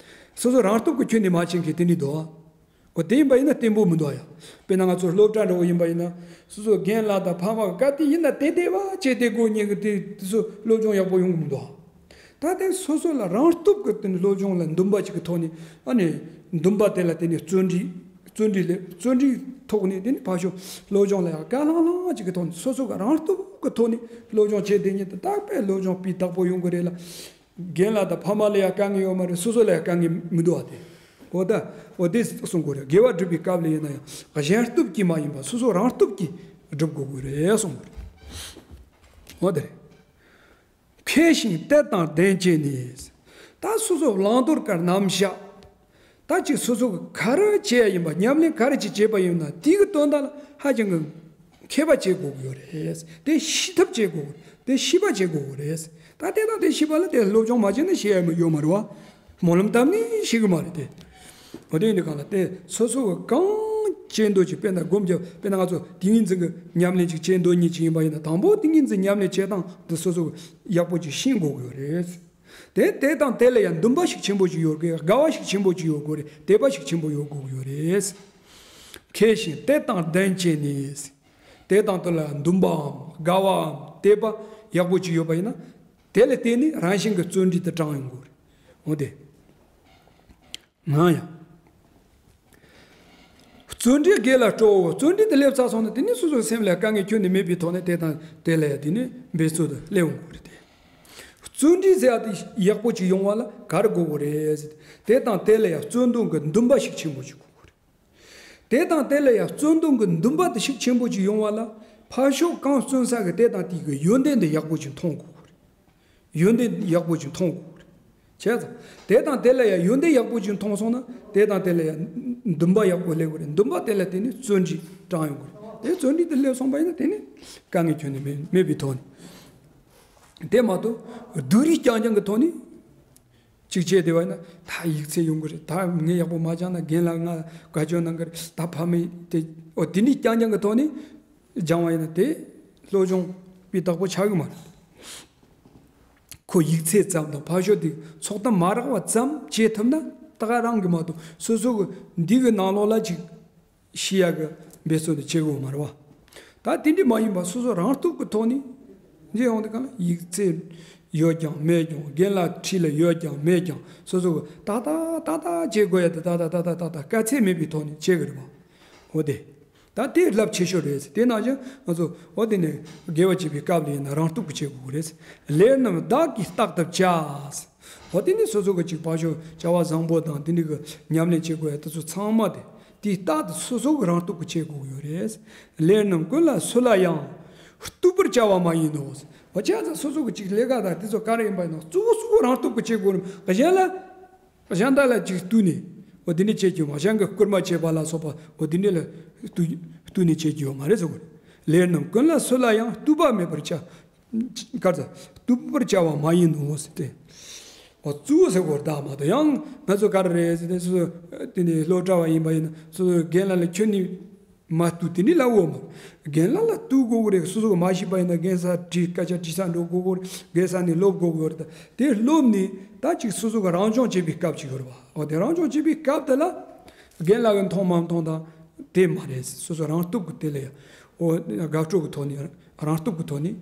སོ་སོ་རང་སྟོབས་ཀྱིས་ཁྱོན་ནས་མ་བྱེད་མཁན་དེ་འདྲ་འདུག་འོ་དེ་ཡིན་པ་ཡིན་ན་བརྟན་པོ་མི་འདུག་ཡ། དཔེར་ན་ང་ཚོ་སློབ་གྲྭ་འདྲ་བོ་ཡིན་པ་ཡིན་ན་སོ་སོ་རྒན་ལགས་དང་ཕ་མ་ག་དེ་ཡིན་ན་ཏན་ཏན་བ་བྱས་ཏེ་དགོས་ཉེན་གི་དེ་དེ་ཚོ་སློབ་སྦྱོང་ཡག་པོ་ཡོང་གི་མི་འདུག་ད་དེ་སོ་སོ་ལ་རང་སྟོབས་ཀྱི་དེ་ནི་སློབ་སྦྱོང་ལ་འདུན་པ་ཅིག་གི་ཐོག་ནས་ཨ་ནི་འདུན་པ་དེ་ལ་དེ་ནི་བརྩོན་འགྲུས་བརྩོན་འགྲུས་ལས་བརྩོན་འགྲུས་ཐོག་ནས་དེ་ནི་ཕར་ཕྱོགས་སློབ་སྦྱོང་ལ་ཡང་དཀའ་ལྷང་ལྷང་ཅིག་གི་ཐོག་ནས་སོ་སོ་ག་རང་སྟོབས་ཀྱི་ཐོག་ནས་སློབ་སྦྱོང་བྱས་དེ་ཉིད་དུ་ད་དཔེ་སློབ་སྦྱོང་སྤུས་དག་པོ་ཡོང་གི་རེད་ལ། རྒན་ལགས་དང་ཕ་མ་ལ་ཡང་དཀའ་ངལ་ཡོད་མ་རེད། སོ་སོ་ལ་ཡང་དཀའ་ངལ་མི་འདུག་བ་དེ། འོ་ད་འོ་དེ་གསུང་དགོས་རེད། དགེ་བ་སྒྲུབ་པའི་སྐབས་ལ་ཡིན་ན་ཡང་གཞན་སྟོབས་ཀྱིས་མ་ཡིན་པར་སོ་སོ་རང་སྟོབས་ཀྱིས་སྒྲུབ་དགོས་དགོས་རེད་གསུང་དགོས་རེད། འོ་དེ་རེད། མཁས་ཤིང་གཏད་དང་ལྡན་བྱས་ནས། ད་སོ་སོ་བླང་དོར་ག་རྣམ་གཞག་ད་ཅིག་སོ་སོ་གི་ག་རེ་བྱས་ཡིན་པ་ཉམས་ལེན་ག་རེ་ཅིག་བྱས་པ་ཡིན་ན་དེ་གི་དོན་དག་ལ་ཧ་ཅང་གི་ མཁས་པ་བྱེད་དགོས་ཀྱི་ཡོད་རེད། དེ་ཤེས་ཐབས་བྱེད་དགོས། དེ་ཤེས་པ་བྱེད་དགོས་ཀྱི་རེད། ད་དེ་དང་དེ་ཤེས་པ་ལ་དེ་སློབ་སྦྱོང་མ་བྱས་ན་ཤེས་ཡ་ཡོད་མ་རེད་བ། སྨོན་ལམ་བཏབ་ནས་ཤེས་གི་མ་རེད་དེ། འོ་དེ་ཡིན་དུས་གང་ལ་དེ་སོ་སོ་གི་གང་བྱེད་འདོད་ཅིག་དཔེར་ན་སྒོམ་རྒྱབ་དཔེར་ན་ང་ཚོ་ཏིང་ངེ་འཛིན་གྱི་ཉམས་ལེན་ཅིག་བྱེད་འདོད་མཁན་ཅིག་ཡིན་པ་ཡིན་ན་དང་པོ་ཏིང་ངེ་འཛིན་ཉམས་ལེན་བྱེད་སྟངས་འདི་སོ་སོ་གི་ཡག་པོ་ཅིག་ཤེས་དགོས་ཀྱི་ཡོད་རེད། དེ་དེ་དང་དེ་ལ་ཡང་འདུན་པ་ཞིག་ཆེན་པོ་ཅིག་ཡོད་དགོས། དགའ་བ་ཞིག་ཆེན་པོ་ཅིག་ཡོད་དགོས་རེད། དད་པ་ཞིག་ཆེན་པོ་ཡོད་དགོས་ཀྱི་ཡོད་རེད། མཁས་ཤིང་དད་དང་ལྡན་བྱས་ནས། དེ་དང་དེ་ལ་འདུན་པའམ་དགའ་བའམ་དད་པ་ཡག་པོ་ཅིག་ཡོད་པ་ཡིན་ན། དེ་ལ་བརྟེན་ནས་རང་བཞིན་གྱི་བརྩོན་འགྲུས་དེ་དྲང་ཡོང་གི་རེད། འོ་དེ། ང་ཡང་། བརྩོན་འགྲུས་དགེ་ལ་སྤྲོའོ། བརྩོན་འགྲུས་དེ་སླེབས་ཚར་སོང་ན་དེ་ནས་སོ་སོའི་སེམས་ལ་དཀའ་ངལ་ཁྱོན་ནས་མེད་པའི་ཐོག་ནས་དེ་དང་དེ་ལ་ཡང་དེ་ནས་འབད་རྩོལ་དུ་སླེབས་འོང་གི་རེད་དེ། བརྩོན་འགྲུས་ཟེར་ཡ་དེ་ཡག་པོ་ཅིག་ཡོང་བ་ལ་ག་རེ་དགོས་ཀྱི་རེད་ཟེར། དེ་དང་དེ་ལ་ཡང་བརྩོན་འདུན་གྱི་འདུན་པ་ཞིག་ཆེན་པོ་ཅིག་དགོས་ཀྱི་རེད། དེ་དང་དེ་ལ་ཡང་བརྩོན་འདུན་གྱི་འདུན་པ་དེ་ཤུགས་ཆེན་པོ་ཅིག་ཡོང་བ་ལ་ཕར་ཕྱོགས་གང་བརྩོན་ས་གི་དེ་དང་དེ་གི་ཡོན་ཏན་དེ་ཡག་པོ་ཅིག་མཐོང་དགོས་ཀྱི་རེད། ཡོན་ཏན་ཡག་པོ་ཅིག་མཐོང་དགོས་ཀྱི་རེད། བྱས་ཙང་དེ་དང་དེ་ལ་ཡང་ཡོན་ཏན་ཡག་པོ་ཅིག་མཐོང་སོང་ན་དེ་དང་དེ་ལ་ཡང་འདུན་པ་ཡག་པོ་སླེབས་ཀྱི་རེད། འདུན་པ་དེ་ལ་བརྟེན་ནས་བརྩོན་འགྲུས་དྲང་ཡོང་གི་རེད། དེ་བརྩོན་འགྲུས་དེ་སླེབས་སོང་པ་ཡིན་ན་དེ་ནི་དཀའ་ངལ་ཁྱོན་ནས་མེད་མེད་པའི་ཐོག་ནས། དེ་མ་གཏོགས་སྡུག་རུས་རྐྱང་རྐྱང་གི་ཐོག་ནས། གཅིག་བྱས་བསྡད་པ་ཡིན་ན་ད་ཡིག་ཚད་ཡོང་གི་རེད། ད་ངས་ཡག་པོ་མ་སྦྱངས་ན་རྒན་ལགས་ང་དགའ་སྐྱོ་གནང་གི་རེད། ད་ཕ་མས་དེ་ཨོ་དེ་འདྲའི་རྐྱང་རྐྱང་གི་ཐོག་ནས་སྦྱངས་པ་ཡིན་ན་དེ་སློབ་སྦྱོང་སྤུས་དག་པོ་ཆགས་ཀྱི་མ་རེད། ཁོ་ཡིག་ཚད་ཙམ་དང་ཕར་ཕྱོགས་དེ་ཚོགས་གཏམ་མ་རག་པ་ཙམ་བྱེད་ཐུབ་ན་ད་ག་རང་གི་མ་གཏོགས་སོ་སོ་གི་འདི་གི་ནང་ལོགས་ལ་ཅིག་ཤེས་ཡག་གི་འབད་བརྩོན་དེ་བྱེད་དགོས་མ་རེད་བ། ད་དེ་འདྲ་མ་ཡིན་པ་སོ་སོ་རང་སྟོབས་ཀྱི་ཐོག་ནས་འདི་ཡོང་དུས་གང་ལ་ཡིག་ཚད་ཡོད་ཀྱང་མེད་ཀྱང་རྒན་ལགས་འཁྲིས་ལ་ཡོད་ཀྱང་མེད་ཀྱང་སོ་སོ་གི་ཏག་ཏག་ཏག་ཏག་བྱེད་དགོས་ཡ་དེ་ཏག་ཏག་ཏག་ཏག་ཏག་ཏག་དཀའ་ཚེགས་མེད་པའི་ཐོག་ནས་བྱེད་གི་རེད་བ། འོ་དེ། ད་དེ་རླབས་ཆེ་ཤོས་རེད། དེ་ནང་བཞིན་ང་ཚོ་འོ་དེ་ནས་དགེ་བ་བྱེད་པའི་སྐབས་ལ་ཡིན་ན་རང་སྟོབས་ཀྱིས་བྱེད་དགོས་ཀྱི་རེད། ལས་རྣམས་བདག་གིས་རྟག་ཏུ་བྱ། འོ་དེ་ནས་སོ་སོ་གི་ཅིག་ཕར་ཕྱོགས་བྱ་བ་བཟང་པོ་དང་དེ་འདྲ་གི་ཉམས་ལེན་བྱེད་དགོས་ཡ་དེ་ཚོ་ཚང་མ་དེ་དེ་རྟག་ཏུ་སོ་སོ་གི་རང་སྟོབས་ཀྱིས་བྱེད་དགོས་ཀྱི་ཡོད་རེད། ལས་རྣམས་ཀུན་ལ་སུ་ལ་ཡང་། བསྟུད་པར་བྱ་བ་མ་ཡིན་ནོ། འོ་བྱས་ཙང་སོ་སོ་གི་ཅིག་ལས་ཀ་དང་དེ་ཚོ་ག་རེ་ཡིན་པ་ཡིན་ན་གཙོ་བོ་གཙོ་བོ་རང་སྟོབས་ཀྱིས་བྱེད་དགོས་རེད། གཞན་ལ། གཞན་དག་ལ་ཅིག་བསྟུན་ནས་འོ་དེ་འདྲ་བྱེད་རྒྱུ་མ། གཞན་གྱི་སྐུལ་མ་བྱེད་པ་ལ་སོགས་པ་འོ་དེ་འདྲ་ལ་བསྟུན་བསྟུན་ནས་བྱེད་རྒྱུ་མ་རེད་ཟེར་གོ། ལས་རྣམས་ཀུན་ལ་སུ་ལ་ཡང་བསྟུད་པ་མེད་པར་བྱ། ག་རེ་ཟེར། བསྟུད་པར་བྱ་བ་མ་ཡིན་ནོ་ཟེར་ཏེ། འོ་གཙོ་བོ་ཟེར་གོ་བརྡ་མ་གཏོགས་ཡང་ང་ཚོ་ག་རེ་རེད་ཟེར་ཏེ་སོ་སོ་དེ་ནས་སློབ་གྲྭ་བ་ཡིན་པ་ཡིན་ན་སོ་སོ་རྒན་ལགས་ལ་ཁྱོད་ནི། མ་བསྟུད་དེ་ནི་ལབ་འོ་མ། རྒན་ལགས་ལ་བསྟུད་དགོས་ཀྱི་རེད། སོ་སོ་གི་མ་ཤེས་པ་ཡིན་ན་རྒན་ས་དྲི་སྐད་ཆ་དྲི་ས་འགྲོ་དགོས་ཀྱི་རེད། རྒན་ས་ནས་སློབ་དགོས་ཀྱི་རེད། དེ་སློབ་ནས་ད་ཅིག་སོ་སོ་གི་རང་སྦྱོང་བྱེད་པའི་སྐབས་ཅིག་ཡོད་རེད་བ། འོ་དེ་རང་སྦྱོང་བྱེད་པའི་སྐབས་དེ་ལ་རྒན་ལགས་ཀྱིས་མཐོང་མ་མཐོང་དང་དེ་མ་རེད། སོ་སོ་རང་སྟོབས་ཀྱིས་དེ་ལ་ཡ་འོ་དགའ་སྤྲོ་གི་ཐོག་ནས་རང་སྟོབས་ཀྱི་ཐོག་ནས་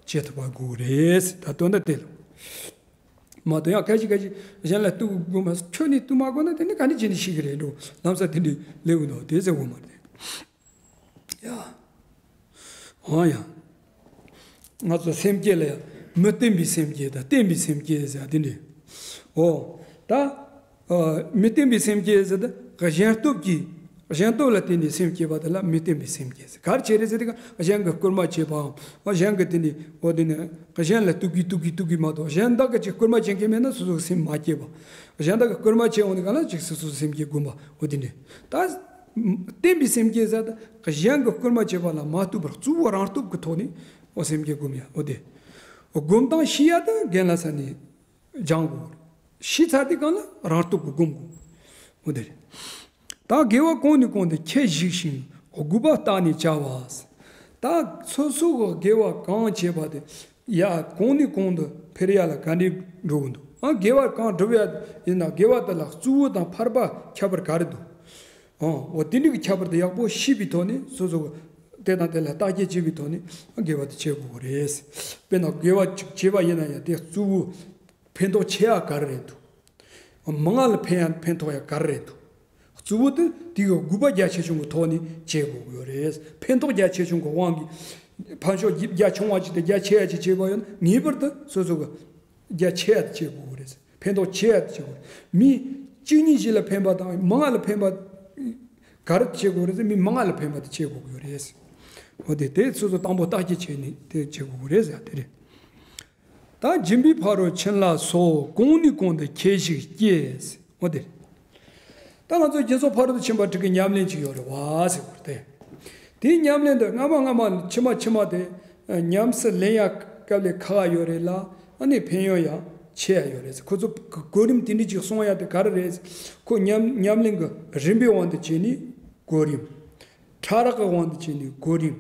བྱེད་ཐུབ་པ་དགོས་ཀྱི་རེད། ད་དོན་དག་དེ་ལ། མ་གཏོགས་ཡང་ཁ་ཤས་ཁ་ཤས་གཞན་ལ་བསྟུད་དགོས་མ། ཁྱོད་ནི་བསྟུད་མ་དགོས་ན་དེ་ནི་ག་ནས་བྱས་ནས་ཤེས་ཀྱི་རེད་འགྲོ། ལམ་སང་དེ་འདྲའི་ལེའུ་འདུག་དེ་ཟེར་དགོས་མ་རེད། ཡ། འོ་ཡ། ང་ཚོ་སེམས་བསྐྱེད་ལ་ཡང་མི་བརྟན་པའི་སེམས་བསྐྱེད་དང་བརྟན་པའི་སེམས་བསྐྱེད་ཟེར་དེ་འདྲ། འོ། ད། ཨ། མི་བརྟན་པའི་སེམས་བསྐྱེད་ཟེར་ཏེ་གཞན་སྟོབས་ཀྱིས། གཞན་སྟོབས་ལ་བརྟེན་ནས་སེམས་བསྐྱེད་པ་དེ་ལ་མི་བརྟན་པའི་སེམས་བསྐྱེད་ཟེར། ག་རེ་བྱས་རེད་ཟེར་ཏེ་གཞན་གྱིས་སྐུལ་མ་བྱེད་པའམ། གཞན་གྱིས་དེ་ནི་འོ་དེ་ནི་གཞན་ལ་གཏུག་གི་གཏུག་གི་གཏུག་གི་མ་གཏོགས་གཞན་དག་གིས་ཅིག་སྐུལ་མ་བྱེད་མཁན་མེད་ན་སོ་སོའི་སེམས་མ་བསྐྱེད་པ། གཞན་དག་གིས་སྐུལ་མ་བྱེད་འོང་དུས་གང་ལ་ཅིག་སོ་སོའི་སེམས་བསྐྱེད་སྒོམ་པ་འོ་དེ་ནི། ད་བརྟན་པའི་སེམས་བསྐྱེད་ཟེར་ཏེ་གཞན་གྱིས་སྐུལ་མ་བྱེད་པ་ལ་མ་བསྟུད་པར་གཙོ་བོ་རང་སྟོབས་ཀྱི་ཐོག་ནས་འོ་སེམས་བསྐྱེད་སྒོམ་ཡ་འོ་དེ། སྒོམ་སྟངས་ཤེས་ཡ་དང་རྒན་ལགས་ས་ནས། སྦྱང་དགོས། ཤེས་ཚར་དུས་གང་ལ་རང་སྟོབས་ཀྱིས་སྒོམ་དགོས། འོ་དེ་རེད། ད་དགེ་བ་གོང་ནས་གོང་དུ་ཁྱེར་ཞིག་ཞིང་དགུ་པ་བརྟགས་ནས་བྱ་བ། ད་སོ་སོ་གི་དགེ་བ་གང་བྱས་པ་དེ་ཡ་གོང་ནས་གོང་དུ་འཕེལ་ཡ་ལ་ག་འདྲས་འགྲོ་གི་འདུག་ཨ་དགེ་བ་གང་སྒྲུབ་ཡ་ཡིན་ན་དགེ་བ་དེ་ལ་གཙོ་བོ་དང་ཕར་པ་ཁྱད་པར་ག་རེ་འདུག་ཨ་འོ་དེ་འདྲ་གི་ཁྱད་པར་དེ་ཡག་པོ་ཤེས་པའི་ཐོག་ནས་སོ་སོ་གི་དེ་དང་དེ་ལ་བརྟག་དཔྱད་བྱེད་པའི་ཐོག་ནས་དགེ་བ་དེ་བྱེད་དགོས་རེད། དཔེར་ན་དགེ་བ་ཅིག་བྱས་པ་ཡིན་ན་ཡང་དེ་གཙོ་བོ། ཕན་ཐོགས་ཆེ་ཡ་ག་རེ་རེད་འདུག་མང་ང་ལ་ཕན་ཡ་ཕན་ཐོགས་ཡ་ག་རེ་རེད་འདུག་གཙོ་བོ་དེ་དེ་གི་དགོས་པ་རྒྱ་ཆེ་ཆུང་གི་ཐོག་ནས་བྱེད་དགོས་ཀྱི་ཡོད་རེད། ཕན་ཐོགས་རྒྱ་ཆེ་ཆུང་གི་དབང་གིས་ཕན་ཕྱོགས་རྒྱ་ཆུང་བ་ཅིག་དང་རྒྱ་ཆེ་ཡ་ཅིག་བྱས་པ་ཡིན་ན་ངེས་པར་དུ་སོ་སོ་གི་རྒྱ་ཆེ་ཡ་དེ་བྱེད་དགོས་ཀྱི་རེད། ཕན་ཐོགས་ཆེ་ཡ་དེ་བྱེད་དགོས་རེད། མི་གཅིག་གཉིས་ཤིག་ལ་ཕན་པ་དང་མང་ང་ལ་ཕན་པ་ག་རེ་བྱེད་དགོས་རེད་ཟེར་མི་མང་ང་ལ་ཕན་པ་དེ་བྱེད་དགོས་ཀྱི་ཡོད་རེད། འོ་དེ་དེ་སོ་སོ་དང་པོ་བརྟག་དཔྱད་བྱས་ནས་དེ་བྱེད་དགོས་ཀྱི་རེད་ཟེར་དེ་རེད། ད་སྦྱིན་པའི་ཕ་རོལ་ཕྱིན་ལ་སོགས་གོང་ནས་གོང་དུ་ཁྱེར་ཞིག་སྐྱེས། འོ་དེ། ད་ང་ཚོ་སྦྱིན་སོགས་ཕ་རོལ་ཏུ་ཕྱིན་པ་དྲུག་གི་ཉམས་ལེན་ཅིག་ཡོད་རེད་བ་ཟེར་བ་རེད་དེ། དེའི་ཉམས་ལེན་དུ་སྔ་མ་སྔ་མ་ཕྱི་མ་ཕྱི་མ་དེ་ཉམས་སུ་ལེན་ཡ་སྐབས་ལས་ཁག་ཡོད་རེད་ལ། ཨ་ནི་ཕན་ཡོན་ཡང་ཆེ་ཡ་ཡོད་རེད། ཁོ་ཚོ་གོ་རིམ་དེ་འདྲ་ཅིག་གསུང་ཡ་དེ་ག་རེ་རེད། ཁོ་ཉམས་ཉམས་ལེན་གྱི་རིམ་པའི་དབང་དུ་བྱས་ནས་གོ་རིམ། ཕྲ་རགས་ཀྱི་དབང་དུ་བྱས་ནས་གོ་རིམ།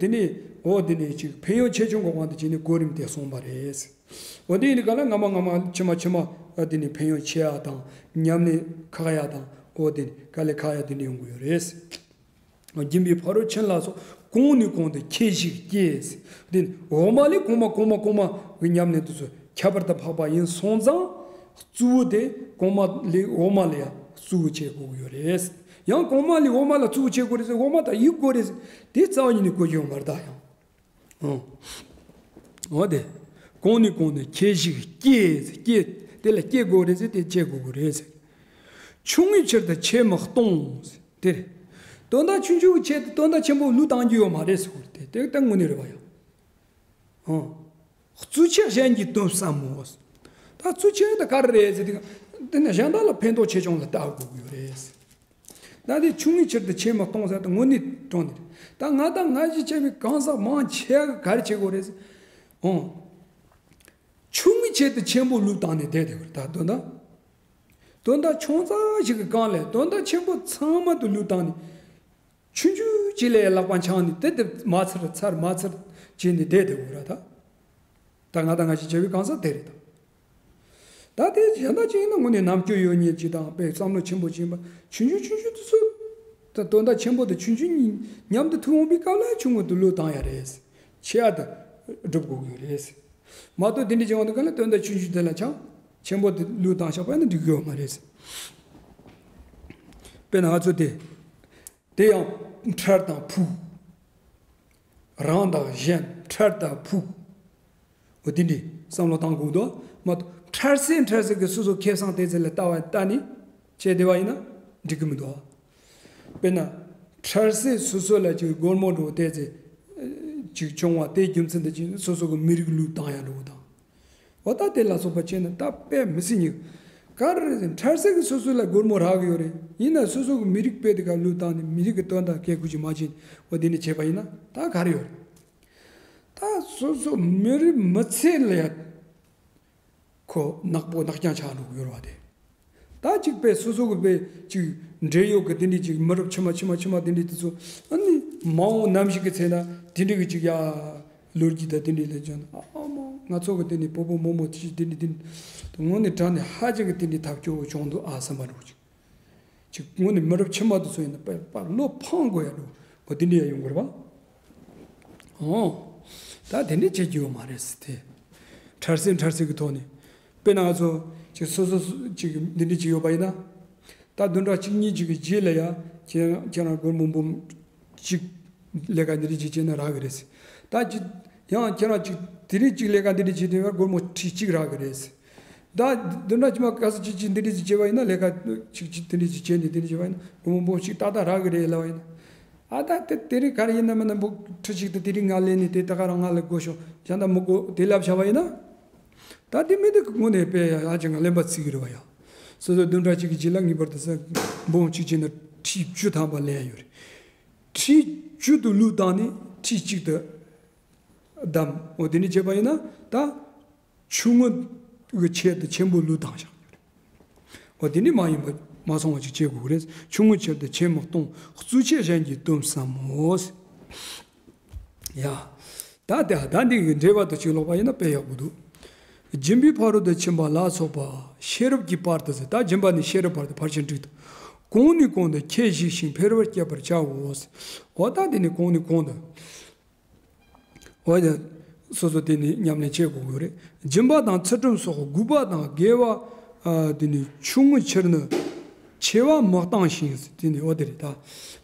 དེ་ནས་འོ་དེ་ནས་ཅིག་ཕན་ཡོན་ཆེ་ཆུང་གི་དབང་དུ་བྱས་ནས་གོ་རིམ་དེ་གསུངས་པ་རེད། འོ་དེ་ཡིན་དུས་ག་ལ་སྔ་མ་སྔ་མ་ཕྱི་མ་ཕྱི་མ་དེ་ནས་ཕན་ཡོན་ཆེ་ཡ་དང་ཉམས་ལེན་ཁག་ཡ་དང་འོ་དེ་ནས་དཀའ་ལས་ཁག་ཡ་དེ་འདྲ་ཡོང་གི་ཡོད་རེད། སྦྱིན་པའི་ཕ་རོལ་ཕྱིན་ལ་སོགས་གོང་ནས་གོང་དུ་ཁྱད་ཞིག་སྐྱེས། དེ་འོག་མ་ལས་གོང་མ་གོང་མ་གོང་མ་གི་ཉམས་ལེན་དེ་ཚོ་ཁྱད་པར་དུ་འཕགས་པ་ཡིན་སོང་ཙང་། གཙོ་བོ་དེ་གོང་མ་ལས་འོག་མ་ལ་ཡང་གཙོ་བོ་བྱེད་དགོས་ཀྱི་ཡོད་རེད། ཡང་གོང་མ་ལས་འོག་མ་ལ་གཙོ་བོ་བྱེད་དགོས་རེད་ཟེར། འོག་མ་དང་ཡིག་དགོས་རེད་ཟེར། དེ་རྩ་བ་ཉིད་ནས་གོ་རྒྱུ་ཡོད་མ་རེད་ད་ཡང་། ཨང་། འོ་དེ། གོང་ནས་གོང་ནས་ཁྱད་ཞིག་སྐྱེས་ཟེར། སྐྱེས། དེ་ལ་སྐྱེ་དགོས་རེད་ཟེར། དེ་སྐྱེ་དགོས་ཀྱི་རེད་ཟེར། ཆུང་ངུའི་ཕྱིར་དུ་ཆེ་མི་གཏོང་ཟེར། དེ་རེད། དོན་དག་ཆུང་ཆུང་གི་ཆེད་དུ་དོན་དག་ཆེན་པོ་བློས་བཏང་རྒྱུ་ཡོད་མ་རེད་ཟེར་གོ་རེད། དེ་དེ་ད་དངོས་གནས་རེད་བ་ཡང་། ཨང་། གཙོ་ཆེ་གཞན་གྱི་དོན་བསམ་མོ། ད་གཙོ་ཆེ་ད་ག་རེ་རེད་ཟེར་དུས། དེ་ནི་གཞན་དག་ལ་ཕན་ཐོགས་ཆེ་ཆུང་ལ་ལྟ་དགོས་ཀྱི་ཡོད་རེད། ད་དེ་ཆུང་ངུའི་ཕྱིར་དུ་ཆེ་མི་གཏོང་ཟེར་དུས་དངོས་གནས་དྲང་ནས་རེད། ད་ང་དང་ང་ཞིག་བྱས་པའི་གང་ཟག་མང་ཆེ་བ་ག་རེ་བྱེད་དགོས་རེད་ཟེར། ཨང་། ཆུང་ངུའི་ཆེད་དུ་ཆེན་པོ་བློས་བཏང་ནས་བསྡད་དེ་བར་ད་དོན་དག་དོན་དག་ཆུང་ཙག་ཞིག་གི་སྒང་ལས་དོན་དག་ཆེན་པོ་ཚང་མ་དུ་བློས་བཏང་ནས། ཆུང་ཆུང་ཅིག་ལས་ལག་པ་འཆང་ནས་དེ་དེ་མ་ཚར་ཚར་མ་ཚར་བྱས་ནས་བསྡད་དེ་འོ་ར་ད། ད་ང་དང་ང་ཞིག་བྱས་པའི་གང་ཟག་དེ་རེད་ད། ད་དེ་གཞན་དག་ཅིག་ཡིན་ན་དངོས་གནས་རྣམ་དཔྱོད་ཡོད་མཁན་ཅིག་དང་དཔེ་བསམ་བློ་ཆེན་པོ་ཅིག་ཡིན་པ། ཆུང་ཆུང་ཆུང་ཆུང་དེ་ཚོ་ད་དོན་དག་ཆེན་པོ་དང་ཆུང་ཆུང་གཉིས་མཉམ་དུ་ཐུག་འོང་པའི་སྐབས་ལ་ཆུང་ངུ་དུ་བློས་བཏང་ཡ་རེད། ཆེ་ཡ་དུ་སྒྲུབ་དགོས་ཀྱི་རེད། མ་གཏོགས་དེ་འདྲ་བྱས་འོང་དུས་ག་ལ་དོན་དག་ཆུང་ཆུང་དེ་ལ་ཆང་ཆེན་པོ་དེ་བློས་བཏང་བཞག་པ་ཡིན་ན་འགྲིག་གི་ཡོད་མ་རེད། དཔེར་ན་ང་ཚོ་དེ། དེ་ཡང་ཕྲལ་དང་ཕུགས། རང་དང་གཞན་ཕྲལ་དང་ཕུགས། འོ་དེ་འདྲའི་བསམ་བློ་བཏང་དགོས་འདུག་མ་གཏོགས་ཕྲལ་སེ་ཕྲལ་སེ་གི་སོ་སོ་ཁེ་བཟང་དེ་ཚོ་ལ་ལྟ་བ་ལྟ་ནས་བྱས་བསྡད་པ་ཡིན་ན་འགྲིག་གི་མི་འདུག་དཔེར་ན། ཕྲལ་སེ་སོ་སོ་ལ་ཅིག་སྒོར་མོ་འགྲོ་དེ་ཚེ་ཅིག་བྱུང་བ་དེའི་རྒྱུ་མཚན་དུ་ཅིག་སོ་སོ་གི་མི་རིགས་བློས་བཏང་ཡ་འགྲོ་དང་། འོ་ད་དེ་ལ་སོགས་པ་བྱས་ན་ད་དཔེ་མི་སྲིད་ཉིག་ག་རེ་རེད་ཟེར་ན་ཕྲལ་སེ་གི་སོ་སོ་ལ་སྒོར་མོ་རག་གི་ཡོད་རེད། ཡིན་ན་སོ་སོ་གི་མི་རིགས་དཔེ་དེ་ག་བློས་བཏང་ནས་མི་རིགས་ཀྱི་དོན་དག་སྐད་ཁུར་གྱི་མ་བྱིན་འོ་དེ་ནས་བྱས་པ་ཡིན་ན་ད་ག་རེ་ཡོད་རེད། ད་སོ་སོ་མི་རིགས་མི་ཚེ་ལ་ཡ་ཁོ་ནག་པོ་ནག་རྐྱང་ཆགས་འགྲོ་གི་ཡོད་རེད་བ་དེ། ད་ཅིག་དཔེ་སོ་སོ་གི་དཔེ་ཅིག་འབྲེལ་ཡོད་གི་དེ་འདྲའི་ཅིག་མི་རབས་ཕྱི་མ་ཕྱི་མ་ཕྱི་མ་དེ་འདྲའི་དེ་ཚོ་ཨ་ནི་མ་འོངས་ནམ་ཞིག་གི་ཚེ་ན་དེ་འདྲའི་གི་ཅིག་ཡ་ལོ་རྒྱུས་དང་དེ་འདྲའི་ལས་ཀྱང་ཨ་མ་ང་ཚོ་གི་དེ་ནི་པོ་པོ་མོ་མོ་དེ་ཅིག་དེ་འདྲའི་དེ་འདྲའི་དངོས་གནས་དྲང་ནས་ཧ་ཅང་གི་དེ་འདྲའི་ཐབས་སྐྱོ་བོ་བྱུང་འདུག་ཨ་བསམ་པ་འདྲ་བོ་ཅིག་ཅིག་དངོས་གནས་མི་རབས་ཕྱི་མ་དེ་ཚོ་ཡིན་ན་དཔེ་པར་བློ་ཕངས་དགོས་ཡ་འདྲ་བོ་དེ་འདྲའི་ཡ་ཡོང་དགོས་རེད་པ། ཨོ། ད་དེ་འདྲའི་བྱེད་རྒྱུ་ཡོད་མ་རེད་ཟེར་ཏེ། ཕྲལ་སེ་ཕྲལ་སེ་གི་ཐོག་ནས། དཔེར་ན་ང་ཚོ་ཅིག་སོ་སོ་སོ་ཅིག་འདི་འདྲ་ཅིག་ཡོད་པ་ཡིན་ན། ད་བདུན་ཕྲག་གཅིག་གཉིས་ཅིག་གི་རྗེས་ལ་ཡ་ཁྱེད་ཁྱེད་རང་སྒོར་མོ་འབུམ་གཅིག་ལས་ཀ་འདི་འདྲ་ཅིག་བྱས་ན་རག་གི་རེད་ཟེར། ད་ཅིག་ཡང་ཁྱེད་རང་ཅིག་དེ་རིང་ཅིག་ལས་ཀ་འདི་འདྲ་བྱས་དུས་སྒོར་མོ་ཁྲི་གཅིག་རག་གི་རེད་ཟེར། ད་བདུན་ཕྲག་རྗེས་མ་ག་ས་ཅིག་ཅིག་འདི་འདྲ་ཅིག་བྱས་པ་ཡིན་ན་ལས་ཀ་ཅིག་ཅིག་འདི་འདྲ་ཅིག་བྱས་ནས་འདི་འདྲ་བྱས་པ་ཡིན་ན་སྒོར་མོ་འབུམ་གཅིག་ཏག་ཏག་རག་གི་རེད་ལབ་པ་ཡིན་ན། ཨ་ད་དེ་དེ་རིང་ག་རེ་ཡིན་ན་མིན་ན་འབུམ་ཁྲི་གཅིག་དེ་དེ་རིང་ང་ལེན་ནས་དེ་ད་ག་རང་ང་ལ་དགོས་ཤོག་གཞན་དག་མི་དགོས་དེ་ལབ་བྱ་བ་ཡིན་ན། ད་དེ་མི་འདུག་གི་དངོས་གནས་དཔེ་ཡ་ཅིག་ང་གླེན་པ་ཚིག་གི་རེད་བ་ཡ། སོ་སོ་བདུན་ཕྲག་གཅིག་གི་རྗེས་ལ་ངེས་པར་དུ་ས་འབུམ་གཅིག་བྱས་ན་ཁྲི་བཅུ་ཐམ་པ་ལེན་ཡ་ཡོད་རེད། ཁྲི་བཅུ་དུ་བླུགས་བཏང་ནས་ཁྲི་གཅིག་ཏུ་བདམས། འོ་དེ་འདྲ་བྱས་པ་ཡིན་ན་ད། ཆུང་ངུ་གི་ཆེད་དུ་ཆེན་པོ་བློས་བཏང་བཞག་ཡོད་རེད། འོ་དེ་ནི་མ་ཡིན་པ་མ་སོང་བ་ཅིག་བྱེད་དགོས་རེད། ཆུང་ངུ་ཆེད་དུ་ཆེ་མི་གཏོང་། གཙོ་ཆེ་གཞན་གྱི་དོན་བསམ་མོ། ཡ། ད་དེ་ད་འདི་གི་འགྲེལ་པ་དུ་ཅིག་ཀློག་པ་ཡིན་ན་དཔེ་ཡག་པོ་འདུག་སྦྱིན་པའི་ཕ་རོལ་ཏུ་ཕྱིན་པ་ལ་སོགས་པ་ཤེས་རབ་ཀྱི་བར་དུ་ཟེར། ད་སྦྱིན་པ་ནི་ཤེས་རབ་བར་དུ་ཕར་ཕྱིན་དྲུག་ཏུ། གོང་ནས་གོང་དུ་ཁྱད་ཞིག་ཤིང་འཕེལ་བར་བསྐྱེད་པར་བྱའོ་ཟེར། འོ་ད་དེ་ནི་གོང་ནས་གོང་དུ། འོ་ཡ། སོ་སོ་དེ་ནི་ཉམས་ལེན་བྱེད་དགོས་ཀྱི་རེད། སྦྱིན་པ་དང་ཚུལ་ཁྲིམས་སོགས་དགོས་པ་དང་དགེ་བ། ཨ་དེ་ནི་ཆུང་ངུའི་ཕྱིར་ནི་ཆེ་བ་མི་བཏང་ཞིང་ཟེར། དེ་ནི་འོ་དེ་རེད་ད།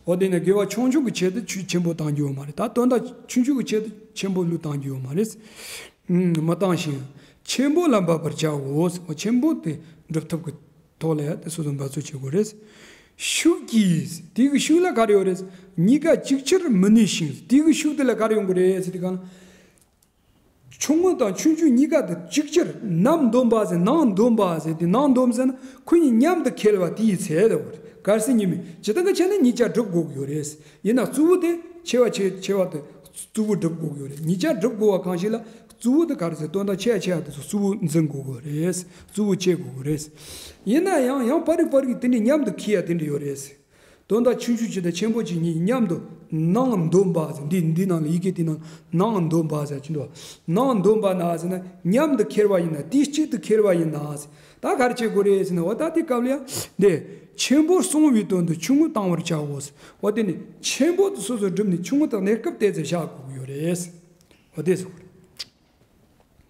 འོ་དེ་ནི་དགེ་བ་ཆུང་ཆུང་གི་ཆེད་དུ་ཆུ་ཆེན་པོ་བཏང་རྒྱུ་ཡོད་མ་རེད། ད་དོན་དག་ཆུང་ཆུང་གི་ཆེད་དུ་ཆེན་པོ་བློས་བཏང་རྒྱུ་ཡོད་མ་རེད། ཨུམ་མི་བཏང་ཞིང་ཆེན་པོ་ལ་འབབ་པར་བྱའོ་ཟེར། འོ་ཆེན་པོ་དེ་འགྲུབ་ཐུབ་ཀྱི། ཐོག་ལ་ཡ་དེ་སོ་སོ་འབད་རྩོལ་བྱེད་དགོས་རེད། ཤུགས་ཀྱིས་དེ་གི་ཤུགས་ལ་ག་རེ་ཡོད་རེད། གཉིས་ཀ་ཅིག་ཆར་མི་ནུས་ཤིང་དེ་གི་ཤུགས་དེ་ལ་ག་རེ་ཡོང་གི་རེད་ཟེར་དུས་གང་། ཆུང་ངུ་དང་ཆུང་ཆུང་གཉིས་ཀ་དེ་ཅིག་ཆར་ནམ་འདོམས་པ་ཟེར་ནང་འདོམས་པ་ཟེར་དེ་ནང་འདོམས་ཟེར་ན་ཁོ་གཉིས་མཉམ་དུ་འཁེལ་བ་དེའི་ཚད་དེ་ཡོད་རེད། གལ་སྲིད་གཉིས་མེད་ཇི་ལྟར་གི་ཆ་ནས་གཉིས་ཆ་སྒྲུབ་དགོས་ཀྱི་ཡོད་རེད། ཡིན་ན་གཙོ་བོ་དེ་ཆེ་བ་ཆེ་ཆེ་བ་དེ་གཙོ་བོ་སྒྲུབ་དགོས་ཀྱི་ཡོད་རེད། གཉིས་ཆ་སྒྲུབ་དགོས་པ་གང་ཞིག་ལ་གཙོ་བོ་དེ་ག་རེ་ཟེར། དོན་དག་ཆེ་བ་ཆེ་བ་དེ་ཚོ་གཙོ་བོ་འཛིན་དགོས་ཀྱི་རེད། གཙོ་བོ་བྱེད་དགོས་ཀྱི་རེད། ཡིན་ན་ཡང་ཡང་པར་རིག་པར་རིག་དེ་འདྲའི་མཉམ་དུ་འཁྱེར་ཡ་དེ་འདྲ་ཡོད་རེད། དོན་དག་ཆུང་ཆུང་གཅིག་དང་ཆེན་པོ་གཅིག་གཉིས་མཉམ་དུ་ནང་འདོན་པ་ཟེར། འདི་འདི་ནང་ལ་ཡི་གེ་དེ་ནང་ནང་འདོན་པ་ཟེར་གྱི་འདུག་ནང་འདོན་པ་ན་ཟེར་ན་མཉམ་དུ་འཁྱེར་བ་ཡིན་ན། དུས་གཅིག་ཏུ་འཁྱེར་བ་ཡིན་ན་ཟེར། ད་ག་རེ་བྱེད་དགོས་རེད་ཟེར་ན། འོ་ད་དེ་སྐབས་ལ་ཡང་འདི་ཆེན་པོར་གསུངས་པའི་དོན་དུ་ཆུང་ངུ་བཏང་བར་བྱའོ་ཟེར། འོ་དེ་ནི་ཆེན་པོ་དེ་སོ་སོར་སྒྲུབ་ནས་ཆུང་ངུ་དང་གནས་སྐབས་དེ་ཚོ་བཞག་དགོས་ཀྱི་ཡོད་རེད། འོ་དེ་ཟེར་དགོས་རེད།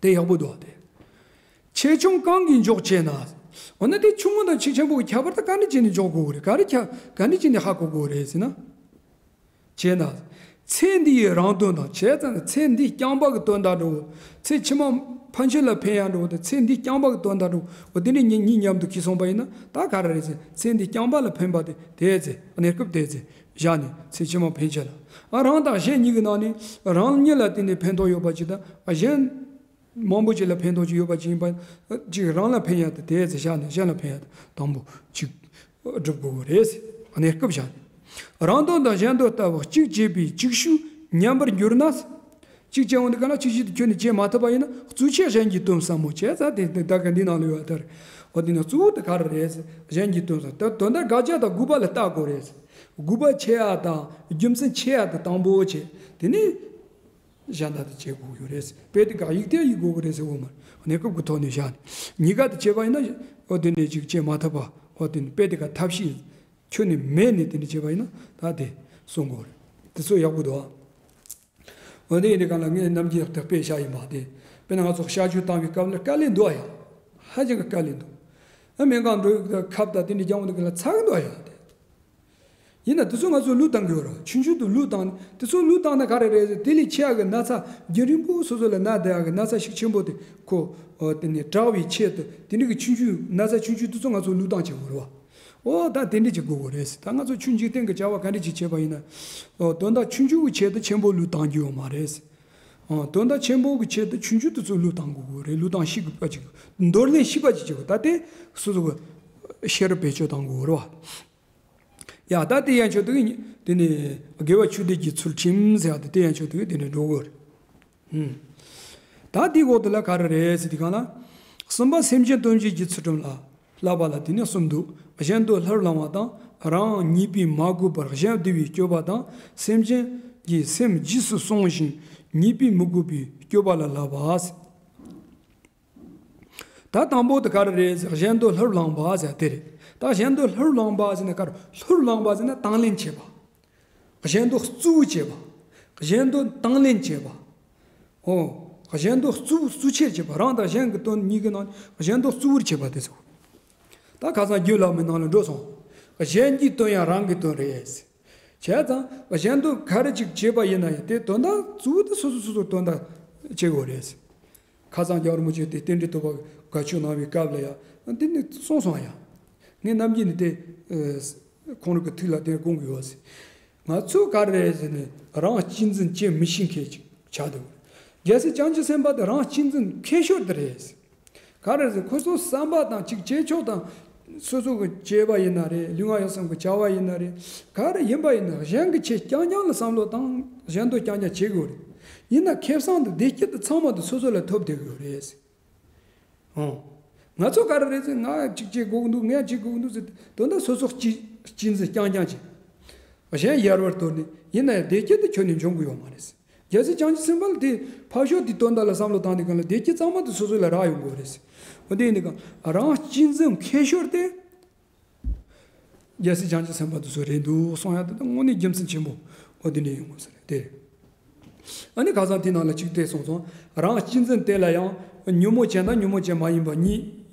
དེ་ཡག་པོ་འདུག་བ་དེ། ཆེ་ཆུང་གང་གིས་འཇོག་ཅེ་ན། འོ་ན་དེ་ཆུང་ངུ་དང་ཆེ་ཆེན་པོ་གི་ཁྱད་པར་དེ་ག་འདྲ་བྱས་ནས་འཇོག་དགོས་རེད། ག་རེ་ཁྱ་ག་འདྲ་བྱས་ནས་ཧ་གོ་དགོས་རེད་ཟེར་ན། ཅེ་ན། ཚེ་འདི་ཡི་རང་དོན་དང་། བྱས་ཙང་ཚེ་འདི་རྐྱང་པ་གི་དོན་དག་འགྲོ། ཚེ་ཕྱི་མ་ཕན་ཆད་ལ་ཕན་ཡ་འགྲོ་དང་། ཚེ་འདི་རྐྱང་པ་གི་དོན་དག་འགྲོ། འོ་དེ་ནས་གཉིས་གཉིས་མཉམ་དུ་འཁྱེར་སོང་པ་ཡིན་ན་ད་ག་རེ་རེད་ཟེར། ཚེ་འདི་རྐྱང་པ་ལ་ཕན་པ་དེ་དེ་ཚེ་གནས་སྐབས་དེ་ཚེ། བཞག་ནས་ཚེ་ཕྱི་མ་ཕན་ཆད་ལ། ཨ་རང་དང་གཞན་གཉིས་ཀྱི་ནང་ནས་རང་ཉིད་ལ་བརྟེན་ནས་ཕན་ཐོགས་ཡོད་པ་ཅིག་དང་། ཨ་གཞན་མང་པོ་ཅིག་ལ་ཕན་ཐོགས་ཅིག་ཡོད་པ་ཅིག་ཡིན་པ་ཅིག་རང་ལ་ཕན་ཡ་དེ་དེའི་ཚེ་བཞག་ནས་གཞན་ལ་ཕན་ཡ་དེ་དང་པོ་ཅིག་སྒྲུབ་དགོས་རེད། གནས་སྐབས་བཞག་ནས། རང་དོན་དང་གཞན་དོན་ལྟ་བུ་གཅིག་བྱས་པའི་ཅིག་ཤོས་ཉམས་པར་འགྱུར་ན། གཅིག་བྱས་འོང་དུས་ག་ལ་གཅིག་ཤོས་དེ་ཁྱོན་ནས་བྱེད་མ་ཐུབ་པ་ཡིན་ན། གཙོ་ཆེ་གཞན་གྱི་དོན་ཟབ་མོ་བྱས་ཙང་དེ་དེ་ད་ག་འདི་ནང་ལ་ཡོད་ལྟར། འོ་དེ་ནི་གཙོ་བོ་དེ་ག་རེ་རེད། གཞན་གྱི་དོན་ཟབ། ད་དོན་དག་དགག་བྱ་དང་དགོས་པ་ལ་ལྟ་དགོས་རེད། དགོས་པ་ཆེ་ཡ་དང་རྒྱུ་མཚན་ཆེ་ཡ་དེ་དང་པོ་བྱས། དེ་ནས་གཞན་དག་དེ་བྱེད་དགོས་ཡོད་རེད། དཔེ་དེ་ག་ཡིག་དེ་ཡིག་དགོས་ཀྱི་རེད་ཟེར་འོ་མ་རེད། གནས་སྐབས་ཀྱི་ཐོག་ནས་བཞག་ནས་གཉིས་ཀ་དེ་བྱས་པ་ཡིན་ན། འོ་དེ་ནས་ཅིག་བྱེད་མ་ཐུབ་པ། འོ་དེ་ནས་དཔེ་དེ་ག་ཐབས་ཤེས་ཁྱོན་ནས་མེད་ནས་དེ་འདྲ་བྱས་པ་ཡིན་ན་ད་དེ་གསུང་དགོས་རེད། དེ་ཚོ་ཡག་པོ་འདུག་ཨ། འོ་དེ་ཡིན་དུས་ག་ལ་ངས་ནམ་རྒྱུན་ཡག་ཐག་དཔེ་བཞག་ཡིན་པ་དེ། དཔེར་ན་ང་ཚོ་གཤག་བཅོས་བཏང་བའི་སྐབས་ལ་དཀའ་ལས་འདུག་ཨ་ཡ། ཧ་ཅང་གི་དཀའ་ལས་འདུག་ཨ་སྨན་ཁང་འགྲོ་ཡི་ཁབ་དང་དེ་འདྲ་རྒྱག་འོང་དུས་ག་ལ་ཚ་གི་འདུག་ཨ་ཡ་དེ། ཡིན་ན་དེ་ཚོ་ང་ཚོས་བློས་བཏང་གི་ཡོད་རེད། ཆུང་ཆུང་དུ་བློས་བཏང་ནས། དེ་ཚོ་བློས་བཏང་ན་ག་རེ་རེད་ཟེར། དེ་ལས་ཆེ་བ་གི་ན་ཚ་རྒྱུན་རིང་པོ་སོ་སོ་ལ་ན་བསྡད་ཡ་གི་ན་ཚ་ཤུགས་ཆེན་པོ་དེ་ཁོ། འོ་དེ་ནས་དྲག་པའི་ཆེད་དུ་དེ་འདྲ་གི་ཆུང་ཆུང་ན་ཚ་ཆུང་ཆུང་དེ་ཚོ་ང་ཚོས་བློས་བཏང་བྱེད་དགོས་རེད་བ། འོ་ད་དེ་འདྲ་བྱེད་དགོས་གི་རེད་ཟེར། ད་ང་ཚོ་ཆོས་འཇིག་རྟེན་གྱི་བྱ་བ་ག་འདྲ་ཅིག་བྱེད་པ་ཡིན་ན། འོ་དོན་དག་ཆུང་ཆུང་གི་ཆེད་དུ་ཆེན་པོ་བློས་བཏང་རྒྱུ་ཡོད་མ་རེད་ཟེར། འོ་དོན་དག་ཆེན་པོ་གི་ཆེད་དུ་ཆུང་ཆུང་དེ་ཚོ་བློས་བཏང་དགོས་གི་རེད། བློས་བཏང་ཤེས་དགོས་པ་ཅིག་འདོར་ལེན་ཤེས་པ་ཅིག་བྱེད་དགོས། ད་དེ་སོ་སོ་གི་ཤེས་རབ་བེད་སྤྱོད་བཏང་དགོས་རེད་བ། ཡ་ད་དེ་ཡན་ཆོད་དུ་དེ་ནས་དགེ་བ་ཆོས་སྡེ་གི་ཚུལ་ཁྲིམས་ཟེར་བ་དེ་དེ་ཡན་ཆོད་དུ་དེ་ནས་འགྲོ་གི་རེད། ད་དེའི་འོག་ཏུ་ལ་ག་རེ་རེད་ཟེར་དུས་གང་ལ། གསུམ་པ་སེམས་ཅན་དོན་བྱེད་ཀྱི་ཚུལ་ཁྲིམས་ལ་བསླབ་པ་ལ་དེ་ནས་གསུམ་འདུག་གཞན་དོན་ལྷུར་བླང་བ་དང་། རང་ཉེས་པས་མ་གོས་པར་གཞན་བདེ་བའི་སྤྱོད་པ་དང་། སེམས་ཅན་གྱི་སེམས་རྗེས་སུ་སྲུང་ཞིང་ཉེས་པས་མི་གོས་པའི་སྤྱོད་པ་ལ་བསླབ་པ། ད་དང་པོ་དེ་ག་རེ་རེད་ཟེར། གཞན་དོན་ལྷུར་བླང་བ་ཟེར་དེ་རེད། ད་གཞན་དོན་ལྷུར་བླང་བ་ཟེར་ན་ག་རེ། ལྷུར་བླང་བ་ཟེར་ན་དང་ལེན་བྱེད་པ། གཞན་དོན་གཙོ་བོ་བྱེད་པ། གཞན་དོན་དང་ལེན་བྱེད་པ། འོ། གཞན་དོན་གཙོ་བོ་གཙོ་ཆེར་བྱེད་པ། རང་དང་གཞན་གྱི་དོན་གཉིས་ཀྱི་ནང་གཞན་དོན་གཙོ་བོར་བྱེད་པ་དེ་ཚོ། ད་ཁ་སང་རྒྱུད་བླ་མའི་ནང་ལ་འགྲོ་སོང་། གཞན་གྱི་དོན་ཡང་རང་གི་དོན་རེད། བྱས་ཙང་གཞན་དོན་ག་རེ་ཅིག་བྱེད་པ་ཡིན་ན་ཡང་དེ་དོན་དག་གཙོ་བོ་དེ་སོ་སོ་སོ་སོར་དོན་དག་བྱེད་དགོས་རེད། ཁ་སང་རྒྱལ་བ་རིན་པོ་ཆེ་དེ་རྟེན་འབྲེལ་ཐོབ་པ་དགའ་ཆོས་གནང་བའི་སྐབས་ལ་ཡང་འདི་ནི་གསུངས་སོང་ཡ། ངས་ནམ་རྒྱུན་ནས་དེ་ཨ་ཁོང་རང་གི་ཐུགས་ལ་དེ་དགོངས་ཀྱི་ཡོད་ཟེར། ང་ཚོ་ག་རེ་རེད་ཟེར་ནས་རང་གཅེས་འཛིན་བྱེད་མི་ཤེས་མཁན་ཅིག་ཆགས་འདུག་རྒྱལ་སྲས་བྱང་ཆུབ་སེམས་དཔའ་དེ་རང་གཅེས་འཛིན་མཁས་ཤོས་དེ་རེད་ཟེར། ག་རེ་ཟེར། ཁོ་ཚོ་བསམ་པ་དང་གཅིག་བྱེད་ཕྱོགས་དང་། སོ་སོ་གི་བྱེད་པ་ཡིན་ན་རེད། ལུས་ངག་ཡིད་གསུམ་གི་བྱ་བ་ཡིན་ན་རེད། ག་རེ་ཡིན་པ་ཡིན་ན་གཞན་གྱི་ཆེད་རྐྱང་རྐྱང་ལ་བསམ་བློ་བཏང་། གཞན་དོན་རྐྱང་རྐྱང་བྱེད་དགོས་རེད། ཡིན་ན་ཁེ་བཟང་དང་བདེ་སྐྱིད་དེ་ཚང་མ་དེ་སོ་སོ་ལ་ཐོབ་བསྡད་དགོས་རེད། ཨོ། ང་ཚོ་ག་རེ་རེད་ཟེར། ང་གཅིག་བྱེད་དགོས་ཀྱི་འདུག་ངས་བྱེད་དགོས་ཀྱི་འདུག་ཟེར། དོན་དག་སོ་སོ་གཅེས་གཅེས་འཛིན་རྐྱང་རྐྱང་བྱེད། གཞན་ཡལ་བར་དོར་ནས་ཡིན་ན་ཡང་བདེ་སྐྱིད་དེ་ཁྱོན་ནས་འབྱུང་གི་ཡོད་མ་རེད་ཟེར། རྒྱལ་སྲས་བྱང་ཆུབ་སེམས་དཔའ་ལ་དེ་ཕར་ཕྱོགས་དེའི་དོན་དག་ལ་བསམ་བློ་བཏང་དུས་སྒང་ལ་བདེ་སྐྱིད་གཙང་མ་དེ་སོ་སོ་ལ་རག་ཡོང་གི་རེད། འོ་དེ་ཡིན་དུས་སྒང་རང་གཅེས་འཛིན་མཁས་ཤོས་དེ་རྒྱལ་སྲས་བྱང་ཆུབ་སེམས་དཔའ་དེ་ཚོ་རེད་འདུག་གསུང་ཡ་དེ་དང་དངོས་གནས་རྒྱུ་མཚན་ཆེན་པོ་འོ་དེ་འདྲ་ཡོང་གི་རེད་དེ། ཨ་ནི་ཁ་སང་དེའི་ནང་ལ་གཅིག་དེ་གསུངས་སོང་། རང་གཅེས་འཛིན་དེ་ལ་ཡང་ཉོན་མོངས་ཅན་དང་ཉོན་མོངས་ཅན་མ་ཡིན་པ་གཉིས་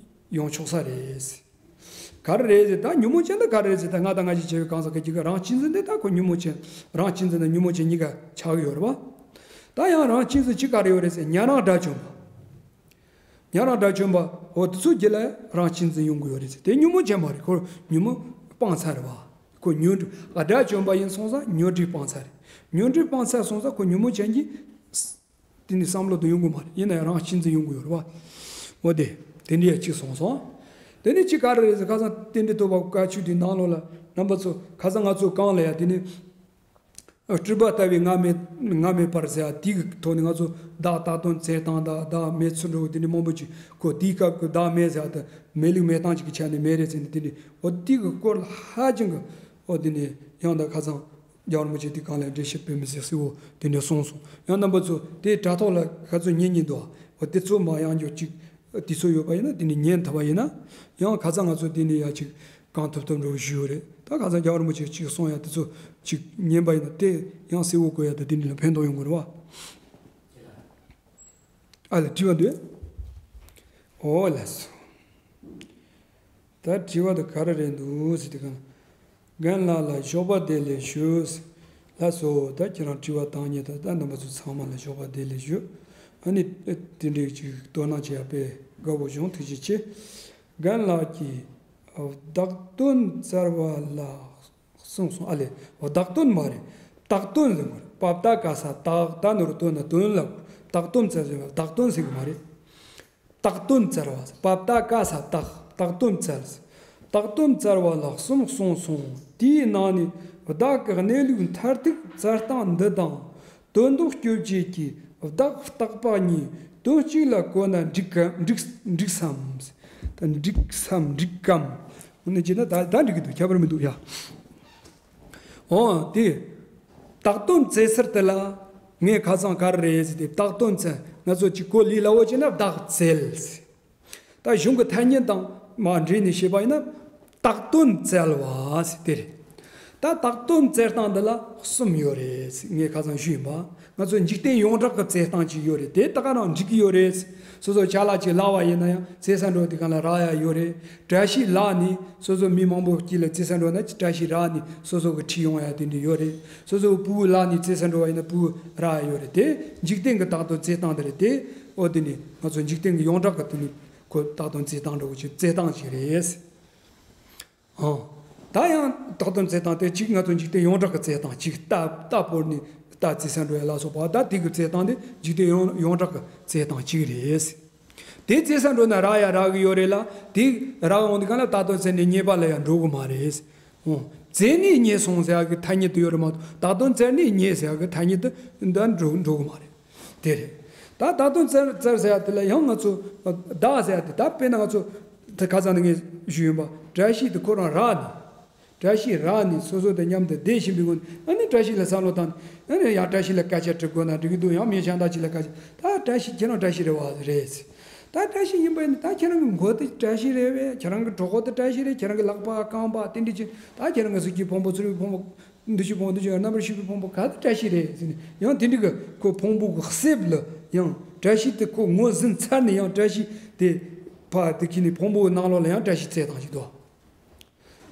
ཡོང་ཆོག་ས་རེད། ག་རེ་རེད་ཟེར། ད་ཉོན་མོངས་ཅན་དེ་ག་རེ་རེད་ཟེར། ད་ང་དང་ང་ཞིག་བྱས་པའི་གང་ཟག་གི་གཅིག་གི་རང་གཅེས་འཛིན་དེ་ད་ཁོ་ཉོན་མོངས་ཅན། རང་གཅེས་འཛིན་དང་ཉོན་མོངས་ཅན་གཉིས་ཀ་ཆགས་ཀྱི་ཡོད་རེད་བ། ད་ཡང་རང་གཅེས་འཛིན་གཅིག་ག་རེ་ཡོད་རེད་ཟེར། ཉན་རང་དགྲ་བཅོམ་པ། ཉན་རང་དགྲ་བཅོམ་པ་འོ་དེ་ཚོ་རྒྱུད་ལ་རང་གཅེས་འཛིན་ཡོང་གི་ཡོད་རེད་ཟེར། དེ་ཉོན་མོངས་ཅན་མ་རེད། ཁོ་ཉོན་མོངས་སྤངས་ཚར་རེད་བ། ཁོ་ཉོན་སྒྲིབ་ཨ་དགྲ་བཅོམ་པ་ཡིན་སོང་ཙང་ཉོན་སྒྲིབ་སྤངས་ཚར་རེད། ཉོན་སྒྲིབ་སྤངས་ཚར་སོང་ཙང་ཁོ་ཉོན་མོངས་ཅན་གྱི་དེ་ནི་བསམ་བློ་དུ་ཡོང་གི་མ་རེད། ཡིན་ན་ཡང་རང་གཅེས་འཛིན་ཡོང་གི་ཡོད་རེད་བ། འོ་དེ་དེ་འདྲའི་གཅིག་སོང་སོང་། དེ་ནི་གཅིག་ག་རེ་རེད་ཟེར། ཁ་སང་རྟེན་འབྲེལ་ཐོབ་པ་དགའ་ཆོས་དེའི་ནང་ལོགས་ལ་ རྣམ་པ་ཚོ་ཁ་སང་ང་ཚོ་གང་ལ་ཡ་དེ་ནི། སྤྲུལ་པ་ལྟ་བུའི་སྔ་མེད་སྔ་མེད་པར་ཟེར་ཡ་དེ་གི་ཐོག་ནས་ང་ཚོ་བདག་བཏགས་དོན་བཙལ་སྟངས་དང་བདག་མེད་ཚུལ་འགྲོ་དེ་འདྲ་མང་པོ་ཅིག་གོ། དེའི་སྐབས་ཀྱི་བདག་མེད་ཟེར་ཡ་དེ་མེད་ལུགས་མེད་སྟངས་ཅིག་གི་ཆ་ནས་མེད་རེད་ཟེར་ནས་དེ་འདྲ་འོ་དེ་གི་སྐོར་ལ་ཧ་ཅང་གི་འོ་དེ་ནས་ཡང་ད་ཁ་སང་རྒྱལ་བ་རིན་པོ་ཆེ་དེ་གང་ལ་འགྲེལ་བཤད་དཔེ་མི་སྲིད་གསལ་བོ་དེ་འདྲ་གསུངས་སོང་། ཡང་རྣམ་པ་ཚོ་དེ་དྲ་ཐོག་ལ་ཁ་ཚོ་ཉན་ཉན་འདུག་འོ་དེ་ཚོ་མ་ཡང་འཇོག་ཅིག་དུས་ཚོད་ཡོད་པ་ཡིན་ན་དེ་ནས་ཉན་ཐུབ་པ་ཡིན་ན། ཡང་ཁ་སང་ང་ཚོ་དེ་ནས་ཡ་ཅིག་གང་ཐུབ་ཐུབ་འགྲོ་ཞུས་ཡོད་རེད། ད་ཁ་སང་རྒྱལ་བ་རིན་པོ་ཆེ་ཅིག་གསུང་ཡ་དེ་ཚོ་ཅིག་ཉན་པ་ཡིན་ན་དེ་ཡང་གསལ་བོ་གོ་ཡ་ད་དེ་འདྲ་ལ་ཕན་ཐོགས་ཡོང་གི་རེད་བ། ཨ་ལ་དྲི་བ་འདུག་ཨོ་ལགས་སོ། ད་དྲི་བ་དེ་ག་རེ་རེད་འདུག་ཟེར་དེ་གང་། རྒན་ལགས་ལ་ཞོགས་པ་བདེ་ལེགས་ཞུ། ལགས་སོ། ད་ཁྱེད་རང་དྲི་བ་བཏང་མཁན་དང་ད་རྣམ་པ་ཚོ་ཚང་མ་ལ་ཞོགས་པ་བདེ་ལེགས་ཞུ། ཨ་ནི་དེ་འདྲའི་ཅིག་དོ་སྣང་བྱེད་ཡ་དཔེ་དགའ་བོ་བྱུང་། ཐུགས་རྗེ་ཆེ། རྒན་ལགས་ཀྱིས་བདག་དོན་བཙལ་བ་ལ་གསུངས་སོང་། ཨ་ལས་བདག་དོན་མ་རེད། བཏགས་དོན་ཟེར་དགོས་རེད། པ་བཏགས་ཀ་ས་བཏགས། ད་ནོར་དོན་ན་དོན་ལ་བདག་དོན་བཙལ་ཟེར་བ་བདག་དོན་ཟེར་གི་མ་རེད། བཏགས་དོན་བཙལ་བ། པ་བཏགས་ཀ་ས་བཏགས། བཏགས་དོན་བཙལ། བཏགས་དོན་བཙལ་བ་ལ་གསུམ་གསུངས་སོང་། དེའི་ནང་ནས་བདག་གི་གནས་ལུགས་མཐར་ཐུག་བཙལ་སྟངས་འདི་དང་། དོན་ལྡོག་སྐྱོབ་བྱེད་ཀྱི་བདག་རྟག་པ་གཉིས་དོན་གཅིག་ལ་གོ་ན་འགྲིག་གམ། འགྲིག་འགྲིག་སམ། ད་འགྲིག་སམ་འགྲིག་གམ། འོ་ན་བྱས་ན་ད་ད་འགྲིག་གི་འདུག་ཁྱད་པར་མི་འདུག་ཡ། འོ་དེ། བཏགས་དོན་བཙལ་ཚུལ་དེ་ལ་ངས་ཁ་སང་ག་རེ་རེད་ཟེར་ཏེ། བཏགས་དོན་བཙལ། ང་ཚོ་གཅིག་གོ་ལས་སླ་བོ་བྱས་ན་བདག་བཙལ་ཟེར། ད་གཞུང་གི་ཐ་སྙད་དང་མ་འབྲེལ་ནས་བཤད་པ་ཡིན་ན་བཏགས་དོན་བཙལ་བ་ཟེར་དེ་རེད། ད་བཏགས་དོན་བཙལ་སྟངས་འདི་ལ་གསུམ་ཡོད་རེད་ཟེར་ངས་ཁ་སང་ཞུས་ཡིན་པ། ང་ཚོ་འཇིག་རྟེན་ཡོངས་གྲགས་ཀྱི་བཙལ་སྟངས་ཅིག་ཡོད་རེད། དེ་ད་ག་རང་འགྲིག་གི་ཡོད་རེད། སོ་སོ་ཅ་ལག་ཅིག་བརླག་པ་ཡིན་ན་ཡང་བཙལ་ས་འགྲོ་དེ་ག་ལ་རག་ཡ་ཡོད་རེད། བཀྲ་ཤིས་བརླག་ནས་སོ་སོ་མི་མང་པོ་དཀྱིལ་ལ་བཙལ་ས་འགྲོ་ན་བཀྲ་ཤིས་རག་ནས་སོ་སོ་གི་ཁྲིད་ཡོང་ཡ་དེ་འདྲ་ཡོད་རེད། སོ་སོ་གི་ཕྲུ་གུ་བརླག་ནས་བཙལ་ས་འགྲོ་བ་ཡིན་ན་ཕྲུ་གུ་རག་ཡ་ཡོད་རེད། དེ་འཇིག་རྟེན་གྱི་བཏགས་དོན་བཙལ་སྟངས་དེ་རེད་དེ། ཨོ་དེ་ནི་ང་ཚོ་འཇིག་རྟེན་གྱི་ཡོངས་གྲགས་ཀྱི་དེ་ནི་ཁོ་བཏགས་དོན་བཙལ་སྟངས་འདྲ་བོ་ཅིག་བཙལ་སྟངས་ཅིག་རེད། ཨང་། ད་ཡང་བཏགས་དོན་བཙལ་སྟངས་དེ་གཅིག་ང་ཚོ་འཇིག་རྟེན་ཡོངས་གྲགས་ཀྱི་བཙལ་སྟངས་གཅིག་རྟ་རྟ་བོར་ནས་རྟ་བཙལ་ས་འགྲོ་ཡ་ལ་སོགས་པ། ད་དེ་གི་བཙལ་སྟངས་དེ་འཇིག་རྟེན་ཡོངས་ཡོངས་གྲགས་ཀྱི་བཙལ་སྟངས་གཅིག་རེད། དེ་བཙལ་ས་འགྲོ་ན་རག་ཡ་རག་གི་ཡོད་རེད་ལ། དེ་རག་འོང་དུས་གང་ལ་བཏགས་དོན་བཙལ་ནས་རྙེད་པ་ལ་ཡང་འགྲོ་གི་མ་རེད། ཨོ། བཙལ་ནས་རྙེད་སོང་ཟེར་ཡ་གི་ཐ་སྙད་དུ་ཡོད་རེད་མ་གཏོགས་བཏགས་དོན་བཙལ་ནས་རྙེད་ཟེར་ཡ་གི་ཐ་སྙད་དུ་འདི་འགྲོ་འགྲོ་གི་མ་རེད། དེ་རེད། ད་བཏགས་དོན་བཙལ་བཙལ་ཟེར་ཡ་དེ་ལ་ཡང་ང་ཚོ་བདག་ཟེར་ཡ་དེ། ད་དཔེར་ན་ང་ཚོ་ད་ཁ་སང་ནས་ངས་ཞུས་ཡིན་པ། བཀྲ་ཤིས་དེ་ཁོ་རང་རག་ནས། བཀྲ་ཤིས་རག་ནས་སོ་སོ་དང་མཉམ་དུ་བསྡད་བཞིན་པའི་སྔོན་ཨ་ནི་བཀྲ་ཤིས་ལ་བསམ་བློ་བཏང་ནས། ཨ་ནི་ཡང་བཀྲ་ཤིས་ལ་སྐད་ཆ་དྲི་དགོས་ན་འགྲིག་གི་འདུག་ཡང་མི་གཞན་དག་ཅིག་ལ་སྐད་ཆ། ད་བཀྲ་ཤིས་ཁྱེད་རང་བཀྲ་ཤིས་རེད་བ། རེད། ད་བཀྲ་ཤིས་ཡིན་པ་ཡིན་ན་ད་ཁྱེད་རང་གི་མགོ་དེ་བཀྲ་ཤིས་རེད་བས། ཁྱེད་རང་གི་གྲོད་ཁོག་དེ་བཀྲ་ཤིས་རེད། ཁྱེད་རང་གི་ལག་པ་རྐང་པ་དེ་འདྲ་ཅིག་ད་ཁྱེད་རང་གི་གཟུགས་ཀྱི་ཕུང་པོ་ཚུར་བའི་ཕུང་པོ། འདི་ཤི་ཕུང་པོ། འདི་ཤི་རྣམ་པར་ཤེས་པའི་ཕུང་པོ་ག་དེ་བཀྲ་ཤིས་རེད་ཟེར་ནས། ཡང་དེ་འདྲ་གི་ཁོ་ཕུང་པོ་གི་གསེབ་ལ་ཡང་བཀྲ་ཤིས་དེ་ཁོ་ངོས་ཟིན་ཚར་ནས། ཡང་བཀྲ་ཤིས་དེ་ཕ་དེ་ཁྱེར་ནས་ཕུང་པོའི་ནང་ལོགས་ལ་ཡང་བཀྲ་ཤིས་བཙལ་སྟངས་ཤིག་འདུག་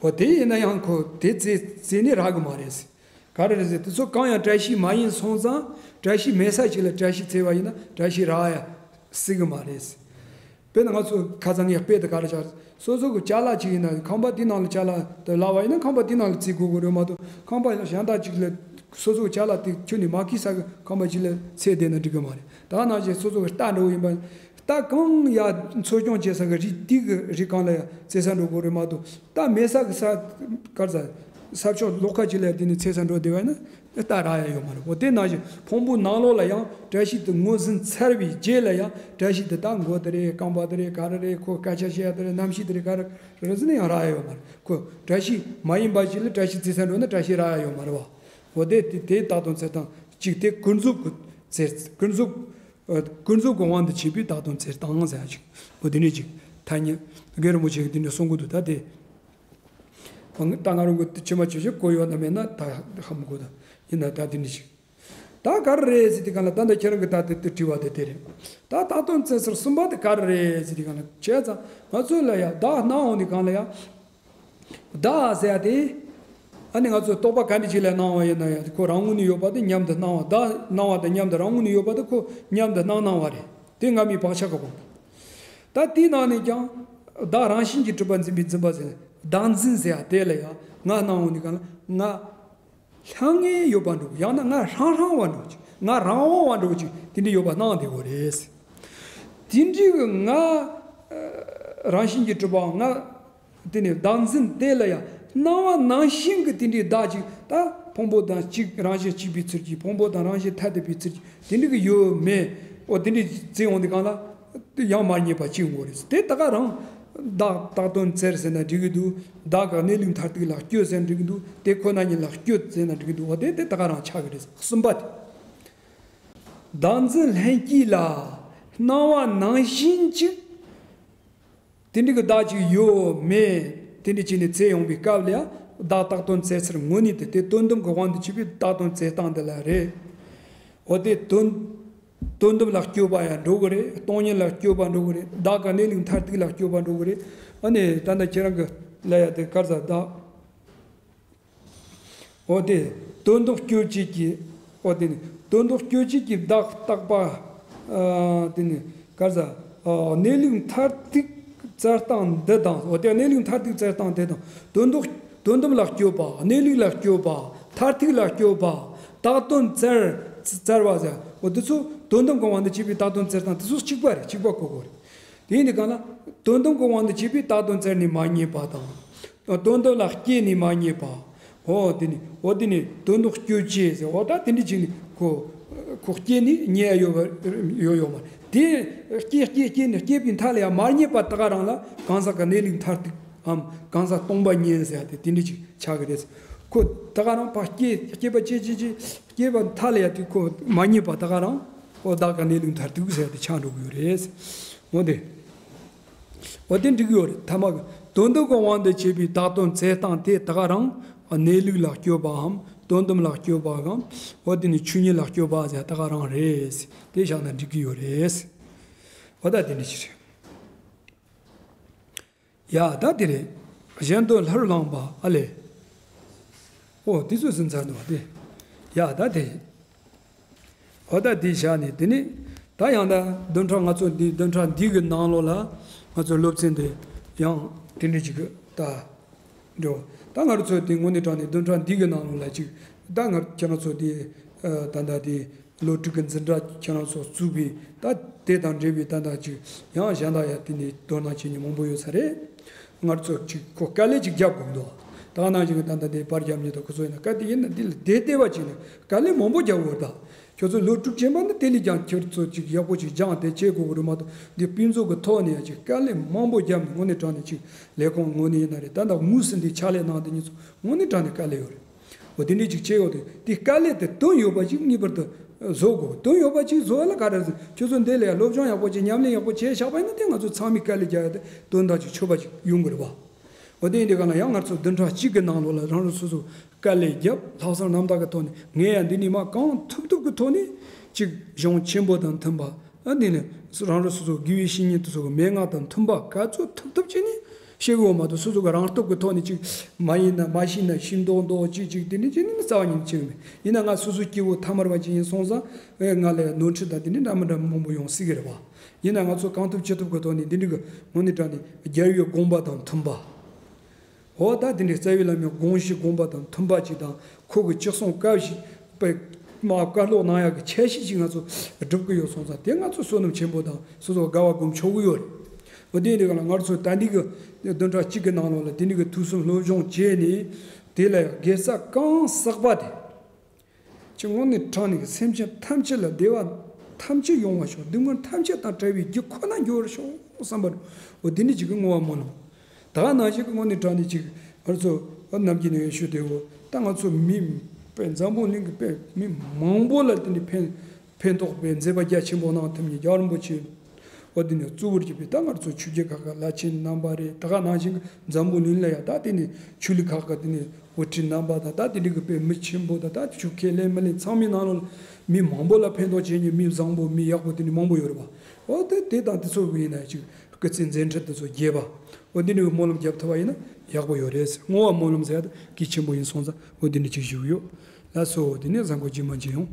འོ་དེ་ཡིན་ན་ཡང་ཁོ་དེ་བཙལ་བཙལ་ནས་རག་གི་མ་རེད་ཟེར། ག་རེ་རེད་ཟེར། དེ་ཚོ་གང་ཡང་བཀྲ་ཤིས་མ་ཡིན་སོང་ཙང་བཀྲ་ཤིས་མེད་ས་ཞིག་ལ་བཀྲ་ཤིས་བཙལ་བ་ཡིན་ན་བཀྲ་ཤིས་རག་ཡ་སྲིད་གི་མ་རེད་ཟེར། དཔེར་ན་ང་ཚོ་ཁ་སང་ངས་དཔེ་དེ་ག་རེ་བཞག་སོ་སོ་གི་ཅ་ལག་ཅིག་ཡིན་ན་ཁང་པ་དེའི་ནང་ལ་ཅ་ལག་དེ་བརླག་པ་ཡིན་ན་ཁང་པ་དེའི་ནང་ལ་བཙལ་དགོས་ཀྱི་རེད་མ་གཏོགས། ཁང་པ་གཞན་དག་ཅིག་ལ་སོ་སོ་གི་ཅ་ལག་དེ་ཁྱོན་ནས་མ་འཁྱེར་ས་གི་ཁང་པ་ཅིག་ལ་བཙལ་བསྡད་ན་འགྲིག་གི་མ་རེད། ད་ནང་བཞིན་སོ་སོ་གི་རྟ་འདྲ་བོ་ཡིན་པ། རྟ་གང་ཡར་འཚོ་སྐྱོང་བྱེད་ས་གི་རི་དེ་གི་རི་སྒང་ལ་ཡ་བཙལ་ས་འགྲོ་དགོས་རེད་མ་གཏོགས། རྟ་མེད་ས་གི་ས་གར་ས་ས་ཕྱོགས་ལོགས་ཁ་ཅིག་ལ་དེ་ནས་བཙལ་ས་འགྲོ་བསྡད་པ་ཡིན་ན། རྟ་རག་ཡ་ཡོད་མ་རེད། འོ་དེ་ནང་བཞིན་ཕུང་པོའི་ནང་ལོགས་ལ་ཡང་བཀྲ་ཤིས་དེ་ངོས་ཟིན་ཚར་བའི་རྗེས་ལ་ཡང་བཀྲ་ཤིས་དེ་ད་མགོ་དེ་རེད། རྐང་པ་དེ་རེད། ག་རེ་རེད། ཁོ་སྐད་ཆ་བཤད་ཡ་དེ་རེད། རྣམ་ཤེས་དེ་རེད། ག་རེ་རེད་ཟེར་ནས་ཡང་རག་ཡ་ཡོད་མ་རེད། ཁོ་བཀྲ་ཤིས་མ་ཡིན་པ་ཞིག་ལ་བཀྲ་ཤིས་བཙལ་ས་འགྲོ་ན་བཀྲ་ཤིས་རག་ཡ་ཡོད་མ་རེད་བ། འོ་དེ་དེ་དེ་བཏགས་དོན་བཙལ་སྟངས་གཅིག་དེ་ཀུན་རྫོབ་ཀྱི་བཙལ། ཀུན་རྫོབ་ཀུན་རྫོབ་ཀྱི་དབང་དུ་བྱས་པའི་བཏགས་དོན་བཙལ་སྟངས་ཟེར་ཡ་ཅིག་འོ་དེ་ནས་ཅིག་ཐ་སྙད་རྒན་རིན་པོ་ཆེ་གིས་དེ་འདྲ་གསུང་གི་འདུག་ད་དེ། ད་ང་རང་གི་ཕྱི་མ་ཆོས་ཆོས་གོ་ཡོད་ན་མེད་ན་ད་ཧ་མི་གོ། ད་ཡིན་ན་ད་དེ་འདྲ་ཞིག་ད་ག་རེ་རེད་ཟེར་དུས་སྒང་ལ། ད་ལྟ་ཁྱེད་རང་གིས་ད་དེ་དེ་དྲི་བ་དེ་དེ་རེད། ད་བཏགས་དོན་བཙལ་ཚུལ་གསུམ་པ་དེ་ག་རེ་རེད་ཟེར་དུས་སྒང་ལ། བྱས་ཙང་ང་ཚོ་ལ་ཡ་བདག་སྣང་འོང་དུས་སྒང་ལ་ཡ། བདག་ཟེར་ཡ་དེ། ཨ་ནི་ང་ཚོ་རྟོག་པ་ག་འདྲ་ཅིག་ལ་སྣང་བ་ཡིན་ན་ཡང་ཁོ་རང་ངོས་ནས་ཡོད་པ་དེ་མཉམ་དུ་སྣང་བ། བདག་སྣང་བ་དང་མཉམ་དུ་རང་ངོས་ནས་ཡོད་པ་དེ་ཁོ་མཉམ་དུ་སྣང་སྣང་བ་རེད། དེ་སྔ་མའི་བག་ཆགས་ཀྱི་དབང་དུ། ད་དེའི་ནང་ནས་ཀྱང་བདག་རང་བཞིན་གྱིས་གྲུབ་པ་འཛིན་པའི་འཛིན་པ་ཟེར། བདག་འཛིན་ཟེར་ཡ་དེ་ལ་ཡང་ང་སྣང་འོང་དུས་སྒང་ལ་ང་ལྷང་ངེ་ཡོད་པ་འདྲ་བོ། ཡང་ན་ང་ཧྲང་ཧྲང་བ་འདྲ་བོ་ཅིག་ང་རང་དབང་བ་འདྲ་བོ་ཅིག་དེ་འདྲ་ཡོད་པ་སྣང་བསྡད་ཡོད་རེད། དེ་འདྲའི་གི་ང་རང་བཞིན་གྱིས་གྲུབ་པའམ་ང་དེ་ནས་བདག་འཛིན་དེ་ལ་ཡང་ སྣང་བ་ནང་བཞིན་གྱི་དེ་འདྲའི་བདག་ཅིག་ད་ཕུང་པོ་དང་གཅིག་རང་བཞིན་གཅིག་པའི་ཚུལ་གྱིས། ཕུང་པོ་དང་རང་བཞིན་ཐ་དད་པའི་ཚུལ་གྱིས་དེ་འདྲ་གི་ཡོད་མེད། འོ་དེ་འདྲའི་བཙལ་ཡོང་དུས་སྒང་ལ་ཡང་མ་རྙེད་པ་གཅིག་ཡོང་གི་རེད། དེ་ད་ག་རང་བདག་བཏགས་དོན་བཙལ་ཟེར་ན་འགྲིག་གི་འདུག་བདག་གི་གནས་ལུགས་མཐར་ཐུག་ལ་སྤྱོད་ཟེར་ན་འགྲིག་གི་འདུག་དེ་ཁོ་ན་ཉིད་ལ་སྤྱོད་ཟེར་ན་འགྲིག་གི་འདུག་འོ་དེ་དེ་ད་ག་རང་ཆགས་ཀྱི་རེད། གསུམ་པ་དེ། བདག་འཛིན་ལྷན་སྐྱེས་ལ་སྣང་བ་ནང་བཞིན་གཅིག་དེ་འདྲ་གི་བདག་ཅིག་ཡོད་མེད། དེ་འདྲ་བྱས་ནས་བཙལ་ཡོང་བའི་སྐབས་ལ་ཡང་བདག་བཏགས་དོན་བཙལ་ཚུལ་དངོས་གནས་དེ་དེ་དོན་དམ་གྱི་དབང་དུ་བྱས་པའི་བཏགས་དོན་བཙལ་སྟངས་འདི་ལ་རེད། འོ་དེ་དོན་དོན་དམ་ལ་སྤྱོད་པ་ཡང་འགྲོ་གི་རེད། སྟོང་ཉིད་ལ་སྤྱོད་པ་འགྲོ་གི་རེད། བདག་གི་གནས་ལུགས་མཐར་ཐུག་ལ་སྤྱོད་པ་འགྲོ་གི་རེད། ཨ་ནི་ད་ལྟ་ཁྱེད་རང་གི་ལ་ཡ་དེ་ག་རེ་ཟ་བདག་འོ་དེ་དོན་དམ་སྤྱོད་བྱེད་ཀྱི། འོ་དེ་ནི་དོན་དམ་སྤྱོད་བྱེད་ཀྱི་བདག་བཏགས་པ། ཨ་དེ་ནི་ག་རེ་ཟ། ཨ་གནས་ལུགས་མཐར་ཐུག་བཙལ་སྟངས་འདི་དང་། འོ་དེ་གནས་ལུགས་མཐར་ཐུག་བཙལ་སྟངས་དེ་དང་། དོན་དམ་དོན་དམ་ལ་སྤྱོད་པ། གནས་ལུགས་ལ་སྤྱོད་པ། མཐར་ཐུག་ལ་སྤྱོད་པ། བཏགས་དོན་བཙལ་བཙལ་བ་ཟེར། འོ་དེ་ཚོ་དོན་དམ་གྱི་དབང་དུ་བྱས་པའི་བཏགས་དོན་བཙལ་སྟངས་དེ་ཚོ་གཅིག་པ་རེད། གཅིག་པ་གོ་དགོས་རེད། དེ་ཡིན་དུས་སྒང་ལ་དོན་དམ་གྱི་དབང་དུ་བྱས་པའི་བཏགས་དོན་བཙལ་ནས་མ་རྙེད་པ་དང་། དོན་དམ་ལ་སྐྱེས་ནས་མ་རྙེད་པ། འོ་དེ་ནི་འོ་དེ་ནི་དོན་དམ་སྤྱོད་བྱེད་ཟེར། འོ་ད་དེ་འདྲ་བྱས་ནས་ཁོ་ཁོ་སྐྱེས་ནས་རྙེད་ཡོད་པ་ཡོད་ཡོད་མ་རེད། དེ་སྐྱེས་སྐྱེས་སྐྱེས་ནས་སྐྱེས་པའི་མཐའ་ལ་ཡང་མ་རྙེད་པ་ད་ག་རང་ལ་གང་ཟག་གི་གནས་ལུགས་མཐར་ཐུག་འམ་གང་ཟག་སྟོང་པ་ཉིད་ཟེར་ཡ་དེ་དེ་འདྲ་ཅིག་ཆགས་ཀྱི་རེད། ཁོ་ད་ག་རང་ཕར་སྐྱེས་སྐྱེས་པ་སྐྱེས་སྐྱེས་སྐྱེས་སྐྱེས་པ་མཐའ་ལ་ཡང་དེ་ཁོ་མ་རྙེད་པ་ད་ག་རང་། འོ་བདག་གི་གནས་ལུགས་མཐར་ཐུག་ཟེར་ཏེ་ཆགས་འགྲོ་གི་ཡོད་རེད། འོ་དེ། འོ་དེ་འགྲིག་གི་ཡོད་རེད། ཐ་མ་གི་དོན་དམ་གྱི་དབང་དུ་བྱས་པའི་བཏགས་དོན་བཙལ་སྟངས་དེ་ད་ག་རང་གནས་ལུགས་ལ་སྤྱོད་པའམ་དོན་དམ་ལ་སྤྱོད་པའམ། འོ་དེ་ནི་ཆོས་ཉིད་ལ་སྤྱོད་པ་ཟེར་ད་ག་རང་རེད། དེ་བཞག་ན་འགྲིག་གི་ཡོད་རེད། འོ་ད་དེ་འདྲ་ཞིག་རེད། ཡ་ད་དེ་རེད། གཞན་དོན་ལྷུར་བླངས་པ་ཨ་ལས། ཨོ་དེ་ཚོ་ཟིན་ཚར་འདུག་བ་དེ། ཡ་ད་དེ་རེད། ཨོ་ད་དེ་བཞག་ནས་དེ་ནི་ད་ཡང་ད་བདུན་ཕྲག་ང་ཚོ་འདི་བདུན་ཕྲག་འདི་གི་ནང་ལོགས་ལ་ང་ཚོ་སློབ་ཚན་དེ་ཡང་དེ་འདྲ་ཅིག་གི་ད་འགྲོ། ད་ང་རང་ཚོ་དེ་དངོས་གནས་དྲང་གནས་བདུན་ཕྲག་འདི་གི་ནང་ལོགས་ལ་ཅིག་ད་ང་ཁྱེད་རང་ཚོ་དེ་ད་ད་དེ། ལོ་དྲུག་གི་འཛིན་གྲྭ་ཁྱེད་རང་ཚོ་བཙུགས་པའི་ད་དེ་དང་འབྲེལ་བའི་ད་ད་ཅིག་ཡང་གཞན་དག་ཡང་དེ་ནས་དོ་སྣང་བྱེད་མཁན་མང་པོ་ཡོད་ས་རེད། ང་ཚོ་ཅིག་ཁོ་དཀའ་ལས་ཅིག་རྒྱབ་དགོས་འདུག་ད་ག་ནང་བཞིན་གྱི་ད་ད་དེ་པར་རྒྱབ་མཁན་དང་ཁོ་ཚོ་ཡིན་ན་དཀའ་དེ་ཡིན་ན་འདི་ལ་བསྡད་བསྡད་པ་ཅིག་ནས་དཀའ་ལས་མང་པོ་རྒྱག་དགོས་ད། ཁྱོད་ཚོ་ལོ་དྲུག་ཕྱིན་པ་ནི་དེ་ལས་ཀྱང་ཁྱོད་ཚོ་ཅིག་ཡག་པོ་ཅིག་སྦྱངས་ཏེ་བྱེད་དགོས་གི་རེད་མ་གཏོགས་འདི་དཔེ་མཛོད་ཀྱི་ཐོག་ནས་ཡང་ཅིག་དཀའ་ལས་མང་པོ་རྒྱབ་ནས་དངོས་གནས་དྲང་གནས་ཅིག་ལས་ཁུངས་དངོས་གནས་ཡིན་ན་རེད། ད་ད་དངོས་སུ་འདི་ཕྱག་ལས་གནང་དེ་གཉིས་ཚོ་དངོས་གནས་དྲང་གནས་དཀའ་ལས་ཡོད་རེད། འོ་དེ་འདྲས་ཅིག་བྱས་ཡོད་དེ་དེ་དཀའ་ལས་དེ་དོན་ཡོད་པ་ཅིག་ངེས་པར་དུ་བཟོ་དགོས། དོན་ཡོད་པ་ཅིག་བཟོ་བ་ལ་ག་རེ་ཟེར། ཁྱོད་ཚོ་འདི་ལ་ཡང་སློབ་སྦྱོང་ཡག་པོ་ཅིག་ཉམས་ལེན་ཡག་པོ་བྱས་བཞག་པ་ཡིན་ན་དེ་ང་ཚོ་ཚང་མས་དཀའ་ལས་རྒྱག་ཡ་དེ་དོན་དག་ཅིག་ཆོད་པ་ཅིག་ཡོང་གི་རེད་བ། འོ་དེ་ཡིན་དུས་ག་ལ་ཡང་ང་ཚོ་བདུན་ཕྲག་གཅིག་གི་ནང་ལོགས་ལ་རང་རང་སོ་སོ་དཀའ་ལས་བརྒྱབ། ལྷག་བསམ་རྣམ་དག་གི་ཐོག་ནས་ངས་ཡང་འདི་ནས་མར་གང་ཐུབ་ཐུབ་ཀྱི་ཐོག་ནས་ཅིག་གཞུང་ཆེན་པོ་དང་མཐུན་པ། ཨ་འདི་ནི་རང་རང་སོ་སོ་དགེ་བའི་བཤེས་གཉེན་དེ་ཚོ་གི་མན་ངག་དང་མཐུན་པ་ག་ཚོད་ཐུབ་ཐུབ་བྱས་ནས་བཤད་དགོས་མ་གཏོགས་སོ་སོ་གི་རང་སྟོབས་ཀྱི་ཐོག་ནས་ཅིག་མ་ཡིན་ན་མ་ཤེས་ན་ཤེས་མདོག་མདོག་ཅིག་ཅིག་དེ་འདྲ་བྱས་ནས་ནི་རྩ་བ་ཉིད་ནས་བྱེད་གི་མེད། ཡིན་ན་ང་སོ་སོ་སྐྱེ་བོ་ཐ་མལ་པ་ཅིག་ཡིན་སོང་ཙང་ཨེ་ང་ལ་ནོར་འཁྲུལ་དང་དེ་འདྲ་འདྲ་མི་འདྲ་མང་པོ་ཡོང་སྲིད་གི་རེད་བ། ཡིན་ན་ང་ཚོ་གང་ཐུབ་ཅི་ཐུབ་ཀྱི་ཐོག་ནས་འདི་འདྲ་གི་དངོས་གནས་དྲང་གནས་རྒྱལ་བའི་དགོངས་པ་དང་མཐུན་པ། འོ་ད་དེ་འདྲའི་རྩ་བའི་བླ་མའི་དགོངས་གཞི་དགོངས་པ་དང་མཐུན་པ་ཅིག་དང་ཁོ་གི་ཅི་གསུང་བཀའ་བཞིན་པའི་མ་བཀའ་སློབ་གནང་ཡག་གི་འཆར་གཞི་ཅིག་ང་ཚོ་སྒྲུབ་ཀྱི་ཡོད་སོང་ཙང་དེ་ང་ཚོ་བསོད་ནམས་ཆེན་པོ་དང་སོ་སོ་དགའ་བ་སྒོམ་ཆོག་གི་ཡོད་རེད། འོ་དེ་འདྲའི་ག་ལ་ང་ཚོ་ད་འདི་གི་བདུན་ཕྲག་གཅིག་གི་ནང་ལོགས་ལ་དེ་འདྲའི་གི་ཐུགས་བསམ་སློབ་སྦྱོང་བྱས་ནས་དེ་ལ་ཡང་དགེ་རྩ་གང་བསགས་པ་དེ། ཅིག་དངོས་གནས་དྲང་གནས་ཀྱི་སེམས་ཅན་ཐམས་ཅད་ལ་བདེ་བ་ཐམས་ཅད་ཡོང་བར་ཤོག་སྡུག་བསྔལ་ཐམས་ཅད་དང་བྲལ་བའི་རྒྱུ་ཁོ་ན་འགྱུར་བར་ཤོག་བསམ་པར་འོ་དེ་ནི་ཅིག་གི་བསྔོ་བ་སྨོན་ལམ། ད་ག་ནང་བཞིན་གྱི་དངོས་གནས་དྲང་གནས་ཅིག་ང་ཚོ་ནམ་རྒྱུན་ནས་ཡོད་ཤོད་དེ་འོ་ད་ང་ཚོ་མི་དཔེ་འཛམ་བུ་གླིང་གི་དཔེ་མི་མང་པོ་ལ་དེ་འདྲའི་ཕན་ཕན་ཐོགས་པའི་མཛད་པ་རྒྱ་ཆེན་པོ་གནང་ཐུབ་མཁན་རྒྱལ་བ་རིན་པོ་ཆེ། འོ་དེ་ནས་གཙོ་བོར་གྱུར་པའི་ད་ང་ཚོ་ཆོས་བརྒྱུད་ཁག་གི་བླ་ཆེན་རྣམ་པ་རེད། ད་ག་ནང་བཞིན་གྱི་འཛམ་བུ་གླིང་ལ་ཡང་ད་དེ་ནས་ཆོས་ལུགས་ཁག་གི་དེ་ནས་དབུ་ཁྲིད་རྣམ་པ་དང་ད་དེ་འདྲ་གི་དཔེ་མི་ཆེན་པོ་དང་ད་ཆོས་ཁས་ལེན་མི་ལེན་ཚང་མའི་ནང་ལོགས་ལ་མི་མང་པོ་ལ་ཕན་ཐོགས་བྱེད་མཁན་མི་བཟང་པོ་མི་ཡག་པོ་དེ་འདྲ་མང་པོ་ཡོད་རེད་པ། འོ་དེ་དེ་དང་དེ་ཚོ་གི་ཡིན་ན་ཅིག་སྐུ་ཚེ་མཛད་འཕྲིན་དེ་ཚོ་རྒྱས་པ། འོ་འདི་འདྲའི་སྨོན་ལམ་རྒྱབ་ཐུབ་པ་ཡིན་ན་ཡག་པོ་ཡོད་རེད། བསྔོ་བ་སྨོན་ལམ་ཟེར་ཡ་དེ་གལ་ཆེན་པོ་ཡིན་སོང་ཙང་འོ་འདི་འདྲ་ཅིག་ཞུ་གི་ཡོད། ལགས་སོ། དེ་ནས་གཟའ་འཁོར་རྗེས་མ་མཇལ་ཡོང་།